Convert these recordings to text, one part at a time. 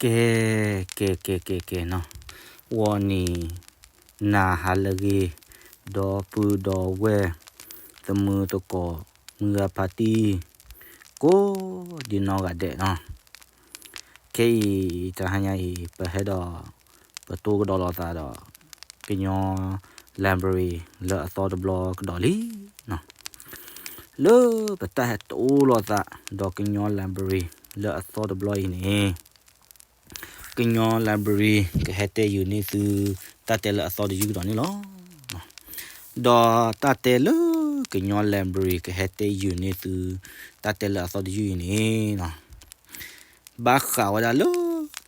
ကဲ, ကဲ ကဲ ကဲ ကဲနီၤ, ဂီၤနံၤ နၤဟါလၢအဂ့ၤ, ဒီပုၢ်ဒီဝဲၢ် သမုၢ်သကိး မုၢ်ဂၤဖါတံၢ် ကိးဒံနီၢ်ဂၤဒဲးနီၤ, ခဲအံၤ တဟါညါအံၤ ပဟဲဒီး ပတိၢ်ကဒီးလိာ်သးဒီး ကညီ library လၢအသီတဘျီကဒီးလံနီၤ. လၢပတၢ်ဟဲတိၢ်လိာ်သးဒီးကညီ library လၢအသီတဘျီအံၤန့ၣ်, ကညီ library ကဟဲတဲယုာ်န့ၢ်သု တၢ်တဲလၢအသီတယုၢ်ကဒီးန့ၣ်လီၤ. ဒီးတၢ်တဲလၢကညီ library ကဟဲတဲယုာ်န့ၢ်သု တၢ်တဲလၢအသီတယုၢ်အံၤန့ၣ်နီၤ, ဘၣ်ဃးဝဲဒၣ်လၢ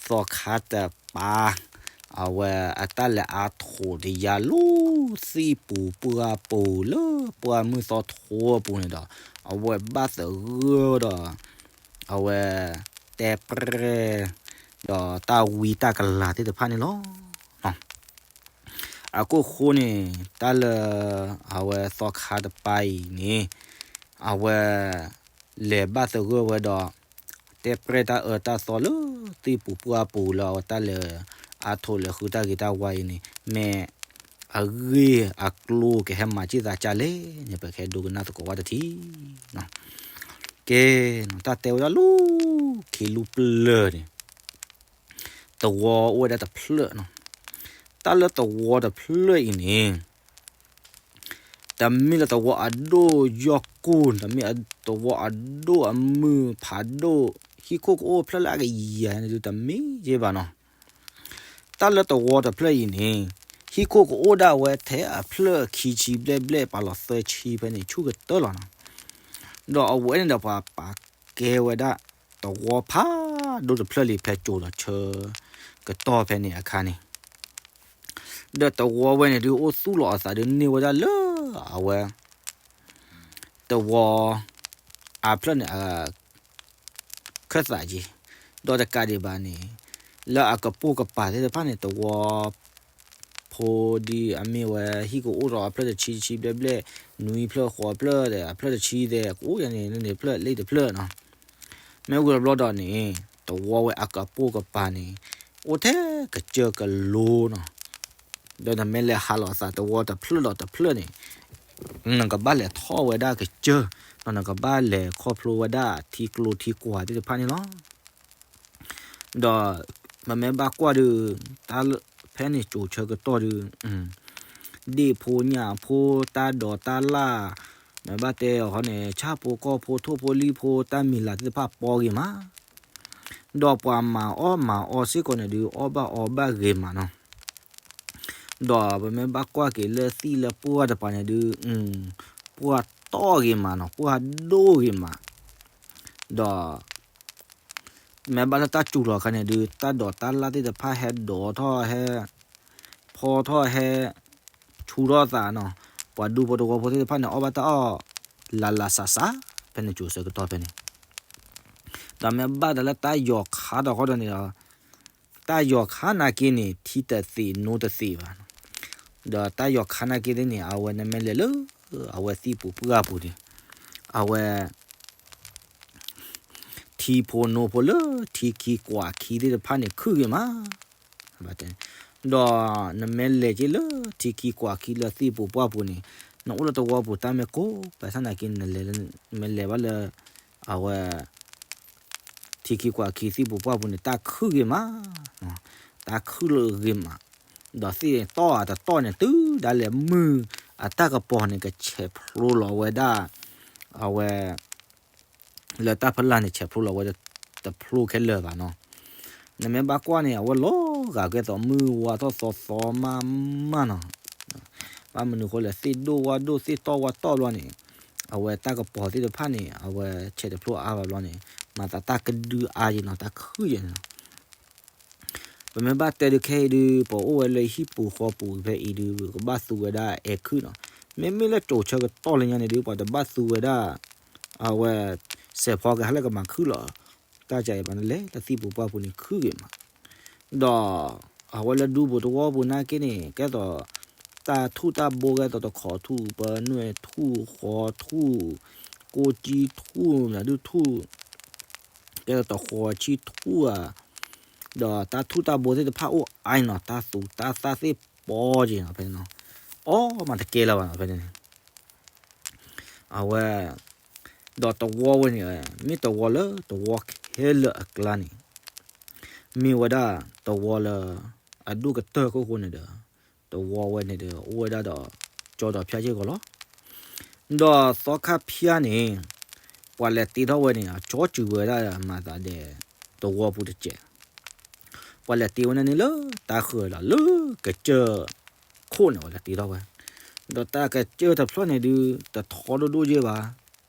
သီခါတပၤ အဝဲအတၢ်လဲၤအါထီၣ်တယါလၢ သ့ၣ်ပူၤပှၢ်ပူၤလၢပှၢ်မုၢ်သီထိအပူၤန့ၣ်ဒီး အဝဲဘၣ်သဂၢၢ်ဒီး အဝဲ တဲပြဲၢ် ဒီးတၢ်ဝံတၢ်ကလၤသ့ၣ်တဖၣ်န့ၣ်လီၤ. အခိၣ်ဃိန့ၣ် တၢ်လၢ အဝဲသီခါတပၤအံၤန့ၣ် အဝဲ လဲၤဘၣ်သဂၢၢ်ဝဲဒီး တဲပြဲၢ်တၢ်အၢတၢ်သီလၢ သ့ၣ်ပူၤပှၢ်ပူၤလၢအဝဲတၢ်လဲၤအါထီၣ်လဲၤဃုတၢ်ဂ့ၤတၢ်ဝါအံၤန့ၣ် မ့ၢ်အဂ့ၢ်အကျိၤကဟဲမၤစ့ၢ်သးကၢ်လဲၣ်န့ၣ် ပကဟဲဒိကနၣ်သကိးဝဲတထံၣ်. ကဲ, တၢ်တဲဝဲဒၣ်လၢ ခ့လူပျၢၤန့ၣ် သဝီအိၣ်ဝဲဒၣ်တဖျၢၣ်နီၤ. တၢ်လၢသဝီတဖျၢၣ်အံၤန့ၣ် တမ့ၢ်လၢသဝီအဒိၣ်ယီၢ်ကိၢ်, တမ့ၢ်သဝီအဒိၣ်အမုၢ်ဖးဒိၣ်, ဟံၣ်ခိၣ်ကအိၣ်ဖျၢၣ်လၢအကယၤန့ၣ်ဒုး တမ့ၢ်က့ဘၣ်နီၤ. တၢ်လၢသဝီတဖျၢၣ်အံၤန့ၣ် ဟံၣ်ခိၣ်ကအိၣ်ဒၣ်ဝဲထဲအဖျၢၣ်ခံဆံဘျဲၣ်ဘျဲၣ် ပာ်လီၤသၢဆံဖဲန့ၣ် ဆူၣ်ကတၢၢ်လီၤနီၤ. ဒီးအဝဲန့ၣ်ဒီးပှၤပာ်ကဲဝဲဒၣ် သဝီဖးဒိၣ်တဖျၢၣ်လံ ဖဲကၠိၤဒီးဆၢကတီၢ်ဖဲန့ၣ်အခါန့ၣ် ဒီးသဝီဝဲန့ၣ်ဒုး အိၣ်သူၣ်လီၤအသးဒုးန့ၢ်ဝဲဒၣ်လၢ အဝဲ သဝီ အဖျၢၣ်န့ၣ် အခၢၣ်သးက့ၤ, ဒီးတကးဒံးဘၣ်န့ၣ် လၢအကပိာ်ကပၤသ့ၣ်တဖၣ်န့ၣ် သဝီ ဖိဒ်အမ့ၢ်ဝဲ ဟံၣ်ကအိၣ်ဒီးအဖျၢၣ်တဆံဆံဘျဲၣ်ဘျဲၣ်, နွံဖျၢၣ်ဃိးဖျၢၣ်ဒီး အဖျၢၣ်တဆံသဲး ကအိၣ်ယါန့ၣ် လၢန့ၣ်ဖျၢၣ်လ့ၣ်တဖျၢၣ်နီၤ. မ့ၢ်ဝံၤတဘျီဒီးန့ၣ် သဝီဝဲအကပိာ်ကပၤန့ၣ် အိၣ်ထဲကစၢၢ်ကလိနီၤ. ဒီးနမ့ၢ်လဲၤဟးလိာ်သးသဝီတဖျၢၣ်ဒီးတဖျၢၣ်န့ၣ် နကဘၣ်လဲၤထီၣ်ဝဲဒၣ်ကစၢၢ်, ဒီးနကဘၣ်လဲၤခီဖျိဝဲဒၣ်ထံကျိထံကွာ်သ့ၣ်တဖၣ်န့ၣ်လီၤ. ဒီးပမ့ၢ်ဘၣ်ကွၢ်ဒုး တၢ်လၢဖဲန့ၣ်ကၠိၤဆၢကတီၢ်ဒုး ဒ့ၣ်ဖိညၣ်ဖိ တၢ်ဒိးတၢ်လၣ်, မ့ၢ်ဘၣ်တဲအီၤဃီန့ၣ် ဆၣ်ဖိကီၢ်ဖိ ထိၣ်ဖိလံၣ်ဖိ တၢ်မံၤလၤသ့ၣ်တဖၣ်ပီဂ့ၤမး, ဒီးပှၤမၤအီၣ်မၤအီစ့ၢ်ကီးန့ၣ်ဒုး အီၣ်ဘၣ်အီဘၣ်ဂ့ၤမးနီၤ. ဒီးပမ့ၢ်ဘၣ်ကွၢ်က့ၤလၢသ့ၣ်လၢပှၢ်တပၤန့ၣ်ဒုး ပှၢ်တီၢ်ဂ့ၤမးနီၤ, ပှၢ်ဒိၣ်ဂ့ၤမး, ဒီး မ့ၢ်ဘၣ်လၢတၢ်စူၤလီၤအခါန့ၣ်ဒုး တၢ်ဒိးတၢ်လၣ်သ့ၣ်တဖၣ်ဟဲဒိးထီၣ်ဟဲ ဖီထီၣ်ဟဲ ဆူထီၣ်သးနီၤ, ပှၤဒူဖိတဝီဖိသ့ၣ်တဖၣ်န့ၣ် အီၣ်ဘၣ်တၢ်အီၣ် လၢ်လၢ်စးစး ဖဲန့ၣ်ကၠိၤဆၢကတီၢ်ဖဲန့ၣ်, ဒီးမ့ၢ်ဘၣ်တၢ်လၢတၢ်ယီၤခါထီၣ်ဃီဒီးန့ၣ်ဒီး တၢ်ယီၤခါနာ်က့န့ၣ် ထံတသ့ၣ်နိတသ့ၣ်ဘၣ်, ဒီးတၢ်ယီၤခါနာ်က့သ့ၣ်န့ၣ် အဝဲနမ့ၢ်လဲၤလၢ အဝဲသ့ၣ်ပူၤပှၢ်ပူၤန့ၣ် အဝဲ ထံဖိနိဖိလၢထံခံကွၢ်ခံသ့ၣ်တဖၣ်န့ၣ် ခုၣ်ဂ့ၤမး, ဒီးနမ့ၢ်လဲၤက့ၤလၢထံခံကွၢ်ခံလၢသ့ၣ်ပူၤပှၢ်ပူၤန့ၣ် နအိၣ်လၢသဝီပူၤတၢ်မ့ၢ်ကိး ဘၣ်ဆၣ်နာ်က့ နလဲၤ နမ့ၢ်လဲၤဘၣ်လၢ အဝဲ ထံခံကွၢ်ခံသ့ၣ်ပူၤပှၢ်ပူၤန့ၣ် တၢ်ခုၣ်ဂ့ၤမး, တၢ်ခုၣ်လၢဂ့ၤမး, ဒီးသ့ၣ်တီၢ်အတတီၢ်န့ၣ် တုၤဒၣ်လဲာ်မုၢ်အတၢ်ကပီၤန့ၣ် ကဆဲးဖျိလီၤဝဲဒၣ် အဝဲ လၢတၢ်ဖီလာ်န့ၣ် ဆဲးဖျိလီၤဝဲ တဖျိခဲလၢာ်ဘၣ်နီၤ. နမ့ၢ်ဘၣ်ကွၢ်န့ၣ် အဝဲလီၤဂာ်ကဲသိးမုၢ်ဝါထီၣ်သီသီမးမးနီၤ. ဘၣ်မနုၤဃိလဲၣ် သ့ၣ်ဒိၣ်ဝါဒိၣ် သ့ၣ်တီၢ်ဝါတီၢ်ဘျီန့ၣ် အဝဲတၢ်ကပီၤသ့ၣ်တဖၣ်န့ၣ် အဝဲဆဲးတဖျိအါဘၣ်ဘျီန့ၣ် မၤသးတၢ်ကဒုအါယံၤနီၤ တၢ်ခုၣ်ယံၤနီၤ. ပမ့ၢ်ဘၣ်တဲဒုးခဲအံၤဒုး ပအိၣ်ဝဲလၢဟံၣ်ပူၤဃီပူၤဖဲအံၤဒုး ပကဘၣ်သူဝဲဒၣ်အဲၣ်ခုၣ်နီၤ. မ့မ့ၢ်လၢကၠိၤဆၢကတီၢ်လၢညါန့ၣ်ဒုး ပှၤတဘၣ်သူဝဲဒၣ် အဝဲ စဲးဖီကဟဲလၢကမၤခုၣ်လီၤ. တၢ်ကဲအံၤဘၣ်နလဲၤလၢသ့ၣ်ပူၤပှၢ်ပူၤန့ၣ်ခုၣ်ဂ့ၤမး ဒီးအဝဲလၢဒူပူၤသဝီပူၤနာ်က့န့ၣ် ကဲသိး တၢ်ထူၣ်တၢ်ဘိကဲသိးတခီထူၣ် ပနွဲၣ်ထူၣ် ဃီထူၣ် ကိးကၠံထူၣ် မနုၤဒုထူၣ် ကဲသိးတဃီဆံထူၣ်ဧါ ဒီးတၢ်ထူၣ်တၢ်ဘိသ့ၣ်တဖၣ်အိၣ်အါန့ၣ်နီၤ, တၢ်သူတၢ်သၣ်သ့ၣ်ပီက့ၤနီၤ ဖဲန့ၣ်နီၤ, အီၣ်မးတကဲလၢၤဘၣ်နီၤ ဖဲန့ၣ်န့ၣ် အဝဲ ဒီးသဝီဝဲန့ၣ် မ့ၢ်သဝီလၢသဝီခဲလၢာ်အကျါန့ၣ် မ့ၢ်ဝဲဒၣ်သဝီလၢ အဒိၣ်ကတၢၢ်ခိၣ်ဃိန့ၣ်ဒီး သဝီဝဲန့ၣ်ဒီး အိၣ်ဝဲဒၣ်ဒီး ကၠီဒီးဖၠါစ့ၢ်ကီးလီၤ. ဒီးသီခါဖၠါန့ၣ် ပှၤလဲၤတ့ထီၣ်ဝဲန့ၣ် အကၠီစူၤဝဲဒၣ်မၤသးဒဲး သဝီပူၤတစဲး ပှၤလဲၤတ့ဝဲန့ၣ်န့ၣ်လၢတၢ်ဃၢၤဒီးလၢကစၢၢ်ခိၣ်န့ၣ် ပှၤလဲၤတ့ထီၣ်ဝဲ, ဒီးတၢ်ကစၢၢ်တဖျၢၣ်န့ၣ်ဒုး တထီဒိၣ်ဒိၣ်ယဲၢ်ဘၣ်,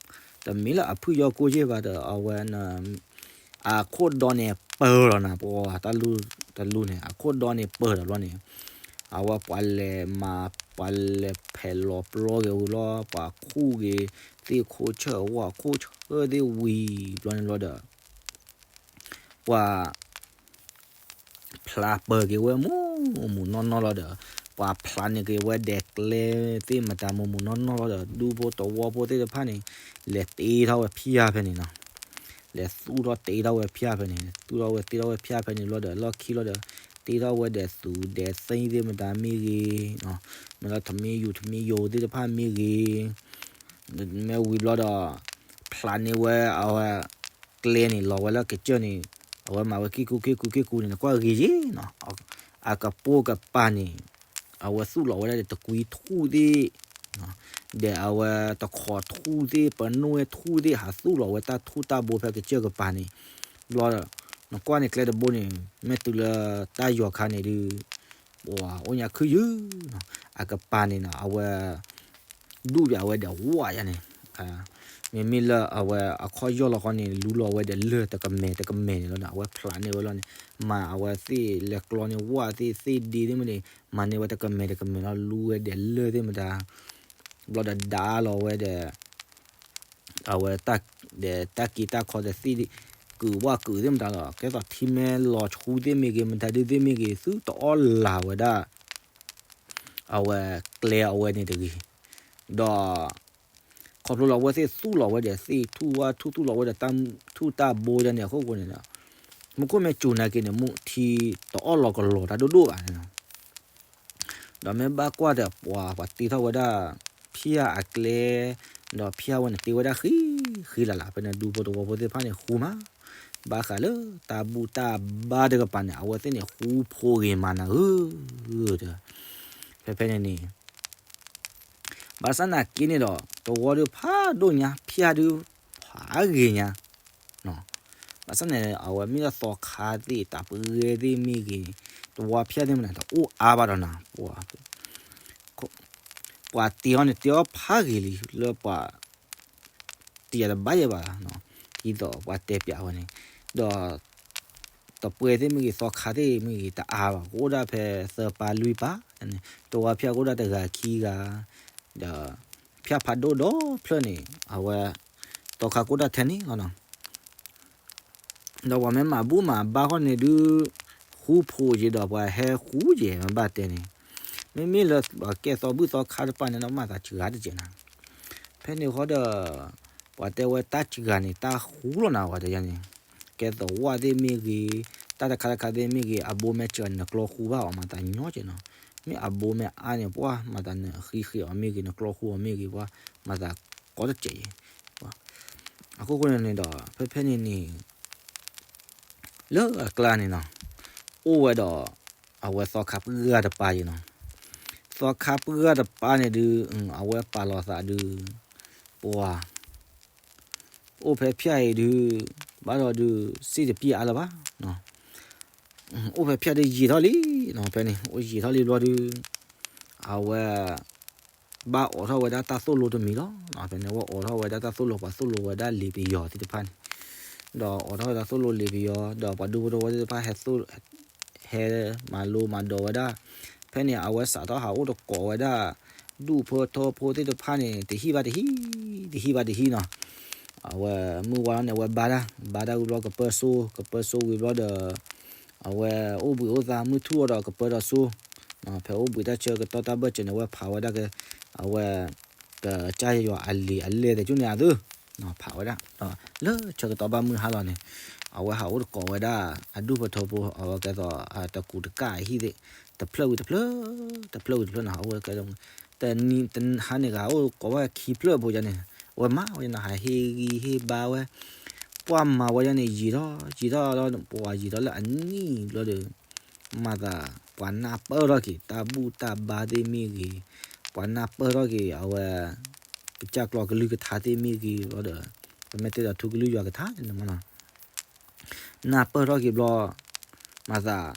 တမ့ၢ်လၢအဖုၣ်ယီၢ်ကိၢ်ယဲၢ်ဘၣ်ဒီး အဝဲ အခိၣ်ဒီန့ၣ်ပၢၢ်လီၤနၤ ပှၤတၢ်လူၢ်တလူၢ်န့ၣ် အခိၣ်ဒီန့ၣ်ပၢၢ်ဒီးဘျီန့ၣ် အဝဲပှၤလဲၤမၤ ပှၤလဲၤဖဲးလီၤပျီက့ၤဝံၤလီၤ ပှၤခူၣ်က့ၤ သ့ၣ်ခိၣ်ဆၢၣ်ဝၣ်ခိၣ်ဆၢၣ်သ့ၣ်ဝံၤဘျီန့ၣ်လီၤဒီး ပှၤ ဖျါပၢၢ်က့ၤဝဲမူးမူးနီၢ်နီၢ်လီၤဒီး ပှၤဖျါန့ၢ်က့ၤဝဲဒဲးကျဲသ့ၣ်မတၤမူးမူးနီၢ်နီၢ်လီၤဒီး ဒူဖိသဝီဖိသ့ၣ်တဖၣ်န့ၣ် လဲၤတ့ထီၣ်ဝဲဖၠါဖဲန့ၣ်နီၤ, လဲၤသူၣ်ထီၣ်တ့ထီၣ်ဝဲဖၠါဖဲန့ၣ် သူၣ်ထီၣ်ဝဲတ့ထီၣ်ဝဲဖၠါဖဲန့ၣ်လီၤဒီး လီၢ်ခံလီၤဒီး တ့ထီၣ်ဝဲဒဲးသူးဒဲးသ့ၣ်သ့ၣ်မတၤမ့ၢ်ဂ့ၤ, မ့ၢ်လၢထမ့ၢ်ယူၤထမ့ၢ်ယိၤသ့ၣ်တဖၣ်မ့ၢ်ဂ့ၤ မ့ၢ်ဝံၤဘျီဒီး ဖျါန့ၢ်ဝဲအဝဲ ကျဲန့ၣ် လီၤဝဲလၢကစၢၢ်န့ၣ် အဝဲမၤဝဲက့ၢ်ကူက့ၢ်ကူက့ၢ်ကူန့ၣ် နကွၢ်ဂ့ၤယ့ၢ်နီၤ, အကပိာ်ကပၤန့ၣ် အဝဲသူၣ်လီၤဝဲဒၣ်ဒီးတကွံထူၣ်သ့ၣ် ဒီးအဝဲတခီထူၣ်သ့ၣ် ပနိၢ်ဝဲထူၣ်သ့ၣ် ဟးသူၣ်လီၤဝဲတၢ်ထူၣ်တၢ်ဘိဖဲကစၢၢ်ကပၤန့ၣ် ဘျီဒီး နကွၢ်န့ၣ်ကျဲတဘိန့ၣ် မ့ၢ်တုၤလၢတၢ်ယီၤခါန့ၣ်ဒုး ပှၤအိၣ်ညါခုၣ်ယုၢ်နီၤ, အကပၤန့ၣ်နီၤ အဝဲ ဒူၣ်ပၠးဝဲဒီးဝၣ်ယါန့ၣ်, မ့မ့ၢ်လၢအဝဲအခီၣ်ယီၢ်လီၤဃီန့ၣ် လူလီၤဝဲဒီးလၢၢ်တကမဲာ်တကမဲာ်န့ၣ်လီၤဒီး အဝဲဖျါန့ၢ်ဝဲလီၤန့ၣ် မၤအဝဲသ့ၣ်လဲၤကျီန့ၢ်ဝၣ်သ့ၣ်သ့ၣ်ဒ့သ့ၣ်မ့ၢ်န့ၣ် မၤန့ၢ်ဝဲတကမဲာ်တကမဲာ်လီၤ လူဝဲဒီးလၢၢ်သ့ၣ်မတၤ ဘျီဒီးဒါလီၤဝဲဒီး အဝဲတၢ်က့ၤတၢ်ခီဒီးသ့ၣ် ကုးဝၣ်ကုးသ့ၣ်မတၤလီၤ ကဲသိးထံမဲလီၤဆူသ့ၣ်မ့ၢ်ဂ့ၤ မတၤဒုသ့ၣ်မ့ၢ်ဂ့ၤ သုတအီၣ်လၢ်ဝဲဒၣ် အဝဲကျဲအဝဲန့ၣ်တဂ့ၤ, ဒီး ခီဖျိလၢအဝဲသ့ၣ်သူၣ်လီၤဝဲဒီးသ့ၣ်ထူၣ်ဝၣ်ထူၣ်သူၣ်လီၤဝဲဒီးတၢ်ထူၣ်တၢ်ဘိယါန့ၣ်အဃိဃိန့ၣ်ဒီး မူခိၣ်မ့ၢ်စူၤနာ်က့န့ၣ် မူထံတအီၣ်လီၤကလီၤတၢ်ဒိၣ်ဒိၣ်ဘၣ်န့ၣ်လီၤ ဒီးမ့ၢ်ဘၣ်ကွၢ်ဒီးပှၤ ပှၤတ့ထီၣ်ဝဲဒၣ် ဖၠါအကျဲ, ဒီးဖၠါဝဲန့ၣ်တ့ဝဲဒၣ်ဃံဃံလၤလၤ ဖဲန့ၣ်ဒူဖိသဝီဖိသ့ၣ်တဖၣ်န့ၣ်ဃူမး, ဘၣ်ဃးလၢတၢ်ဘူၣ်တၢ်ဘါတကပၤန့ၣ် အဝဲသ့ၣ်န့ၣ်ဃူဖိးဂ့ၤမးနၤဧၢ, ဒီး ဖဲဖဲန့ၣ်န့ၣ် ဘၣ်ဆၣ်နာ်က့န့ၣ်ဒီး သဝီဒုးဖးဒိၣ်ညါ ဖၠါဒုးဖးဂ့ၤညါ ဘၣ်ဆၣ်န့ၣ် အဝဲမ့ၢ်လၢသီခါသ့ၣ် တၢ်ပှဲၤသ့ၣ်မ့ၢ်ဂ့ၤ, သဝီဖၠါသ့ၣ်မနုၤန့ၣ် တအိၣ်အါဘၣ်ဒီးနၤ, ပှၤတ့အီၤန့ၣ် တ့အီၤဖးဂ့ၤလံ လၢပှၤ တယၤတဘၣ်ယဲၢ်ဘၣ်, ဒ်သိးပှၤတဲပၠးဝဲန့ၣ်, ဒီး တပှဲၤသ့ၣ်မ့ၢ်ဂ့ၤ သီခါသ့ၣ်မ့ၢ်ဂ့ၤ တအါဘၣ် ကအိၣ်ဒၣ်ဖဲသၢပၤလွံၢ်ပၤ, သဝီဖၠါကအိၣ်ဒၣ်တဂၤခံဂၤ, ဒီး ဖၠါဖးဒိၣ်ဒီဖျၢၣ်န့ၣ် အဝဲ သီခါကအိၣ်ဒၣ်ထဲန့ၣ်လီၤနီၤ ဒီးပှၤမ့ၢ်မၤဘူၣ်မၤဘါဃီန့ၣ်ဒုး ဃူဖိးယဲဒီးပှၤဟဲဃူယဲမ့ၢ်ဘၣ်တဲန့ၣ်, မ့မ့ၢ်လၢပှၤကဲသီဘူၣ်သီခါတပၤန့ၣ် နမၤသးစှၤတကဲးနၤ, ဖဲန့ၣ်ဃီဒီး ပှၤတဲဝဲတၢ်စှၤန့ၣ် တၢ်ဃူလီၤနၤဝဲတယါန့ၣ်, ကဲသဝီသ့ၣ်မ့ၢ်ဂ့ၤ, တၢ်တခါတခါသ့ၣ်မ့ၢ်ဂ့ၤ အဘိမ့ၢ်စှၤနကျီဃူဘၣ်အီၤ မၤသးညီကဲးနီၤ, မ့ၢ်အဘိမ့ၢ်အါန့ၣ် ပှၤမၤသးနဃံဃ့အီၤမ့ၢ်ဂ့ၤ နကျီဃူအီၤမ့ၢ်ဂ့ၤ ပှၤမၤသးကီတကဲးယဲ အဃိဃိန့ၣ်န့ၣ်ဒီး ဖဲဖဲန့ၣ်န့ၣ် လၢအကျါန့ၣ်နီၤ, အိၣ်ဝဲဒီး အဝဲသီခါပှၢ်တပၤယဲနီၤ, သီခါပှၢ်တပၤန့ၣ်ဒုး အဝဲပာ်လီၤသးဒုး ပှၤ အိၣ်ဖဲဖၠါအံၤဒုး ဘၣ်ဒီးဒုး စ့ၣ်တပျဲၢ်အါလၢၤဘၣ်, အိၣ်ဖဲဖၠါဒုးယံာ်ထီၣ်လံနီၤ, ဖဲန့ၣ် အိၣ်ယံာ်ထီၣ်လံဘျီဒုး အဝဲ ဘၣ်အိးထီၣ်ဝဲဒၣ်တၢ်သိၣ်လိတမံၤလီၤ. ဖဲန့ၣ် အဝဲအိးထီၣ်ဝဲဒၣ်တၢ်သိၣ်လိ ပှၤသိၣ်လိဝဲဒၣ်လံာ်ပယီၤသ့ၣ်တဖၣ်န့ၣ်, ဒီးအိးထီၣ်ဝဲဒၣ်သိၣ်လိလံာ်ပယီၤ ဒီးပှၤဒူဖိသဝီသ့ၣ်တဖၣ် ဟဲသိၣ် ဟဲမၤလိမၤဒိးဝဲဒၣ်, ဖဲန့ၣ် အဝဲစးထီၣ်ဟးအိၣ်သကိးဝဲဒၣ် ဒူၣ်ဖိထၢဖိသ့ၣ်တဖၣ်န့ၣ် တဟံၣ်ဘၣ်တဟံၣ် တဟံၣ်ဘၣ်တဟံၣ်နီၤ, အဝဲမုၢ်ဝါထီၣ်န့ၣ် အဝဲဘါတၢ် ဘါတၢ်ဝံၤဘျီကပၢစိ ကပၢစိဝံၤဘျီဒီး အဝဲအိၣ်ဘှံးအိၣ်သါ မုၢ်ထူၣ်အီၤဒီးကပၢဒီးစိ, ဖဲအိၣ်ဘှံးတၢ်ဆၢကတီၢ်တၢ်ဘၢၣ်စၢၤန့ၣ် အဝဲဖးဝဲဒၣ်က အဝဲ ကစၢ်ယွၤအလံာ်အလဲၢ်သ့ၣ်ကၠူၣ်န့ၣ်အသု ဖးဝဲဒၣ် ဒီးလၢဆၢကတီၢ်ဘၣ်မုၢ်ဟါလီၤန့ၣ်, အဝဲဟးအိၣ်တကိးဝဲဒၣ် အဒူၣ်ဖိထၢဖိ အဝဲကဲသိး တကူးတကၣ်အဟံၣ်သ့ၣ် တဖျၢၣ်ဝံၤတဖျၢၣ် တဖျၢၣ်ဝံၤတဖျၢၣ်နီၤ အဝဲကဲ တနံၤတဟါန့ၣ်ဂၤ အိၣ်ကိးဝဲခံဖျၢၣ်ဖိယါန့ၣ် အဝဲမၤဝဲနီၤ ဟးဟ့ၣ်ဂံၢ်ဟ့ၣ်ဘါဝဲ ပှၤမၤဝဲယါန့ၣ် ယံာ်ထီၣ်ယံာ်ထီၣ်လီၤ ပှၤယံာ်ထီၣ်လၢအနံၣ်ဘျီဒီး မၤသး ပှၤနၢ်ပၢၢ်ထီၣ်က့ၤ တၢ်ဘူၣ်တၢ်ဘါသ့ၣ်မ့ၢ်ဂ့ၤ, ပှၤနၢ်ပၢၢ်ထီၣ်က့ၤ အဝဲ ကစၢ်ကျီကလုၢ်ကထါသ့ၣ်မ့ၢ်ဂ့ၤလီၤဒီး ပမ့ၢ်တဲဒီးထူကလုၢ်ယွၤကထါန့ၣ်မနီၤ နၢ်ပၢၢ်ထီၣ်က့ၤဘျီ မၤသး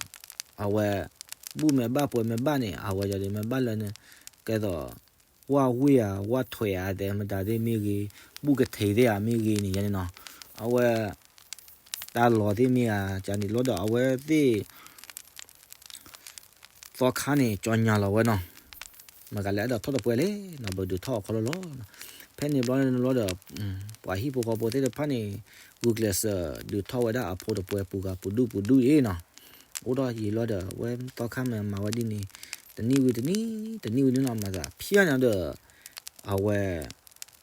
အဝဲ ဘူၣ်မ့ၢ်ဘၣ်ပှဲၤမ့ၢ်ဘၣ်န့ၣ် အဝဲယၤဒ်မ့ၢ်ဘၣ်လၢန့ၣ် ကဲသိး ဝၣ်ဝ့ၢ်ဧါ ဝၣ်ထွဲးဧါ သဲးမတၤသ့ၣ်မ့ၢ်ဂ့ၤ, ဘူၣ်ကထံးသ့ၣ်ဧါမ့ၢ်ဂ့ၤန့ၣ် ယါန့ၣ်နီၤ, အဝဲ တၢ်လီၤသ့ၣ်မ့ၢ်ဧါ ကန့ၣ်လီၤဒီး အဝဲသ့ၣ် သီခါန့ၣ် ကၠီညါလီၤဝဲနီၤ, မ့ၢ်ဂၤလဲၣ်အဲၣ်ဒိးထီၣ်တပှဲၤလဲၣ်နီၤ ပဒုးထီၣ်အခီလီၤလီၤ, ဖဲန့ၣ်ဘျီန့ၣ်လီၤဒီး ပှၤဟံၣ်ဖိဃီဖိသ့ၣ်တဖၣ်န့ၣ် ဂုာ်ကျဲးစၢးဒုးထီၣ်ဝဲဒၣ်အဖိတပှဲၤပူၤဂၤပူၤဒူၣ်ပူၤဒူၣ်အံၤနီၤ, အိၣ်ထီၣ်ယံာ်လီၤဒီး အဝဲသီခါမ့ၢ်မၤဝဲဒ်န့ၣ် တနံၣ်ဝံၤတနံၣ် တနံၣ်ဝံၤတနံၣ်နီၤ မၤသးဖျါန့ၣ်ဒီး အဝဲ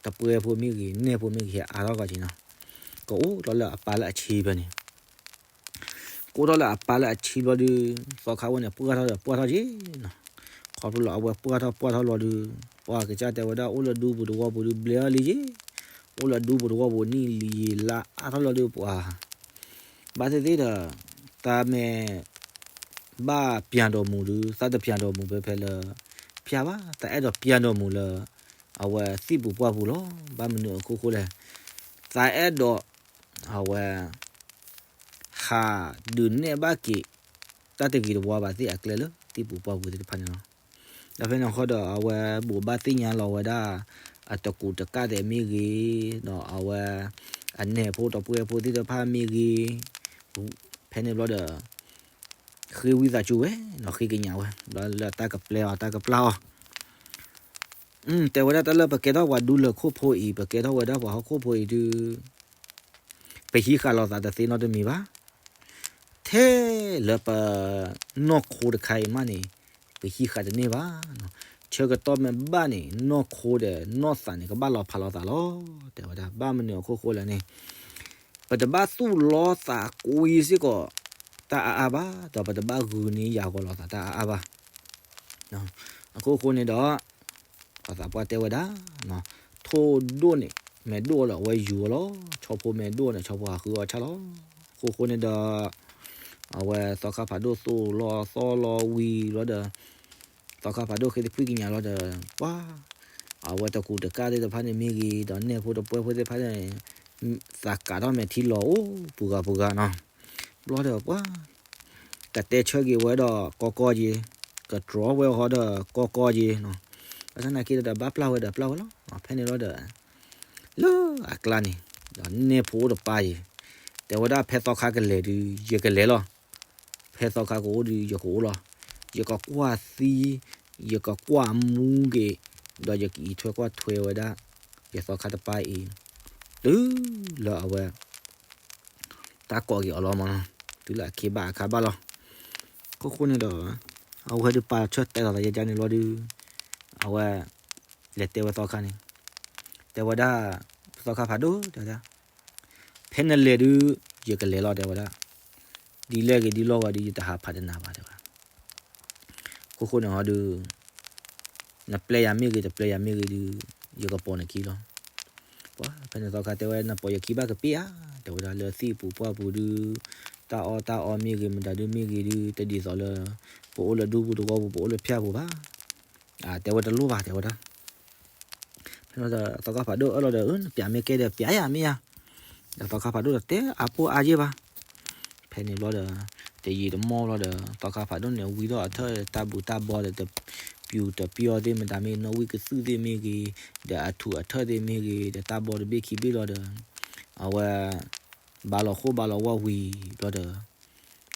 တပှဲၤဖိမ့ၢ်ဂ့ၤ နဲၣ်ဖိမ့ၢ်ဂ့ၤ ဟဲအါထီၣ်ကီးက့ၤနီၤ, ကအိၣ်ထီၣ်လၢအပၢ်လၢအဆံဖဲန့ၣ် ကအိၣ်ထီၣ်လၢအပၢ်လၢအဆံဘျီဒုး သီခါဝဲန့ၣ်ပှၢ်ထီၣ်ဒီးပှၢ်ထီၣ်က့ၤနီၤ, ခီဖျိလၢအဝဲပှၢ်ထီၣ်ပှၢ်ထီၣ်လီၤဒုး ပှၤကစၢ်တဲဝဲဒၣ်အိၣ်လၢဒူပူၤတဝီပူၤဒုးဘျဲအီၤလံက့ၤ, အိၣ်လၢဒူပူၤတဝီပူၤနံၣ်လံယံာ်လါအါထီၣ်လီၤဒုးပှၤ ဘၣ်သ့ၣ်သ့ၣ်ဒီး တၢ်မ့ၢ် ဘၣ်ပျၢၤဒိးမူဒုး သးတပျၢၤဒိးမူဖဲဖဲလၢ ဖျါဘၣ် တၢ်အဲၣ်ဒိးပျၢၤဒိးမူလၢ အဝဲသံၣ်ပူၤပှၢ်ပူၤလီၤ. ဘၣ်မနုၤအခိၣ်ဃိလဲၣ်, သးအဲၣ်ဒိး အဝဲ ဟးဒုးနဲၣ်ဘၣ်က့ၤ တၢ်တဂ့ၤတဝါဘၣ်သ့ၣ်အကျဲလၢသံၣ်ပူၤပှၢ်ပူၤသ့ၣ်တဖၣ်န့ၣ်လီၤ. ဒီးဖဲန့ၣ်ဃီဒီး အဝဲဘိးဘၣ်သ့ၣ်ညါလီၤဝဲဒၣ် အတကူးတကၣ်သဲးမ့ၢ်ဂ့ၤ, ဒီးအဝဲ အနဲၣ်ဖိတပှဲၤဖိသ့ၣ်တဖၣ်မ့ၢ်ဂ့ၤ, ဖဲန့ၣ်ဘျီဒီး ဃ့ဝံသးစူၤဝဲ ဒီးဃ့ကညးဝဲ ဘျီလၢတၢ်ကပျဲအီၤတၢ်ကပျၢ်အီၤ တဲဝဲဒၣ်တၢ်လၢပကဲထီၣ်ပှၤဒူလၢာ်ခိၣ်ဖိအံၤ ပကဲထီၣ်ဝဲဒၣ်ပှၤဟီၣ်ခိၣ်ဖိအံၤဒုး ပဟံးဃာ်လိာ်သးတသ့နီတမံၤဘၣ်. ထဲလၢပ နီၢ်ခိတခါအံၤမးန့ၣ် ပဟံးဃာ်တန့ၢ်ဘၣ်. ဆၢကတီၢ်မ့ၢ်ဘၣ်န့ၣ် နီၢ်ခိဒီးနီၢ်သးန့ၣ် ကဘၣ်လီၤဖးလိာ်သးလီၤ. တဲဝဲဒၣ် ဘၣ်မနုၤအခိၣ်ဃိလဲၣ်န့ၣ် ပတဘၣ်သူၣ်လီသးကွံစ့ၢ်ကီး တၢ်အါအါဘၣ်, ဒီးပတဘၣ်ဂုာ်န့ၢ်ယၤဂီၤလိာ်သးတၢ်အါအါဘၣ်. အခိၣ်ဃိန့ၣ်ဒီး ပှၤသးပှၢ်တဲဝဲဒၣ် ထိၣ်ဒိၣ်န့ၣ် မဲာ်ဒိၣ်ဒီးအဝဲယူၤအီၤလီၤ. ဆီဖိမဲာ်ဒိၣ်န့ၣ် ဆီဖိဟးဃုအီၣ်ဆၣ်လီၤ. အခိၣ်ဃိန့ၣ်ဒီး အဝဲသီခါဖးဒိၣ်သိၣ်လီၤသီလီၤဝံၤလီၤဒီး သီခါဖးဒိၣ်ဃ့တဖှံကညးလီၤဒီး ပှၤ အဝဲတကူးတကၣ်သ့ၣ်တဖၣ်န့ၣ်မ့ၢ်ဂ့ၤ ဒီးနဲၣ်ဖိတပှဲၤဖိသ့ၣ်တဖၣ်န့ၣ် သးကးထီၣ်မဲာ်ထံလီၤအိၣ်ပူၤဂၤပူၤဂၤနီၤ. ဘျီဒီးပှၤ ကတဲဆၢက့ၤဝဲဒီးကီကီက့ၤ, ကတြီဝဲဃီဒီးကီကီက့ၤနီၤ. ဘၣ်ဆၣ်သနာ်က့ဒီးဘၣ်ပျၢ်ဝဲဒီးပျၢ်ဝဲလီၤ. ဖဲန့ၣ်လီၤဒီး လၢအကျါန့ၣ် ဒီးနဲၣ်ဖိအိၣ်တပၢ်အံၤ တဲဝဲဒၣ်ဖဲသီခါကလဲၤဒုး ယကလဲၤလီၤ. ဖဲသီခါကအိၣ်ဒုး ယကအိၣ်လီၤ. ယကကွၢ်သံ, ယကကွၢ်မူက့ၤ, ဒီးယကအံးထွဲကွၢ်ထွဲဝဲဒၣ် ယသီခါတပၢ်အံၤ တုၤလၢအဝဲ တၢ်ကိးက့ၤအီၤလီၤမးနီၤ, တုၤလၢအခ့ဘၣ်အခါဘၣ်လီၤ. အခိၣ်ဃိန့ၣ်ဒီး အဝဲဒုးပာ်ဆၢတဲလီၤသးယကန့ၣ်လီၤဒုး အဝဲ လဲၤတဲဝဲသီခါန့ၣ် တဲဝဲဒၣ် သီခါဖးဒိၣ် တဲဝဲဒၣ် ဖဲနလဲၤဒုး ယကလဲၤလီၤ တဲဝဲဒၣ်, ဒ်လဲၣ်ဂ့ၤဒ်လဲၣ်ဂ့ၤဒုး ယတဟးဖးတနၤဘၣ် တဲဝဲ. အခိၣ်ဃိန့ၣ်ဟီဒုး နပျဲယၤမ့ၢ်ဂ့ၤ တပျဲယၤမ့ၢ်ဂ့ၤဒုး ယကပိာ်နခံလီၤ. ပှၤဖဲန့ၣ်သီခါတဲဝဲ နပိာ်ယခံဘၣ်ကပ့ၢ်ဧါ, တဲဝဲဒၣ်လၢသံၣ်ပူၤပှၢ်ပူၤဒုး တၢ်အီၣ်တၢ်အီမ့ၢ်ဂ့ၤ မတၤဒုးမ့ၢ်ဂ့ၤဒုး တဒ်သိးလၢ ပအိၣ်လၢဒူပူၤတဝီပူၤ ပအိၣ်လၢဖၠၣ်ပူၤဘၣ်. တဲဝဲတလိၣ်ဘၣ် တဲဝဲဒၣ်. ဖဲန့ၣ်ဒီးသီခါဖးဒိၣ်အၢၣ်လီၤဒီး နပျးမ့ၢ်ကဲဒီးပျးယၤမ့ၢ်ယၤ, ဒီးသီခါဖးဒိၣ်ဒီးတဲအါပိၢ်အါယ့ၢ်ဘၣ်. ဖဲန့ၣ်ဘျီဒီး တယံာ်တမီၢ်ဘျီဒီး သီခါဖးဒိၣ်န့ၣ် ဝံထီၣ်အထၢၣ် တၢ်ဘူၣ်တၢ်ဘီဒီး တပျူၤတပျီၢ်သ့ၣ်မတၤမ့ၢ် နီၣ်ဝံၣ်ကသုၣ်သ့ၣ်မ့ၢ်ဂ့ၤ, ဒီးအထူးအထၢၣ်သ့ၣ်မ့ၢ်ဂ့ၤ, ဒီးတၢ်ဘီတဘ့ၣ်ခံဘ့ၣ်လီၤဒီး အဝဲ ဘၣ်လီၤဃိၣ်ဘၣ်လီၤဝီၢ်ဝံၤဘျီဒီး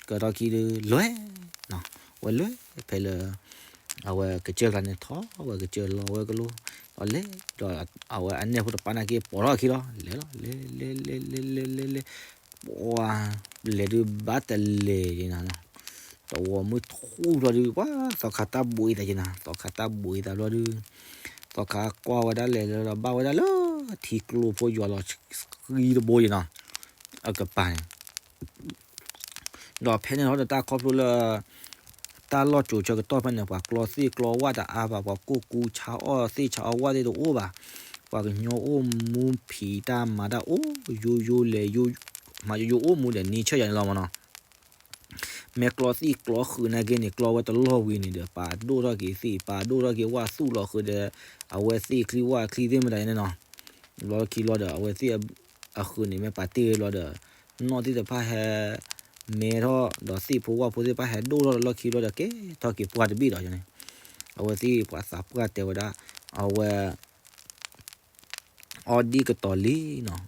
ကထီၣ်ခံဒုးလွဲၢ်, ဝဲလွဲၢ်ဖဲလၢ အဝဲကစၢၢ်ကျါန့ၣ်ထီၣ်ဝဲကစၢၢ်လီၤဝဲကလိၣ်, ဒီးလဲၤဒီး အဝဲအနဲၣ်ဖိတပၢ်နာ်က့ပိာ်ထီၣ်အခံလီၤ, လဲၤလီၤ လဲၤလဲၤလဲၤလဲၤလဲၤလဲၤလဲၤ, ပှၤ လဲၤဒုးဘၣ်တလဲၤဒံးနၤနီၤ, တဝီၤမုၢ်ထူၣ်ဘျီဒုး ပှၤသီခါတၢ်ဘှံးသးက့ၤနၤ, သီခါတၢ်ဘှံးသးဘျီဒုး သီခါကွၢ်ဝဲဒၣ်လဲၤလၢဒီးဘၣ်ဝဲဒၣ်လၢထံကျိဖိယွၤလီၤဃံတဘိယ့ၤနီၤ, အကပၤန့ၣ် ဒီးဖဲန့ၣ်ဟီဒီးတၢ်ခီဖျိလၢ တၢ်လီၢ်ကၠိၤဆၢကတီၢ်ဖဲန့ၣ် ပှၤကျီသ့ၣ်ကျီဝၣ်တအါဘၣ်, ပှၤကိၢ်ကူဆါအီၣ်သ့ၣ်ဆါအီၣ်ဝၣ်သ့ၣ်တအိၣ်ဘၣ်, ပှၤကညီအိၣ်မူဖံးတၢ်မၤတၢ်အိၣ်ယိယိလဲၤယိ မၤယိယိအိၣ်မူဒီးန့ၢ်ဆၢၣ်ယၤန့ၣ်လီၤမနီၤ. မ့ၢ်ကျီသ့ၣ်ကျီဃုာ်နာ်က့န့ၣ် ကျီဝဲတလီၢ်ဝံၤန့ၣ်ဒီး ပာ်ဒိၣ်ထီၣ်က့ၤသ့ၣ် ပာ်ဒိၣ်ထီၣ်က့ၤဝၣ်သူၣ်လီၤဃုာ်ဒီး အဝဲသ့ၣ်ချံဝၣ်ချံသ့ၣ်မတၤန့ၣ်နီၤ. ဘျီခံဘျီဒီး အဝဲသ့ၣ်အဃုာ်န့ၣ် မ့ၢ်ပာ်တ့ၢ်ဝဲဘျီဒီး နီၣ်သ့ၣ်တဖၣ်ဟဲ မဲထီၣ်ဒီးသ့ၣ်ဖိဝၣ်ဖိသ့ၣ်တဖၣ်ဟဲဒိၣ်ထီၣ်လီၢ်ခံဘျီဒီး ကဲထီၣ်က့ၤပှၢ်တဘ့ၣ်ဒီးန့ၣ် အဝဲသ့ၣ်ပှၤသးပှၢ်တဲဝဲဒၣ် အဝဲ အီၣ်ဒ့ၣ်ကတီၤလံနီၤ,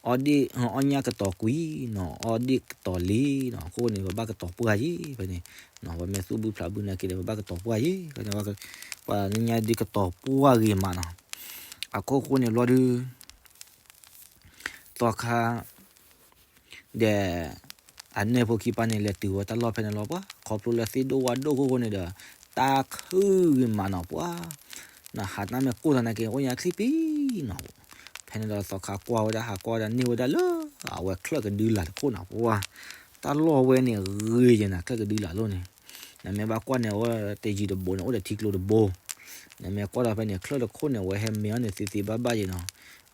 အီၣ်ဒ့ၣ် အီၣ်ညၣ်ကတီၤကွံနီၤ, အီၣ်ဒ့ၣ်ကတီၤလံနီၤ, အဃိန့ၣ် ပဘၣ်ကတီၤပှၢ်ယံၤဖဲန့ၣ်, ပမ့ၢ်သူၣ်ဘုဖျးဘုနာ်က့ဒီး ပဘၣ်ကတီၤပှၢ်ယံၤ, ပှၤညါဒုးကတီၤပှၢ်ဂ့ၤမးနီၤ, အခိၣ်ဃိန့ၣ်ဘျီဒုး သီခါ ဒီး အနဲၣ်ဖိခံပၢ်န့ၣ် လဲၤတုၤဝဲတၢ်လီၢ်ဖဲန့ၣ်လီၤပှၤ, ခီဖျိလၢသ့ၣ်ဒိၣ်ဝၣ်ဒိၣ်ခိၣ်ဃိန့ၣ်ဒီး တၢ်ခုၣ်ဂ့ၤမးနီၤပှၤ, နဟးတၢ်မ့ၢ်ကိၢ်သးနာ်က့ အိၣ်ညါချံပံနီၤ, ဖဲန့ၣ်ဒီးသီခါကွၢ်ဝဲဒၣ် ဟးကွၢ်ဝဲဒၣ်န့ၢ်ဝဲဒၣ်လၢ အဝဲချၢၣ်ကဒုလာ်တခိၣ်နီၤပှၤ, တၢ်လီၢ်ဝဲန့ၣ်ဂ့ၤယဲၢ်နၤ ချၢၣ်ကဒုလာ်လိၤန့ၣ်, နမ့ၢ်ဘၣ်ကွၢ်န့ၣ် အဝဲတယံၤတဘိန့ၣ် အိၣ်ဒီးထံကျိတဘိ နမ့ၢ်ကွၢ်ဒီးဖဲန့ၣ် ချၢၣ်တခိၣ်န့ၣ် အဝဲဟဲမဲအီၤန့ၣ်သ့သ့ဘၣ်ဘၣ်ယဲၢ်နီၤ,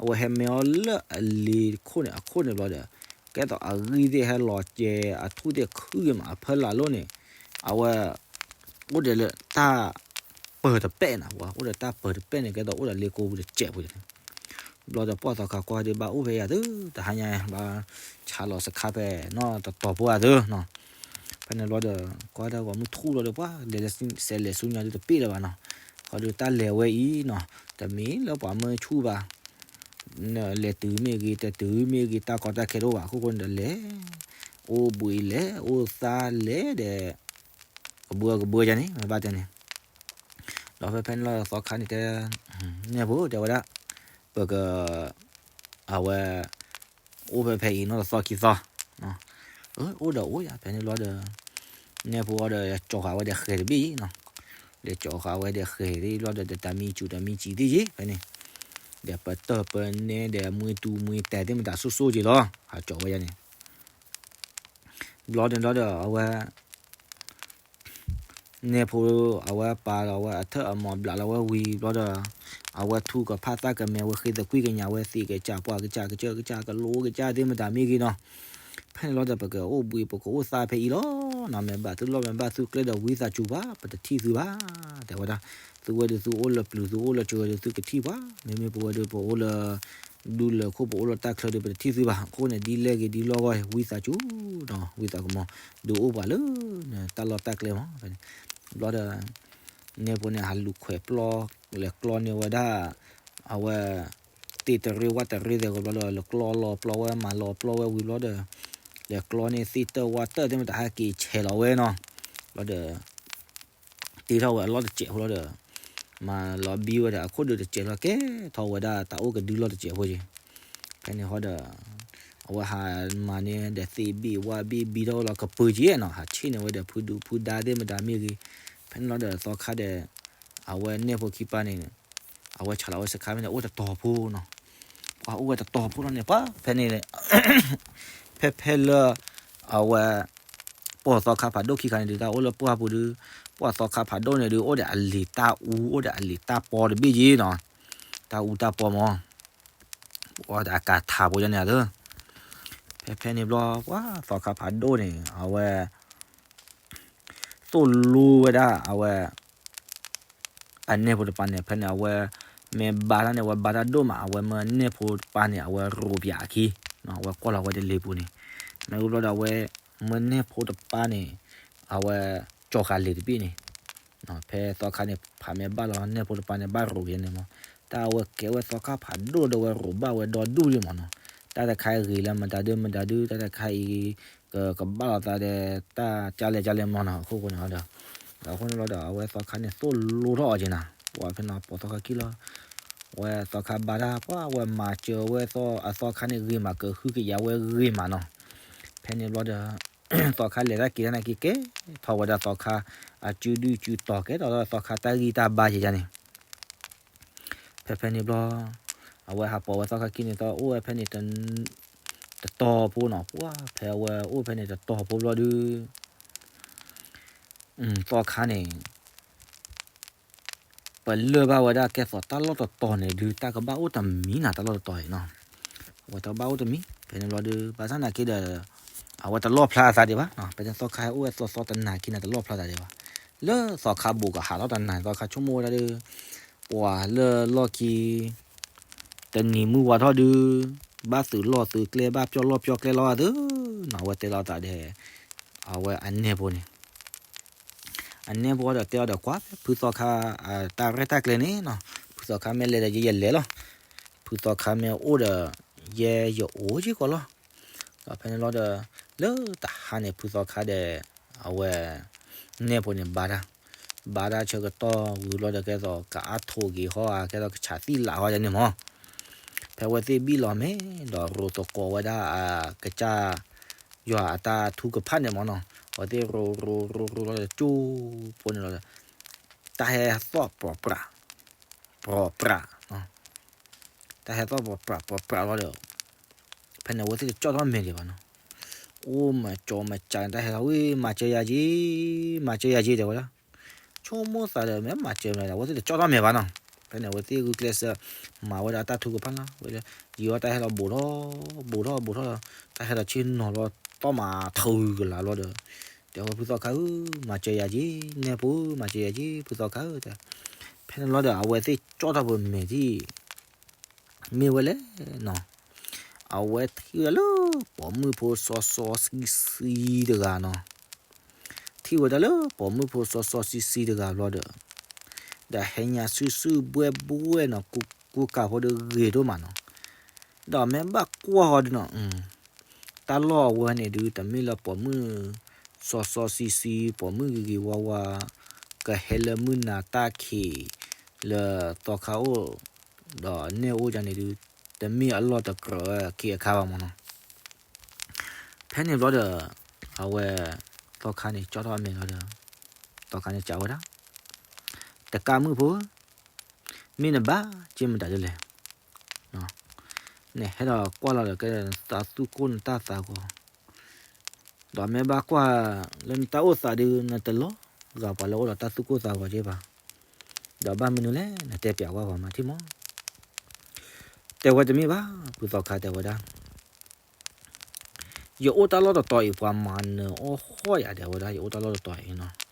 အဝဲဟဲမဲအီၤလၢအလံၤတခိၣ်န့ၣ် အခိၣ်န့ၣ်ဘျီဒီး ကဲသိးအဂံၢ်သ့ၣ်ဟဲလီၤကဲ အထူၣ်သ့ၣ်ခုၣ်ဂ့ၤမး အဖၢလာ်လိၤန့ၣ်, အဝဲ အိၣ်ဒီးလၢတၢ်ပၢၤတပဲၣ်နၤပှၤ, အိၣ်ဒီးတၢ်ပၢၤတပဲၣ်န့ၣ် ကဲသိးအိၣ်ဒီးလ့ကိပူၤတစဲးဖိန့ၣ် ဘျီဒီးပှၤသီခါကွၢ်ဒီး ဘၣ်အိၣ်ဖဲယၤသု တဟါညါ ဘၣ်ဆါလီၤစခါဖဲနီတတီၤဖိဧါသုနီၤ, ဖဲန့ၣ်ဘျီဒီး ကွၢ်ဒၣ်ပှၤမုၢ်ထူၣ်လီၤဒီး ပှၤလဲၤဆဲးလဲၤဆူညါဒုးတပ့ၢ်လၢၤဘၣ်နီၤ, ဃီဒုးတၢ်လဲၤဝဲအံၤနီၤ, တမ့ၢ်လၢပှၤမုၢ်ဆူၣ်ဘၣ်, လဲၤတုၤမ့ၢ်ဂ့ၤ တတုၤမ့ၢ်ဂ့ၤ တၢ်ကီတၢ်ခဲတအိၣ်ဘၣ် အခိၣ်ဃိန့ၣ်ဒီးလဲၤ, အိၣ်ဘှံးလဲၤ အိၣ်သါလဲၤဒီး ကဘှၢကဘှၢယါန့ၣ် မ့ၢ်ဘၣ်တဲန့ၣ်, ဒီးဖဲဖဲန့ၣ်လီၤသီခါန့ၣ်တဲ, နဲၣ်ဖိ တဲဝဲဒၣ်, ပက, အဝဲ, အိၣ်ဖဲဖဲအံၤနီတသီခံသီ, အိၣ်ဒီးအိၣ်ယၤ ဖဲန့ၣ်ဘျီဒီး, နဲၣ်ဖိအီၤဒီး ကၠီၤဃာ်ဝဲဒီးဃဲၤတဘ့ၣ်အံၤနီၤ, ဒီးကၠီၤဃာ်ဝဲဒီးဃဲၤသ့ၣ်ဘျီဒီး တၢ်မံစူၤတၢ်မံစံၤသ့ၣ်ယံၤ ဖဲန့ၣ်, ဒီးပတၢၢ်ပနဲဒီးမှ့တူမှ့တဲာ်သ့ၣ်မတၤစိၣ်စိၣ်က့ၤလီၤ ဟးကၠီၤဝဲယါန့ၣ် ဘျီန့ၣ်ဘျီဒီး အဝဲ နဲၣ်ဖိ အဝဲပာ်ဒီးအဝဲအထၢၣ်အမီၢ်ဘျးလီၤဝဲဝံၤဘျီဒီး အဝဲထူကဖၣ်သၣ်ကမဲဝဲဃ့သကွံၢ်ကညးဝဲသ့ၣ်ကစၢ်ပှၢ်ကစၢ်ကစၢၢ်ကစၢ်ကလိကစၢ်သ့ၣ်မတၤမ့ၢ်ဂ့ၤနီၤ, ဖဲန့ၣ်လီၤဒီးပကအိၣ်ဘှံးပကအိၣ်သါဖဲအံၤလီၤ, နမ့ၢ်ဘၣ်သုလီၢ်မ့ၢ်ဘၣ်သုကျဲဒီးဝံသးစူၤဘၣ် ပတထံၣ်သုဘၣ်, တဲဝဲဒၣ်, သုဝဲဒုးသုအိၣ်လၢပျုၤသုအိၣ်လၢစှၤဒီးသုကထံၣ်ပှၤ, မ့မ့ၢ်ပဝဲဒုးပအိၣ်လၢ ဒူလၢၢ်ခိၣ်ပအိၣ်လၢတၢ်ချၢဒီးပတထံၣ်သုဘၣ်, အဃိန့ၣ် ဒ်လဲၣ်ဂ့ၤဒ်လဲၣ်ဂ့ၤ ဝံသးစူၤနီၤ ဝံသးကမီၤ ဒုးအိၣ်ပှၤလၢ တၢ်လီၢ်တၢ်ကျဲမး, ဘျီဒီး နဲၣ်ဖိန့ၣ် ဟးလူၤခွဲးပျီ လဲၤကျီန့ၢ်ဝဲဒၣ် အဝဲ သ့ၣ်တရ့ဝၣ်တရ့သ့ၣ်ဂီၤဘျီဒီး လဲၤကျီလီၤပျီဝဲမၤလီၤပျီဝဲဝံၤဘျီဒီး လဲၤကျီန့ၢ်သ့ၣ်တၢၣ်ဝၣ်တၢၣ်သ့ၣ်မတၤဟဲက့ၤဆဲးလီၤဝဲနီၤ, ဘျီဒီး တ့ထီၣ်ဝဲအလီၢ်တစဲးဖိလီၤဒီး မၤလီၤဘံဝဲဒီးအခိၣ်ဒုးတစဲးလီၤ ကဲထီၣ်ဝဲဒၣ်တၢ်အိၣ်ကဒုလီၢ်တစဲးဖိက့ၤ, ဖဲန့ၣ်ဃီဒီး အဝဲဟးမၤန့ၢ်ဒီးသ့ၣ်ဘ့ၣ်ဝၣ်ဘ့ၣ်ဘံထီၣ်ဝဲလီၤကပၢၤက့ၤနီၤ, ဟးဆ့ၣ်န့ၢ်ဝဲဒီးဖုဒူဖုဒါသ့ၣ်မတၤမ့ၢ်ဂ့ၤ, ဖဲန့ၣ်လီၤဒီးသီခါဒီး အဝဲနဲၣ်ဖိခံပၢ်န့ၣ် အဝဲဆးလီၤဝဲစခါဖဲန့ၣ် အိၣ်တတီၤဖိနီၤ, ပှၤအိၣ်ဝဲတတီၤဖိလီၤန့ၣ် ပှၤဖဲန့ၣ် ဖဲဖဲလၢ အဝဲ ပှၤသီခါဖးဒိၣ်ခံခါန့ၣ်ဒုး တၢ်အိၣ်လၢပှၢ်ပူၤဒုး ပှၤသီခါဖးဒိၣ်န့ၣ်ဒုး အိၣ်ဒီးအလံာ်တၢ်အူ အိၣ်ဒီးအလံာ်တၢ်ပီတဘ့ၣ်က့ၤနီၤ, တၢ်အူတၢ်ပီမး ပှၤဒီးအကၤထးဖိယါန့ၣ်ဧါ, ဖဲဖဲန့ၣ်ဘျီ ပှၤသီခါဖးဒိၣ်န့ၣ် အဝဲ သိၣ်လိဝဲဒၣ် အဝဲ အနဲၣ်ဖိတပၤန့ၣ် ဖဲန့ၣ် အဝဲ မ့ၢ်ဘါတၢ်န့ၣ် အဝဲဘါတၢ်ဒိၣ်မး အဝဲမၢနဲၣ်ဖိတပၤန့ၣ် အဝဲရိးပၠးအခံ အဝဲကွၢ်လီၤဝဲတလ့ၤပူၤန့ၣ် မ့ၢ်ဝံၤဘျီဒီး အဝဲ မၢနဲၣ်ဖိတပၤန့ၣ် အဝဲ ကၠီၤဃာ်လံာ်တဘ့ၣ်န့ၣ် ဖဲသီခါန့ၣ် ဖးမ့ၢ်ဘၣ်လီၤ နဲၣ်ဖိတပၤန့ၣ် ဘၣ်ရိးက့ၤန့ၣ်မး တၢ်အဝဲကဲဝဲသီခါဖးဒိၣ်ဒီးဝဲရိးဘၣ်ဝဲဒီဒူၣ်လံမးနီၤ တၢ်တခါအံၤဂ့ၤလၢမတၤဒုမတၤဒု တၢ်တခါအံၤ က ကဘၣ်လီၤသးဒီး တၢ်ကၢ်လဲၣ်ကၢ်လဲၣ်မးနီၤ အခိၣ်ဃိန့ၣ်ဒီး အဃိန့ၣ်လီၤဒီး အဝဲသီခါန့ၣ် သိၣ်လိထီၣ်အီၤက့ၤနၤ ပှၤဖဲန့ၣ် ပိာ်သီခါခံလီၤ ဝဲသီခါဘါတၢ် ပှၤဝဲမၤစၢၤဝဲသီ အသီခါန့ၣ်ဂ့ၤမး ကဟုကယာ်ဝဲဂ့ၤမးနီၤ ဖဲန့ၣ်ဘျီဒီး သီခါလဲၤတၢ်က့ၤတၢ်န့ၣ်က့ၤကဲ ထီၣ်ဝဲဒၣ်သီခါ အစုဒုၣ်စုတီၤကဲထီၣ်သီခါတၢ်ဂံၢ်တၢ်ဘါယဲယါန့ၣ် ဖဲဖဲန့ၣ်ဘျီ အဝဲဟးပိာ်ဝဲသီခါခံန့ၣ် သီအိၣ်ဝဲဖဲန့ၣ်တ တတီၤဖိနီၤ, ပှၢ်ဖဲအဝဲအိၣ်ဖဲန့ၣ်တတီၤဖိဘျီဒုး သီခါန့ၣ် ပလၢၢ်ဘၣ်ဝဲဒၣ်ကဲသိးတၢ်လီၢ်တတီၤန့ၣ်ဒုး တၢ်ကဘၣ်အိၣ်တမံၤနၤတၢ်လီၢ်တတီၤအံၤနီၤ, အဝဲတဘၣ်အိၣ်တမံၤ ဖဲန့ၣ်ဘျီဒုး ဘၣ်ဆၣ်နာ်က့ဒီး အဝဲတလီၣ်ဖျါအသးဒံးဘၣ်နီၤ, ဖဲန့ၣ်သီခါဟဲအိၣ်ဝဲသီသီတနၤခံနၤတလီၣ်ဖျါသးဒံးဘၣ်, လၢသီခါဘူးကဟးထီၣ်တနၤ သီခါဆိကမိၣ်ဝဲဒၣ်ဒီး ပှၤလၢလီၢ်ခံ တနံၤမုၢ်ဝါထီၣ်ဒုး ဘၣ်သုးလီၢ်သုးကျဲ ဘၣ်ပျီလီၢ်ပျီကျဲလီၤသုနီၤ, အဝဲတဲလီၤသးဒီး အဝဲအနဲၣ်ဖိန့ၣ် အနဲၣ်ဖိဒီးတဲအီၤဒီးကွၢ်ဖဲဖုသီခါ တၢ်ရဲၣ်တၢ်ကျဲၤန့ၣ်နီၤ, ဖုသီခါမ့ၢ်လဲၤဒီးယဲယလဲၤလီၤ, ဖုသီခါမ့ၢ်အိၣ်ဒီး ယဲယအိၣ်က့ၤကီးလီၤ, ဒီးဖဲန့ၣ်လီၤဒီး လၢတဟါန့ၣ် ဖုသီခါဒီး အဝဲ နဲၣ်ဖိန့ၣ်ဘါတၢ်, ဘါတၢ်ဆၢကတီၢ်ဝံၤလီၤဒီး ကဲသိးကအါထိးက့ၤဟီဧါ ကဲသိးကဆးသံလးဟီယါန့ၣ်မး, ဖဲအဝဲသ့ၣ်ဘံၣ်လီၤမ့ၢ်ဒီး ရိးသကိးဝဲဒၣ်အကစၢ်ယွၤအတၢ်ထုကဖၣ်န့ၣ်မးနီၤ, အဝဲသ့ၣ်ရိးရိးရိးရိးလီၤဒီး ကၠိဖိန့ၣ်လီၤဒီး တၢ်ဟဲသီၣ်ပြးပြး ပြးပြး တၢ်ဟဲသီၣ်ပြးပြးပြးပြးလီၤဒီး ဖဲန့ၣ်အဝဲသ့ၣ်တကၠီၣ်ထီၣ်မဲာ်ဒံးဘၣ်နီၤ, အိၣ်မၤကၠီမၤကၠးန့ၣ် တၢ်ဟဲသီၣ်ဝံၤ မၤစၢၤယၤက့ၤ မၤစၢၤယၤက့ၤ တဲဝဲဒၣ်, ဆိကမိၣ်သးဒီး မ့ၢ်မၤစၢၤမနုၤလဲၣ် အဝဲသ့ၣ်တကၠီၣ်ထီၣ်မဲာ်ဘၣ်နီၤ, ဖဲန့ၣ်အဝဲသ့ၣ်ဂုာ်ကျဲးစၢး မၤဝဲဒၣ်တၢ်ထုကဖၣ်လီၤ, ဝဲလၢ ယံာ်ဝဲတၢ်ဟဲလီၤဘူးထီၣ် ဘူးထီၣ်ဘူးထီၣ်လီၤ, တၢ်ဟဲလီၤဆ့ၣ်နီၤလီၤ သီၣ်မၤထုးကလးလီၤဒီး တဲဝဲဖုသီခါဧၢ မၤစၢၤယၤက့ၤ နဲၣ်ဖိဧၢ မၤစၢၤယၤက့ၤ ဖုသီခါဧၢ တဲ, ဖဲန့ၣ်လီၤဒီး အဝဲသ့ၣ်ကၠီၣ်ထီၣ်ပမဲာ်ဒ် မ့ၢ်ဝဲလဲၣ်နီၤ, အဝဲထံၣ်ဝဲဒၣ်လၢပိာ်မုၣ်ဖိစီစီဆှံဆှံတဂၤနီၤ, ထံၣ်ဝဲဒၣ်လၢပိာ်မုၣ်ဖိစီစီဆှံဆှံတဂၤဘျီဒီး ဒီးဟဲညါစုစုဘှဲၣ်ဘှဲၣ်နီၤ, ကူကၤဖိဒီးဂ့ၤဒိၣ်မးနီၤ, ဒီးမ့ၢ်ဘၣ်ကွၢ်ဃီဒုနီၤ, တၢ်လီၢ်အဝဲန့ၣ်ဒု တမ့ၢ်လၢပိာ်မုၣ်စီစီဆှံဆှံ ပိာ်မုၣ်ဂ့ၤဂ့ၤဝါဝါ ကဟဲလၢမုၢ်နၤတၢ်ခံး လၢသီခါအိၣ် ဒီးနဲၣ်အိၣ်ဒ်န့ၣ်ဒု တမ့ၢ်အလီၢ်တကြၢးအခ့အခါဘၣ်မးနီၤ, ဖဲန့ၣ်ဘျီဒီး အဝဲ သီခါန့ၣ်ကၠီၣ်ထီၣ်အမဲာ်လီၤဒီး သီခါန့ၣ်စံးဝဲဒၣ်, တကးမုၣ်ဖိ, မ့ၢ်နဘၣ်က့ၤမတၤဒ်လဲၣ်, နဟဲဒီးကွၢ်လီၤဒီးကဲနတၢ်သူၣ်ကိၢ်နတၢ်သးဂီၤ, ဒီးမ့ၢ်ဘၣ်ကွၢ်လၢနတၢ်အိၣ်သးဒု နတလီၤဂာ်ပှၤလၢအိၣ်ဒီးတၢ်သူၣ်ကိၢ်သးဂီၤက့ၤဘၣ်, ဒီးဘၣ်မနုၤလဲၣ် နတဲပျးကွၢ်ပှၤမၤထံၣ်မး, တဲဝဲတမ့ၢ်ဘၣ် ဖုသီခါတဲဝဲဒၣ် ယအိၣ်တၢ်လီၢ်တတီၤအံၤ ပှၤမၤနၢၤအီၣ်ဃီၣ်ယၤ တဲဝဲဒၣ် ယအိၣ်တၢ်လီၢ်တတီၤအံၤနီၤ,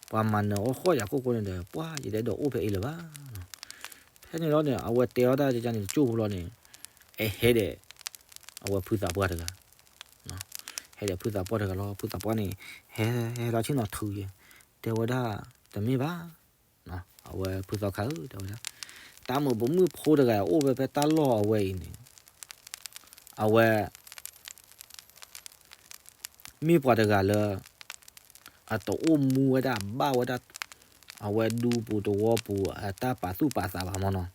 ပှၤမၤနၢၤအီၣ်ဃီၣ်ယၤခိၣ်ဃိန့ၣ်ဒီး ပှၢ်ယတအဲၣ်ဒိးအိၣ်ဖဲအံၤလၢၤဘၣ်နီၤ, ဖဲန့ၣ်လီၤန့ၣ် အဝဲတဲအီၣ်တၢ်တကန့ၣ် တကၠိၢ်ဖိလီၤန့ၣ်, အဟဲဒီး အဝဲဖုသးပှၢ်တဂၤ ဟဲဒီးဖုသးပှၢ်တဂၤလီၤ, ဖုသးပှၢ်န့ၣ် ဟဲ ဟဲလီၤဆ့ၣ်နီၤထုးက့ၤ, တဲဝဲဒၣ် တမ့ၢ်ဘၣ် အဝဲဖုသီခါဧၢ တဲဝဲဒၣ်, တၢ်မုာ်ပိာ်မုၣ်ဖိတဂၤအိၣ်ဝဲဖဲတၢ်လီၢ်အဝဲအံၤန့ၣ်, အဝဲ မ့ၢ်ပှၤတဂၤလၢ အတအိၣ်မူဝဲဒၣ်ဘၣ်ဝဲဒၣ် အဝဲဒူပူၤသဝီပူၤအတၢ်ပာ်သူၣ်ပာ်သးဘၣ်မးနီၤ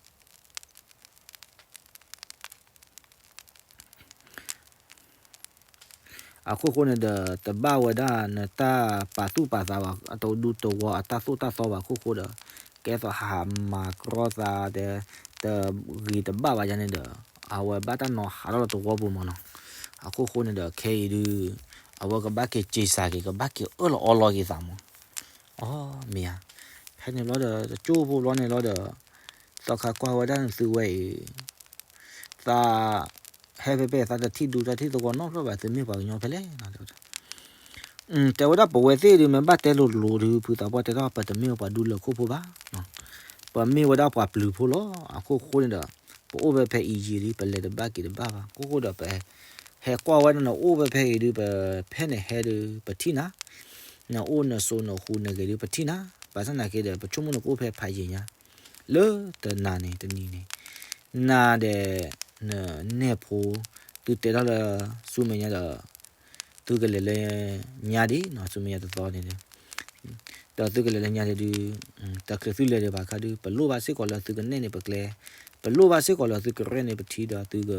အခိၣ်ဃိန့ၣ်ဒီး တဘၣ်ဝဲဒၣ်နတၢ်ပာ်သူၣ်ပာ်သးဘၣ် အတဒူတဝီအတၢ်သိၣ်တၢ်သီဘၣ်အခိၣ်ဃိဒီး ကဲသိးဟးမၤကြီသးဒီး တဂ့ၤတဘၣ်ဘၣ်ယါန့ၣ်ဒီး အဝဲဘၣ်တၢ်နီၤဟးထီၣ်လၢသဝီပူၤမးနီၤ. အခိၣ်ဃိန့ၣ်ဒီး ခဲအံၤဒုး အဝဲကဘၣ်က့ၤစံးစၢ်က့ၤ ကဘၣ်က့ၤအၢၣ်လီၤအီလီၤက့ၤသးမး. အီ မ့ၢ်ဧါ. ဖဲန့ၣ်ဘျီဒီး တကၠိဖိဘျီန့ၣ်လီၤဒီး သီခါကွၢ်ဝဲဒၣ်နသုဝဲအံၤ သး ဟဲဖဲဖဲသးတထံၣ်ဒူတၢ်ထံၣ်သဝီနီတဖျၢၣ်ဘၣ် သုမ့ၢ်ပှၤကညီဖဲလဲၣ် တဲဝဲဒၣ်. တဲဝဲဒၣ်ပဝဲသ့ၣ်ဒုး မ့ၢ်ဘၣ်တဲလိၤလိၤဒုး ဖုသးပှၢ်တဲထီၣ် ပတမ့ၢ်ပှၤဒူလၢၢ်ခိၣ်ဖိဘၣ်. ပမ့ၢ်ဝဲဒၣ်ပှၤပျုၤဖိလီၤ. အခိၣ်ဃိန့ၣ်ဒီး ပအိၣ်ဖဲဖဲအံၤယံာ်လံ ပလဲၤတဘၣ်က့ၤတဘၣ်ဘၣ်. အခိၣ်ဃိဒီး ပဟဲကွၢ်ဝဲဒၣ်နအိၣ်ဖဲဖဲအံၤဒုး ပဖဲန့ၣ်ဟဲဒုး ပထံၣ်နၤ နအိၣ်နဆိးနဃူနဂဲၤဒုး ပထံၣ်နၤ. ဘၣ်ဆၣ်သနာ်က့ဒီး ပဆိကမိၣ်နကအိၣ်ဖဲဖးယံာ်ညါ လၢတနၤန့ၣ်တနံၤန့ၣ် နၤဒီး နနဲၣ်ဖိ သုတဲထီၣ်လၢ ဆူမဲာ်ညါဒီး သုကလဲၤလၢညါဒံး ဆူမဲာ်ညါတသီန့ၣ် ဒီးသုကလဲၤလၢညါဒံးဒုး တချုးသုလဲၤဒံးဘၣ်ခါဒုး ပလိၣ်ဘၣ်စ့ၢ်ကီးလၢသုကနဲၣ်န့ၢ်ပကျဲ ပလိၣ်ဘၣ်စ့ၢ်ကီးလၢသုကရဲၣ်န့ၢ်ပထံဒီးသုက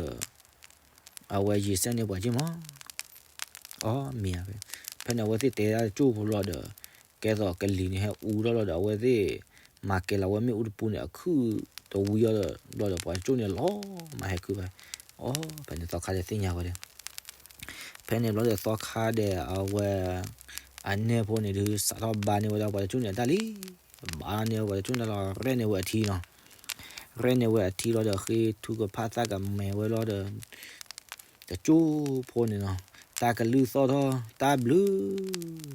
အဝဲယံာ်စဲန့ၢ်ပှၤက့မး. အီ မ့ၢ်ဧါ. ဖဲန့ၣ်အဝဲသ့ၣ်တဲဒၣ်တကၠိဖိလီၤဒီး ကဲသိးကလံၤန့ၣ်ဟဲအူထီၣ်လီၤဒီး အဝဲသ့ၣ်မၤကဲၤလီၤဝဲမ့ၣ်အူတပူၤန့ၣ် အခုၣ်တဝံအီၤဒီး ဘျီဒီးပှၤကၠိန့ၣ်လီၤ မၤဟဲခုၣ်ဖဲ. အီ ဖဲန့ၣ်သီခါဒီးသ့ၣ်ညါဝဲဒီး ဖဲန့ၣ်ဘျီဒီးသီခါဒီးအဝဲ အနဲၣ်ဖိန့ၣ်ဒုး စးထီၣ်ဘါန့ၢ်ဝဲဒၣ်ပှၤတကၠူၣ်န့ၣ်တၢ်လံ, ဘါန့ၢ်ဝဲပှၤတကၠူၣ်န့ၣ်လီၤ ရဲၣ်န့ၢ်ဝဲအထံနီၤ, ရဲၣ်န့ၢ်ဝဲအထံလီၤဒီး ဃ့ထုကဖၣ်သၣ်ကမဲာ်ဝဲလီၤဒီး တကၠူၣ်ဖိန့ၣ်နီၤ, တၢ်ကလုၢ်သီၣ်ထီၣ် တၢ်ဘျုး,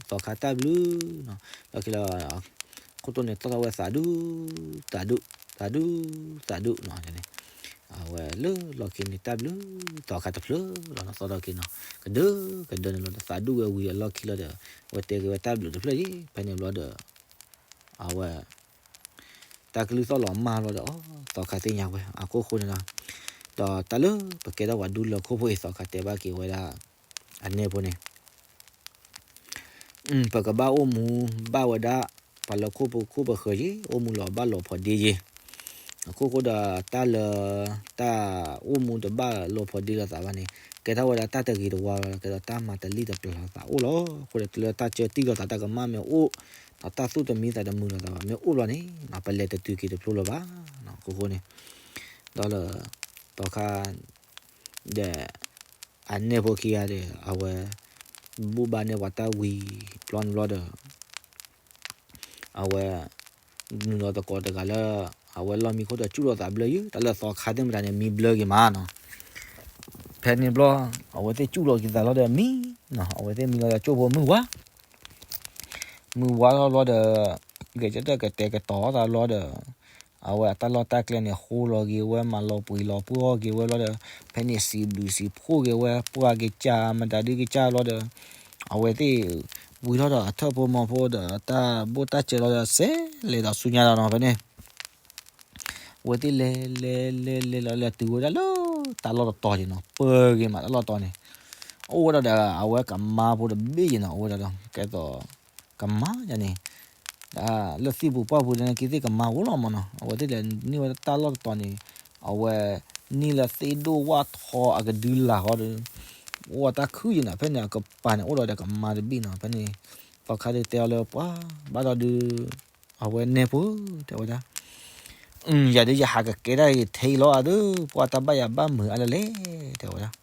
သီခါတၢ်ဘျုးနီၤ, လီၢ်ခံလီၤ ခိၣ်တိန့ၣ်သီၣ်ထီၣ်ဝဲသးဒူ, သးဒူ, သးဒူ, သးဒူနီၤ, အဝဲလၢလီၢ်ခံန့ၣ်တၢ်ဘျုး, သီခါတဖျၢၣ်လီၤနီၤ သီၣ်ထီၣ်က့ၤနီၤ, ကဒၢကဒၢန့ၣ်လီၤဒီး သးဒူဝဲဝံၤအလီၢ်ခံလီၤဒီး အဝဲတဲက့ၤဝဲတၢ်ဘျုးတဖျၢၣ်ယံၤ ဖဲန့ၣ်ဘျီဒီး အဝဲ တၢ်ကလုၢ်သီၣ်လီၤမၢ်လီၤဒီး အီ သီခါသ့ၣ်ညါဝဲ အခိၣ်ဃိန့ၣ်လီၤ, ဒီးတၢ်လၢပကဲထီၣ်ပှၤဒူလၢခိၣ်ဖိအံၤ သီခါတဲဘၣ်က့ၤဝဲဒၣ် အနဲၣ်ဖိန့ၣ် ပကဘၣ်အိၣ်မူ ဘၣ်ဝဲဒၣ် ပှၤလၢခိၣ်ပခိၣ်ပဃၢၤယ့ၤ အိၣ်မူလီၤဘၣ်လီၤဖီဒ့ယ့ၤ, အခိၣ်ဃိဒီးတၢ်လၢ တၢ်အိၣ်မူတဘၣ်လီၤဖီဒ့လိာ်သးဘၣ်န့ၣ် ကဲထီၣ်ဝဲဒၣ်တၢ်တဂ့ၤတဝါလီၤ, ကဲဒီးတၢ်မၤတလံၣ်တပျၢၤလိာ်သးအိၣ်လီၤ, အဃိဒီးလၢတၢ်ကၢတံၢ်လိာ်သးတၢ်ကမၣ်မ့ၢ်အိၣ်, ဒီးတၢ်သူၣ်တမံသးတမုာ်လိာ်သးဘၣ် မ့ၢ်အိၣ်ဘျီန့ၣ် ပလဲၤတတုၤက့ၤတဖျိလၢၤဘၣ်, အခိၣ်ဃိန့ၣ် ဒီးလၢ သီခါ ဒီး အနဲၣ်ဖိခံဂၤဒီး အဝဲ ဘူၣ်ဘါန့ၢ်ပှၤတၢ်ဝံၤ ဘျီန့ၣ်ဘျီဒီး အဝဲ နုာ်လီၤသကိးတဂၤလၢ အဝဲလီၢ်မံခိၣ်ဒီး ကၠူၣ်လိာ်သးဘျၢယုၢ် တၢ်လၢသီခါသ့ၣ်မတၤန့ၣ် မံဘျၢက့ၤမးနီၤ, ဖဲန့ၣ်ဘျီ အဝဲသ့ၣ်ကၠူၣ်လိာ်က့ၤသးလီၤဒီးမံနီၤ, အဝဲသ့ၣ်မံလီၤဒီးကၠိဖိမုၢ်ဝါ မုၢ်ဝါထီၣ်ဘျီဒီး ဂဲၤကတၢၢ်ကတဲာ်ကတီၤသးဘျီဒီး အဝဲအတၢ်လီၢ်တၢ်ကျဲန့ၣ် ဃိလီၤက့ၤဝဲ မၤလီၤပှံၤလီၤပှီၢ်က့ၤဝဲဘျီဒီး ဖဲန့ၣ်စံးဘျုးစံးဖှိၣ်က့ၤဝဲ ပှၢ်က့ၤကၢ်မတၤဒုကစၢ်ဘျီဒီး အဝဲသ့ၣ် ဝံၤထီၣ်ဒီးအထၢၣ်ဖိမီၤဖိဒီး တၢ်ဘိၣ်တၢ်စဲးလီၤဒီး စဲးလဲၤဒီးဆူညါဒီးနီၤ ဖဲန့ၣ် အဝဲသ့ၣ်လဲၤလဲၤလဲၤလဲၤလီၤ လဲၤတုၤဝဲဒၣ်လၢ တၢ်လီၢ်တတီၤက့ၤနီၤ ပၢၤက့ၤမးတၢ်လီၢ်တတီၤန့ၣ် အိၣ်ဝဲဒၣ်ဒီး အဝဲကမါဖိတဘ့ၣ်က့ၤနီၤ အိၣ်ဝဲဒၣ်ဒီး ကဲသိး ကမါယၤန့ၣ် လၢသံၣ်ပူၤပှၢ်ပူၤန့ၣ် က့ၤသ့ၣ်ကမါအိၣ်လီၤမးနီၤ အဝဲသ့ၣ်လဲၤန့ၢ်ဝဲတၢ်လီၢ်တတီၤန့ၣ် အဝဲ န့ၢ်လၢသ့ၣ်ဒိၣ်ဝၣ်ထီအကဒုလာ်ဃီဒီး အိၣ်တၢ်ခုယံၤနီၤ ဖဲန့ၣ် အကပၤန့ၣ် အိၣ်ဒီးဒီးကမါတဘ့ၣ်နီၤ ဖဲန့ၣ် သီခါဒုးတဲအီၤလၢပှၤ ဘၣ်ဒီးဒုး အဝဲနဲၣ်ဖိ တဲဝဲဒၣ် ယၤဒုးယဟးကကဲဒၣ်ယထဲအံၤလီၤအဒုး ပှၤတၢ်ဘၣ်ယၤဘၣ်မုာ်အါလၢလဲၣ် တဲဝဲဒၣ်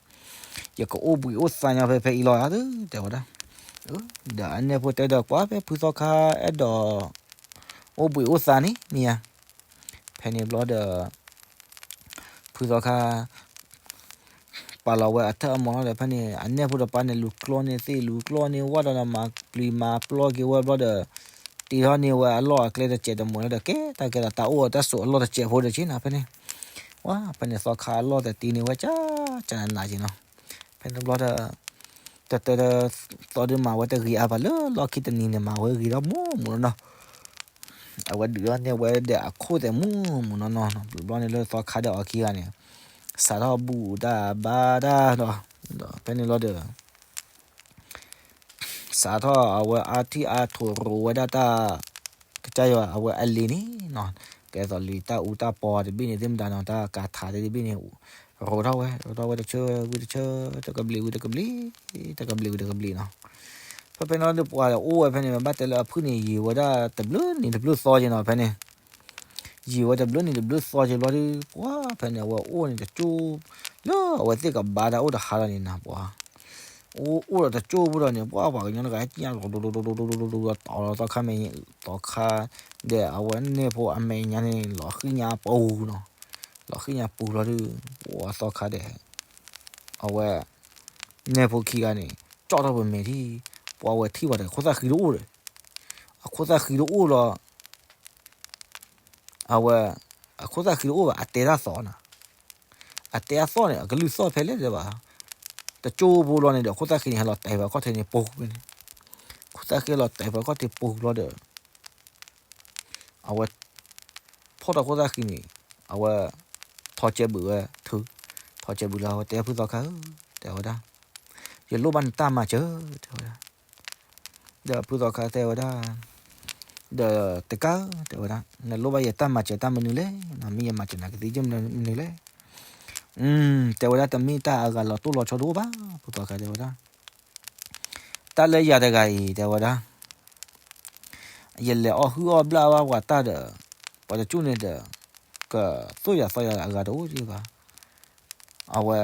ယကအိၣ်ဘှံးအိၣ်သါညီဖဲဖဲအံၤလီၤအဒုး တဲဝဲဒၣ် ဒီးအနဲၣ်ဖိတဲဒီးကွၢ်ဖဲဖုသီခါအဲၣ်ဒိး အိၣ်ဘှံးအိၣ်သါန့ၣ်မ့ၢ်ဧါ ဖဲန့ၣ်ဘျီဒီး ဖုသီခါ ပာ်လီၤဝဲအထၢၣ်အမီၤလီၤဒီး ဖဲန့ၣ် အနဲၣ်ဖိတပၤန့ၣ် လူၤကျီန့ၢ်သ့ၣ် လူၤကျီန့ၢ်ဝၣ်ဒီး မၤပျံၤမၤပျီက့ၤဝဲဘျီဒီး တ့ထီၣ်န့ၢ်ဝဲအလီၢ်အကျဲတစဲးတမှဲာ်လီၤဒီး ကဲတၢ်ကဲဒီးတၢ်အိၣ်အတၢ်ဆိးအလီၢ်တစဲးဖိဒီးက့နီၤ ဖဲန့ၣ် ဝဲ ဖဲန့ၣ်သီခါအလီၢ်တတ့န့ၢ်ဝဲကၠၢကၠၢနးနးက့နီၤ ဖဲန့ၣ်ဘျီဒီး တၢ်တဲဒီး သီဒုးမၤဝဲတဂ့ၤအါဘၣ်လၢလီၢ်ခံတနံၤန့ၣ် မၤဝဲဂ့ၤထီၣ်မူမူနီၢ်နီၢ် အဝဲဒုးထီၣ်န့ၢ်ဝဲဒီးအခိၣ်သဲးမူမူနီၢ်နီၢ်နီၤ ဘျီန့ၣ်လၢသီခါဒီးအီၤခံဂၤန့ၣ် စးထီၣ်ဘူၣ်တၢ်ဘါတၢ်ဒီး ဒီးဖဲန့ၣ်လီၤဒီး စးထီၣ်အဝဲအါထံၣ်အါထိးရိးဝဲဒၣ်တၢ် ကစၢ်ယွၤအဝဲအလံၤန့ၣ်နီၤ ကဲသိးလံာ်တၢ်အူတၢ်ပီတဘ့ၣ်န့ၣ် သ့ၣ်မတၤနီၤ တၢ်ကၤထးသ့ၣ်တဘ့ၣ်န့ၣ် ရိးထီၣ်ဝဲ ရိးထီၣ်ဝဲတဆၢဝံၤတဆၢ တကဘျံးဝံၤတကဘျံး တကဘျံးဝံၤတကဘျံးနီၤ ဖဲဖဲန့ၣ်ဒီးပှၤအိၣ်ဝဲဖဲန့ၣ် ဘၣ်တဲလၢအဖုၣ်န့ၣ် ယံာ်ဝဲဒၣ်တဘျုးနံၤတဘျုးသီက့ၤနီၤ ဖဲန့ၣ် ယံာ်ဝဲတဘျုးနံၤတဘျုးသီက့ၤဘျီဒီး ပှၤဖဲန့ၣ် အဝဲအိၣ်န့ၣ်တကၠိၢ် လၢအဝဲသ့ၣ်ကဘါတၢ်အိၣ်တဟါလီၤန့ၣ်နီၤ ပှၤ အိၣ်အိၣ်ဒီးတကၠိၢ်ဖိဒီးန့ၣ် ပှၤပှၤကညီတဂၤ ကညၣ်လီၤ တီၤလီၤသီခါမဲာ် သီခါ ဒီးအဝဲနဲၣ်ဖိအမဲာ်ညါန့ၣ် လီၤဃံၣ်ညါပူၤနီၤ လီၤဃံၣ်ညါပူၤလီၤဒီး ပှၤသီခါဒီး အဝဲ နဲၣ်ဖိခံဂၤန့ၣ် ကၠီၣ်ထီၣ်ပမဲာ်ထံ ပှၤဝဲထံၣ်ပှၤဒီး အခိၣ်သၣ်ဃံတအိၣ်ဒီး အခိၣ်သၣ်ဃံတအိၣ်လီၤ အဝဲ အခိၣ်သၣ်ဃံတအိၣ်ဘၣ် အတဲတၢ်သီနီၤ အတဲအသီၣ်န့ၣ် အကလုၢ်သီၣ်ဖဲလဲၣ်တဲဘၣ် တကၠိၢ်ဖိလီၤန့ၣ်ဒီး အခိၣ်သၣ်ဃံန့ၣ် ဟဲလီၤတဲာ်ဖဲခီၣ်ထံးန့ၣ်ပူၤန့ၣ် အခိၣ်သၣ်ဃံလီၤတဲာ်ဖဲခီၣ်ထံးပူၤလီၤဒီး အဝဲ ဖီၣ်ထီၣ်ခိၣ်သၣ်ဃံန့ၣ် အဝဲ ထီၣ်ကဲဘုးဝဲထု ထီၣ်ကဲဘုးလၢအဝဲတဲဖုသီခါဧၢ တဲဝဲဒၣ် ယလိၣ်ဘၣ်နတၢ်မၤစၢၤ တဲဝဲဒၣ် ဒီးဖုသီခါတဲဝဲဒၣ် ဒီးတကး တဲဝဲဒၣ် နလိၣ်ဘၣ်ယတၢ်မၤစၢၤတၢ်မနုၤလဲၣ် မ့ၢ်ယမၤစၢၤနၤကသ့မနုၤလဲၣ် တဲဝဲဒၣ် တမ့ၢ်တၢ်အဂၤလီၤတိၢ်လီၤဆီတအိၣ်ဘၣ် ဖုသီခါတဲဝဲဒၣ် တၢ်လၢယၤတဂၤအံၤ တဲဝဲဒၣ် ယလဲၤအီၣ်ဟုၣ်အီၣ်ဘျၣ်ဘၣ်ပှၤတၢ်ဒီး ပှၤတကၠူၣ်န့ၣ်ဒီး ကသိၣ်ယၤသီယၤအဂၤတအိၣ်ဘၣ် အဝဲ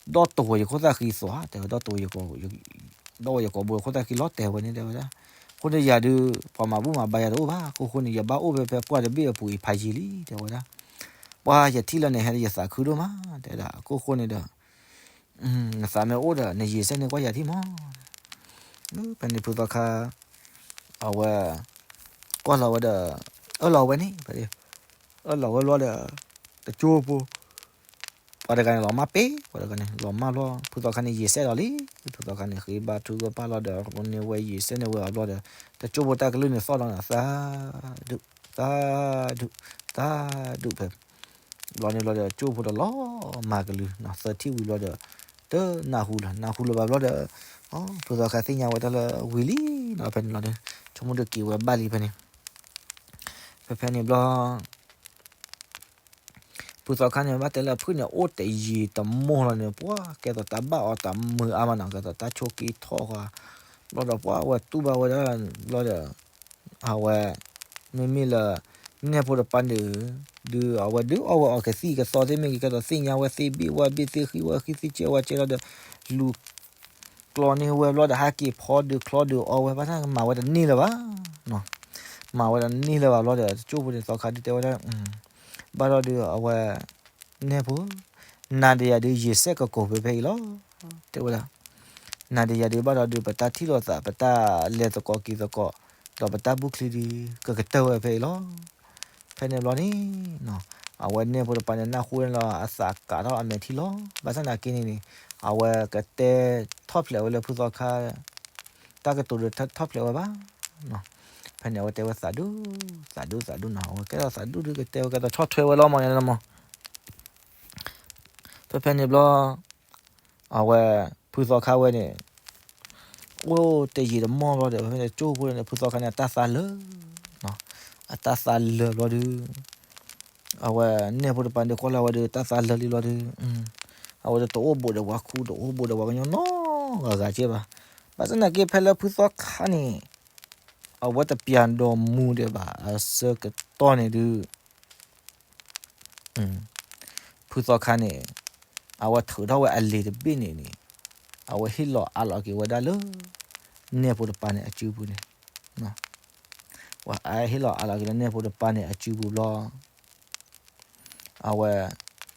ဒီတဝီၤယခိၣ်သၣ်ဃံသွး တဲဝဲ ဒီတဝီၤယကိာ် ဒီဝီၤယကိာ်ဘိခိၣ်သၣ်ဃံလီၤတဲာ်ဝဲန့ၣ် တဲဝဲဒၣ်. အဃိန့ၣ်ယၤဒုး ပှၤမၤဘူၣ်မၤဘါယၤတအိၣ်ဘၣ်. အဃိန့ၣ် ယဘၣ်အိၣ်ဖဲဖဲပှၢ်တဘ့ၣ်အပူၤအံၤဖးယံာ်လံ တဲဝဲဒၣ်. ပှၤယထံၣ်လၢနဟဲဒီးယသးခုဒိၣ်မး တဲဝဲဒၣ်. အဃိန့ၣ်ဒီး နသးမ့ၢ်အိၣ်ဒီး နယံာ်စဲန့ၢ်ကွၢ်ယၤထံၣ်မး. ဖဲန့ၣ်ဖုသီခါ အဝဲ ကွၢ်လီၤဝဲဒီး အၢၣ်လီၤဝဲန့ၣ် ဖဲ အၢၣ်လီၤဝဲဘျီဒီး တကၠိဖိ ပှၤတဂၤန့ၣ် လီၤမၢ်ပ့ၤ ပှၤတဂၤန့ၣ် လီၤမၢ်ဘျီ ဖုသီခါန့ၣ် ယံာ်စဲဒီးလံ. ဖုသီခါန့ၣ် ဃ့ဘါထုကဖၣ်လီၤဒီး န့ၢ်ဝဲယံာ်စဲန့ၢ်ဝဲအဘျီဒီး တကၠိဖိတၢ်ကလုၢ်န့ၣ်သီၣ်လီၤန့ၣ် သးဒူၣ် သးဒူၣ် သးဒူၣ်ဖဲ ဘျီန့ၣ်ဘျီဒီး ကၠိဖိဒီးလီၤမၢ်ကလုၢ်နီၤ သၢထံၣ်ဝံၤဘျီဒီး တနၢ်ဟူလၢၤ နၢ်ဟူလၢၤဘၣ်ဘျီဒီး ဖုသီခါသ့ၣ်ညါဝဲတၢ်လၢဝံၤလံနီၤ ဖဲန့ၣ်လီၤဒီး ဆိကမိၣ်ဒုးက့ၤဝဲဘၣ်လံဖဲန့ၣ် ဖဲဖဲန့ၣ်ဘျီ ဖုသီခါန့ၣ် ဘၣ်တဲလၢအဖုၣ်န့ၣ်အိၣ်တယံာ်တမီၢ်လီၤန့ၣ် ပှၤကဲသိးတၢ်ဘၣ်အီၤတမုာ်အါမးနီၤ ကဲသိးတၢ်ဆိးက့ထီၣ်ဃီ ဘျီဒီးပှၤဝဲတူၢ်ဘၣ်ဝဲဒၣ် ဘျီဒီး အဝဲ မ့မ့ၢ်လၢ နဲၣ်ဖိတပၤန့ၣ် ဒုးအဝဲဒုးအီၣ်ဝဲအီၤကသံၣ်ကသီသ့ၣ်မ့ၢ်ဂ့ၤ ကဲသိးသ့ၣ်ညါဝဲသ့ၣ်ဘ့ၣ်ဝဲဘ့ၣ်သ့ၣ်ဃံဝဲဃံသ့ၣ်ကဲဝဲကဲလီၤဒီး လူၤ ကျီန့ၢ်ဝဲဘျီဒီး ဟဲက့ၤဖီဒုးချီဒုးအီဝဲ ဘၣ်ဆၣ်မၤဝဲတန့ၢ်လၢၤဘၣ် မၤဝဲတန့ၢ်လၢၤဘၣ်ဘျီဒီး တကၠိဖိန့ၣ်သီခါဒုးတဲဝဲဒၣ် ဘၣ်ဒီးဒုးအဝဲ နဲၣ်ဖိ နၤဒီးယၤဒုးယံာ်စဲကကိးဖဲဖဲအံၤလီၤ တဲဝဲဒၣ် နၤဒီးယၤဒုးဘၣ်ဒီးဒုး ပတၢ်ထံၣ်လိာ်သး ပတၢ်လဲၤသကိးက့ၤသကိး ဒီးပတၢ်ဘူၣ်ချံဒုး ကကတၢၢ်ဝဲဖဲအံၤလီၤ ဖဲန့ၣ်ဘျီန့ၣ် အဝဲနဲၣ်ဖိတပၤန့ၣ် နၢ်ဟူန့ၣ်လီၤ အသးကးထီၣ်အမဲာ်ထံလီၤ ဘၣ်ဆၣ်သနာ်က့န့ၣ်န့ၣ် အဝဲကတဲထီၣ်ဖျဲးဝဲလၢဖုသီခါ တၢ်ကတိၤဒုးထီၣ်ဖျဲးဝဲဘၣ် ဖဲန့ၣ် အဝဲတဲဝဲသးဒူၣ် သးဒူၣ် သးဒူၣ်နီၤ အဝဲကဲထီၣ်သးဒူၣ်ဒုးကတဲဝဲကဲထီၣ်ဆီၣ်ထွဲဝဲလီၤမးန့ၣ်မး ဖဲဖဲန့ၣ်ဘျီ အဝဲ ဖုသီခါဝဲန့ၣ် အိၣ်တယံာ်တမီၢ်ဘျီဒီး ဖဲဖဲန့ၣ် ကၠိဖိန့ၣ် ဖုသီခါန့ၣ် အတၢ်သးလၢာ် အတၢ်သးလၢာ်ဘျီဒုး အဝဲနဲၣ်ဖိတပၤဒုးကွၢ်လၢ်ဝဲဒုး တၢ်သးလၢာ်လံဘျီဒုး အဝဲဒၣ်တအိၣ်ဘူးဒီးပှၤခူ တအိၣ်ဘူးဒီးပှၤကညီနီတဂၤဂၤက့ဘၣ်. ဘၣ်ဆၣ်သနာ်က့ဖဲလၢဖုသီခါန့ၣ် အဝဲတပျၢ်ဒီးမူဒံးဘၣ် အဆၢကတီၢ်န့ၣ်ဒုး ဖုသီခါန့ၣ် အဝဲထုးထီၣ်ဝဲအလံာ်တဘ့ၣ်န့ၣ်န့ၣ် အဝဲဟ့ၣ်လီၤအးလီၤက့ၤဝဲဒၣ်လၢ နဲၣ်ဖိတပၤန့ၣ်အစုပူၤန့ၣ် အဝဲဟ့ၣ်လီၤအးလီၤက့ၤလၢနဲၣ်ဖိတပၤန့ၣ်အစုပူၤဘျီ အဝဲ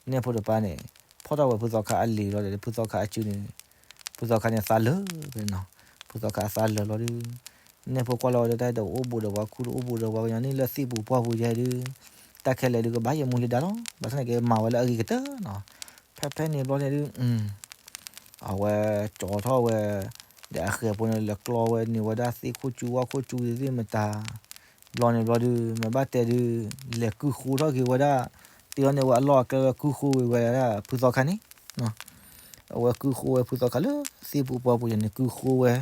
နဲၣ်ဖိတပၤန့ၣ် ဖီၣ်ထီၣ်ဝဲဖုသီခါအလံာ်လီၤဒီး ဖုသီခါအစုန့ၣ် ဖုသီခါန့ၣ်သးလၢာ်ဖဲန့ၣ်နီၤ. ဖုသီခါအသးလၢာ်လီၤဒုး နဲၣ်ဖိကွၢ်လီၤဝဲဒၣ်တၢ်တအိၣ်ဘူးဒီးပှၤခူတအိၣ်ဘူးဒီးပှၤကညီန့ၣ်လၢသ့ၣ်ပူၤပှၢ်ပူၤယဲဒုး တၢ်ခဲလၢာ်ဒုးကဘၣ်ယမူယဒါလီၤ. ဘၣ်ဆၣ်သနာ်က့မၤဝဲလၢအဂ့ၤကတၢၢ်နီၤ. ဖဲဖဲန့ၣ်ဘျီန့ၣ်ဒုး အဝဲကၠီထီၣ်ဝဲ ဒီးအဃဲၤဖိန့ၣ် လဲၤကျီဝဲန့ၢ်ဝဲဒၣ်သ့ၣ်ခိၣ်ကၠူဝၣ်ခိၣ်ကၠူသ့ၣ်မတၤ ဘျီန့ၣ်ဘျီဒုး မ့ၢ်ဘၣ်တဲဒုး လဲၤကုၢ်ဃိထီၣ်က့ၤဝဲဒၣ် တ့လီၤန့ၢ်ဝဲအလီၢ်အကျဲလၢကုၢ်ဃိဝဲဝဲဒၣ်ဖုသီခါန့ၣ် အဝဲကုၢ်ဃိဝဲဖုသီခါလၢသ့ၣ်ပူၤပှၢ်ပူၤယဲန့ၣ် ကုၢ်ဃိဝဲ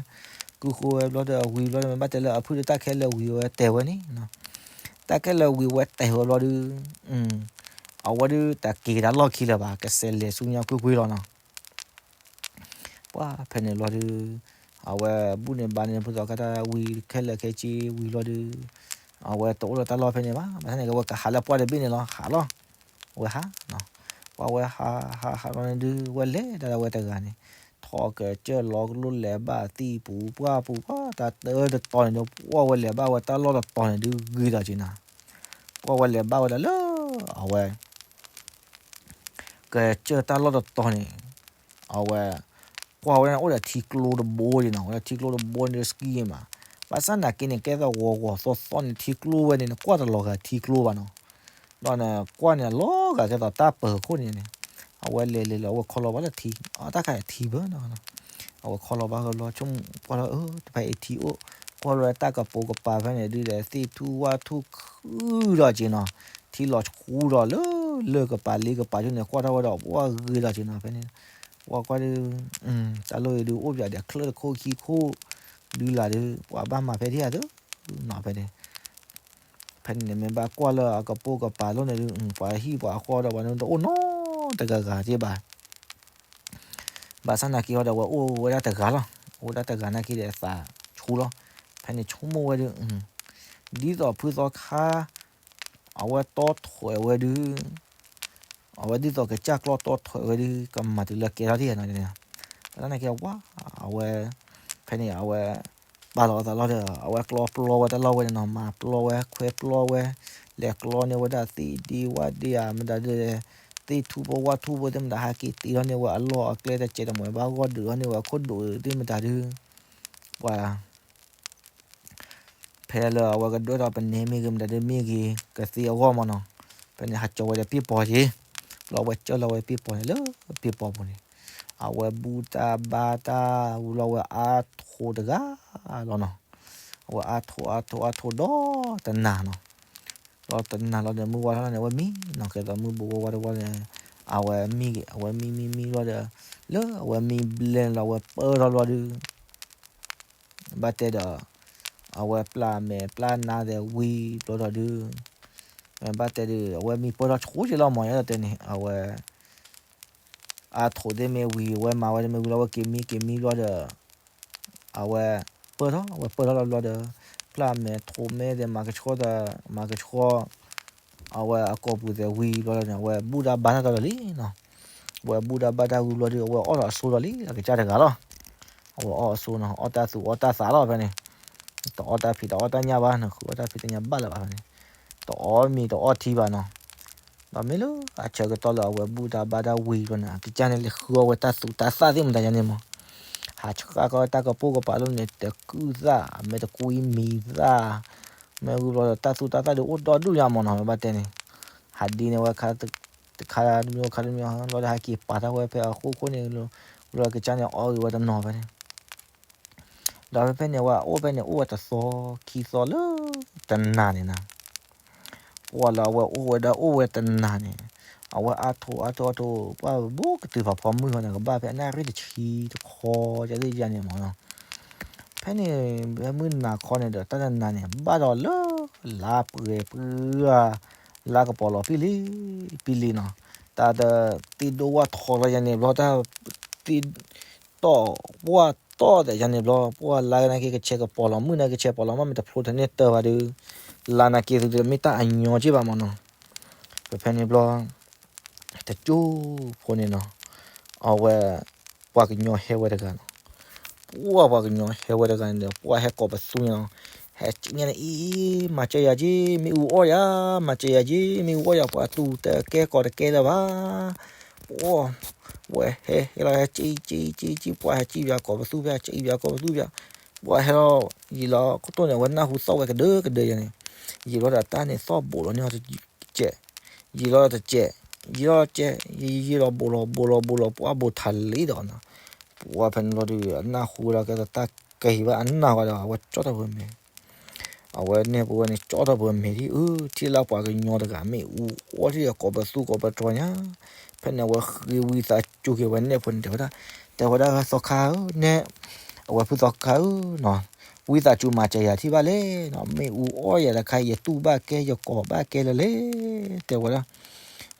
ကုၢ်ဃိဝဲဘျီဒီးအဝံၤဘျီဒီး မ့ၢ်ဘၣ်တဲလၢအဖုၣ်ဒီးတၢ်ခဲလၢာ်ဝံၤဝဲတဲဝဲန့ၣ် တၢ်ခဲလၢာ်ဝံၤဝဲတဲဝဲဘျီဒုး အဝဲဒုးတၢ်က့ၤတၢ်လီၢ်ခံလၢၤဘၣ် ကစဲးလဲၤဆူညါကွ့ၢ်ကွ့ၢ်လီၤနီၤ. ပှၤဖဲန့ၣ်ဘျီဒုး အဝဲဘူၣ်န့ၢ်ဘါန့ၢ်ဖုသီခါတၢ်ဝံၤခဲလၢာ်ခဲဆ့ဝံၤဘျီဒုး အဝဲတအိၣ်လၢတၢ်လီၢ်ဖဲန့ၣ်ဘၣ်. ဘၣ်ဆၣ်န့ၣ် အဝဲကဟးလၢပှၢ်တဘ့ၣ်န့ၣ်လီၤ ဟးလီၤ ဝဲဟး ပှၤဝဲဟးဟးဟးလီၤန့ၣ်ဒုး ဝဲလဲၤဒၣ်ဝဲတဂၤန့ၣ် ထီၣ်ကစၢၢ်လီၤကလိၣ်လဲၤဘၣ်သ့ၣ်ပူၤပှၢ်ပူၤ ပှၤတၢ်တၢတတီၤန့ၣ်ဒုး ပှၤဝဲလဲၤဘၣ်ဝဲတၢ်လီၢ်တတီၤန့ၣ်ဒုးဂ့ၤဒီးက့ၤနၤ ပှၤဝဲလဲၤဘၣ်ဝဲဒၣ်လၢ အဝဲ ကစၢၢ်တၢ်လီၢ်တတီၤန့ၣ် အဝဲ ကွၢ်ဝဲဒၣ်န့ၣ် အိၣ်ဒီးထံကျိတဘိန့ၣ်နီၤ ဝဲဒၣ်ထံကျိတဘိန့ၣ်ဒုး စကံမး ဘၣ်ဆၣ်သနာ်က့န့ၣ် ကဲသိးဂီၤဂီၤသီသီန့ၣ် ထံကျိဝဲန့ၣ် နကွၢ်တလီၤဂာ်ထံကျိဘၣ်နီၤ ဒီးနကွၢ်န့ၣ် အလီၤဂာ်ကဲသိးတၢ်ပၢၤခိၣ်န့ၣ်န့ၣ် အဝဲလဲၤလဲၤလီၤ အဝဲခီလီၤဘၣ်လၢထံ အတၢ်ခါထံဘၣ်နီၤ အဝဲခီလီၤဘၣ်ဘျီ ဆိကမိၣ်ကွၢ်လီၤ အၢ တဖဲအံၤထံအိၣ် ကွၢ်လီၤတၢ်ကပိာ်ကပၤဖဲန့ၣ်ဒုးဒီး သ့ၣ်ထူၣ်ဝၣ်ထူၣ်ခုဒီးက့ၤနီၤ ထံလီၤဆူဒီးလၢ လၢကပၤလ့ကပၤဆိန့ၣ် ကွၢ်ထီၣ်ဝဲဒီး ပှၤဂ့ၤဒီးက့ၤနီၤ ဖဲန့ၣ် ပှၤကွၢ်ဒုး တၢ်လီၢ်အံၤဒုး အိၣ်ပၠးဒီးချၢၣ်တခိၣ်ခံခိၣ် ဒုးလၢ်ဒုး ပှၤဘၣ်မၤဖဲဒ်ဧါသနီၤ ဖဲန့ၣ် ဖဲန့ၣ်န့ၣ် မ့ၢ်ဘၣ်ကွၢ်လၢအကပိာ်ကပၤလီၤန့ၣ်ဒုး ပှၤဟံၣ်ပှၤဃီဒီးပှၤန့ၣ်တအိၣ်နီတဂၤဂၤက့ဘၣ် ဘၣ်ဆၣ်သနာ်က့အီၤဒီး အဝဲအိၣ်ဝဲဒၣ်တဂၤလီၤ. အိၣ်ဝဲဒၣ်တဂၤနာ်က့ဒီးအသးဆူလီၤ. ဖဲန့ၣ်ဆိကမိၣ်ဝဲဒုး ဒ်သိးဖုသီခါ အဝဲတီထွဲဝဲဒုး အဝဲဒ်သိးကစၢ်ကျီတီၢ်ထွဲဝဲဒုး ကမၤတုၤလၢကဲထီၣ်ဒံးနီၤန့ၣ်, တၢ်န့ၣ်ကဲဝါ, အဝဲ, ဖဲန့ၣ် အဝဲ, ပာ်လီၤအသးလီၤဒီး အဝဲကျီပျီဝဲတၢ်လီၢ်ဝဲန့ၣ်နီၤ, မၤပျီဝဲ ခွဲပျီဝဲ, လဲၤကျီန့ၢ်ဝဲဒၣ်သ့ၣ်ဒ့ဝၣ်ဒ့ဧါ မတၤဒုးလဲၣ်, သ့ၣ်ထူၣ်ဖိဝၣ်ထူၣ်ဖိသ့ၣ်မတၤ ဟဲက့ၤတ့ထီၣ်န့ၢ်ဝဲအလီၢ်အကျဲတစဲးတမှဲၤ ဘၣ်ဂီၢ်ဒုးထီၣ်န့ၢ်ဝဲအခိၣ်ဒိၣ်သ့ၣ်မတၤဒုး, ပှၤ ဖဲလၢအဝဲကဒွဲၣ်ထီၣ်ပနဲမ့ၢ်ဂ့ၤ မတၤဒုးမ့ၢ်ဂ့ၤ ကသ့အဂီၢ်မးနီၤ, ဖဲန့ၣ်ဟးကၠီဝဲဒီးပ့ၢ်ပီၤက့ၤ, ဘျီဝဲကၢၢ်လီၤဝဲပ့ၢ်ပီၤန့ၣ်လၢပ့ၢ်ပီၤပူၤန့ၣ်, အဝဲဘူၣ်တၢ်ဘါတၢ်ဝံၤလီၤဝဲအါထိးတဂၤလီၤနီၤ, အဝဲအါထိးအါထိးအါထိးဒီးတနၤနီၤ, ဒီးတနၤလီၤဒီးမုၢ်ဝါထီၣ်န့ၣ် အဝဲမံနီၤ ကဲသိးမုၢ်ဘိဝါဝါတဝါန့ၣ်, အဝဲမံဂ့ၤ အဝဲမံမံမံလီၤဒီး, လၢအဝဲမံဘျဲၣ်န့ၣ်လီၤ အဝဲပၢၢ်ထီၣ်ဘျီဒုး ဘၣ်တဲဒီး, အဝဲပျၢ်မဲာ်ပျၢ်နါသဲးဝံၤဘျီဒီးဒုး, ဘၣ်တဲဒုး အဝဲမံပၢၢ်ထီၣ်ဆိက့လီၤမး ယဲဒၣ်တဲန့ၣ် အဝဲ, အါထိးသ့ၣ်မ့ၢ်ဝံၤ အဝဲမၤဝဲတမ့ၢ်ဝံၤလီၤ အဝဲက့ၤမံက့ၤမံဘျီဒီး, အဝဲပၢၢ်ထီၣ် အဝဲပၢၢ်ထီၣ်လီၤဘျီဒီး, ပျၢ်မဲာ်ထိးမဲာ်သဲးမၤကဆှီဒီး, မၤကဆှီ အဝဲအကိာ်ပူၤသဲးဝံၤဘျီဒီးန့ၣ် အဝဲဘူၣ်တၢ်ဘါတၢ်ဒီးလံနီၤ, အဝဲဘူၣ်တၢ်ဘါတၢ်ဝံၤဘျီဒီး အဝဲအီၣ်ဒီးအစိဒီးလံ အကစၢ်တဂၤလီၤ, အဝဲအီၣ်အစိနီၤ အီၣ်တၢ်သူၣ်အီၣ်တၢ်သးလီၤဖဲန့ၣ်, တအီၣ်တၢ်ဖံးတအီၣ်တၢ်ညၣ်ဘၣ် နဃုအီၣ်တၢ်ဖံးတၢ်ညၣ်ဘၣ်လၢၤဘၣ်ဖဲန့ၣ်, တအီၣ်မ့ၤတအီၣ်ထံဘၣ်နီၤ, ဒီးမ့ၢ်လၢအဆၢကတီၢ်လၢအဝဲဘူၣ်တၢ်ဘါတၢ်ဝံၤဘျီန့ၣ် အကစၢ်န့ၣ်လဲၤဃုအီၣ်ဝဲတၢ်သူၣ်တၢ်သၣ်သ့ၣ်မတၤယါန့ၣ်မး, ဟးဆှၣ်ကီၢ်တၢ်ကပိာ်ကပၤလီၤန့ၣ် တကုၢ်သၣ် မ့ၢ်တကွံမံၤသၣ်, မ့ၢ်ဝံၤဘျီဒီးတၢ်သူၣ်တၢ်သၣ်ဒုးအိၣ်ဒီဒူၣ်ညါမးနီၤ ဘၣ်တဲန့ၣ်, ဟးဒ်န့ၣ်ဝဲ တခါတမံၤခါတမံၤလီၤဒီး ဟဲက့ၤပာ်တၢ်ဝဲဖဲအဃိခိၣ်န့ၣ်, လီၤဒီးကစၢ်န့ၣ်အီၣ်ဂ့ၤဝဲတနီၤဖဲန့ၣ်, ဒီးဖဲဖဲန့ၣ် အဝဲအိၣ်ဖဲန့ၣ် အိၣ်ဝဲတသီခံသီလၢတနၤန့ၣ်နီၤ, ပှၤလၢအဝဲအိၣ်ဝဲဒၣ်အိၣ်ဝဲတနၤန့ၣ်, အဝဲအါထိးအါထိးအါထိး ပှၤဘိကတုၤဖးဖီမုၢ်ဃီန့ၣ် ကဘၣ်ဖဲအနၣ်ရံၣ်တဆံတခီ ကသ့ၣ်ယါန့ၣ်မးနီၤ, ဖဲန့ၣ် ဖဲမုၢ်နၤခီန့ၣ်ဒီး တၢ်တနၤန့ၣ် ဘၣ်ဒီးလၢ လါပှဲၤပှဲၤ လါကပီၤလီၤပံလံ, ပံလံနီၤ, တၢ်တသ့ၣ်ဒိၣ်ဝၣ်ထီလီၤယါန့ၣ်ဘျီ တၢ်သ့ၣ် တီၢ်ဝၣ်တီၢ်သဲးယါန့ၣ်ဘျီ ပှၤလါနာ်က့ကဆဲးကပီၤလီၤ မုၢ်နာ်ကဆဲးပီၤလီၤ မ့ၢ်မ့ၢ်တဖျိထဲန့ၣ်တၢ်ဘၣ်ဒီး လါနာ်က့သုတမ့ၢ်တၢ်အညီက့ဘၣ်မးနီၤ, ပဖဲန့ၣ်ဘျီ တကၠိဖိန့ၣ်နီၤ, အဝဲ ပှၤကညီဟဲဝဲတဂၤနီၤ, ပှၤပှၤကညီဟဲဝဲတဂၤန့ၣ်ဒီး ပှၤဟဲကိးပသူညါနီၤ, ဟဲက့ညါန့ၣ် အံၤ မၤစၢၤယၤက့ မ့ၣ်အူအီၣ်ယၤ, မၤစၢၤယၤက့ မ့ၣ်အူအီၣ်ယၤ ပှၤသူတကဲကီၢ်တကဲလၢၤဘၣ်, ပှၤ ဝဲဟဲဟဲလီၤ ဟဲက့က့က့က့ ပှၤဟဲက့ပၠးကိးပသူပၠး က့ပၠးကိးပသူပၠး, ပှၤဟဲလီၤ ယံာ်လီၤခိၣ်တိၢ်န့ၣ် အဝဲနၢ်ဟူသီၣ်ဝဲကဒၢကဒၢယါန့ၣ်, ယံာ်လီၤဒီးတၢ်န့ၣ်သီၣ်ဘိးလီၤန့ၢ်အီၤတကဲး, ယံာ်လီၤတကဲး, ယံာ်လီၤတကဲး, ယံာ်လီၤဘိးလီၤဘိးလီၤဘိးလီၤ ပှၤဘိးထးလံဒီးနီၤ, ပှၤဖဲန့ၣ်ဘျီဒီး အနၢ်ဟူဝဲဒၣ်ကဲတၢ်ကဲဟံၣ်ဘၣ်အနၢ်ဝဲဒီး အဝဲကၠီၣ်ထီၣ်ပှဲၤမဲာ် အဝဲနဲၣ်ဖိဝဲန့ၣ် ကၠီၣ်ထီၣ်ပှဲၤမဲာ်ဒ်အု ထံၣ်လၢပှၤကညီတဂၤ မ့ၣ်အူအီၣ်ထံၣ်အကိးပသူကိးပတြီညါ, ဖဲန့ၣ် အဝဲဃ့ဝံသးစူၤက့ၤဝဲနဲၣ်ဖိန့ၣ် တဲဝဲဒၣ်, တဲဝဲဒၣ် သီခါဧၢ, နဲၣ်, အဝဲဖုသီခါဧၢနီၤ, ဝံသးစူၤမၤစၢၤယၤထံၣ်ဘၣ်လဲၣ်နီၤ, မ့ၣ်အူအီၣ်ယၤတခါ ယတူၢ်ဘၣ်ကဲ ယကိးဘၣ်ကဲလၢလဲၣ်, တဲဝဲဒၣ်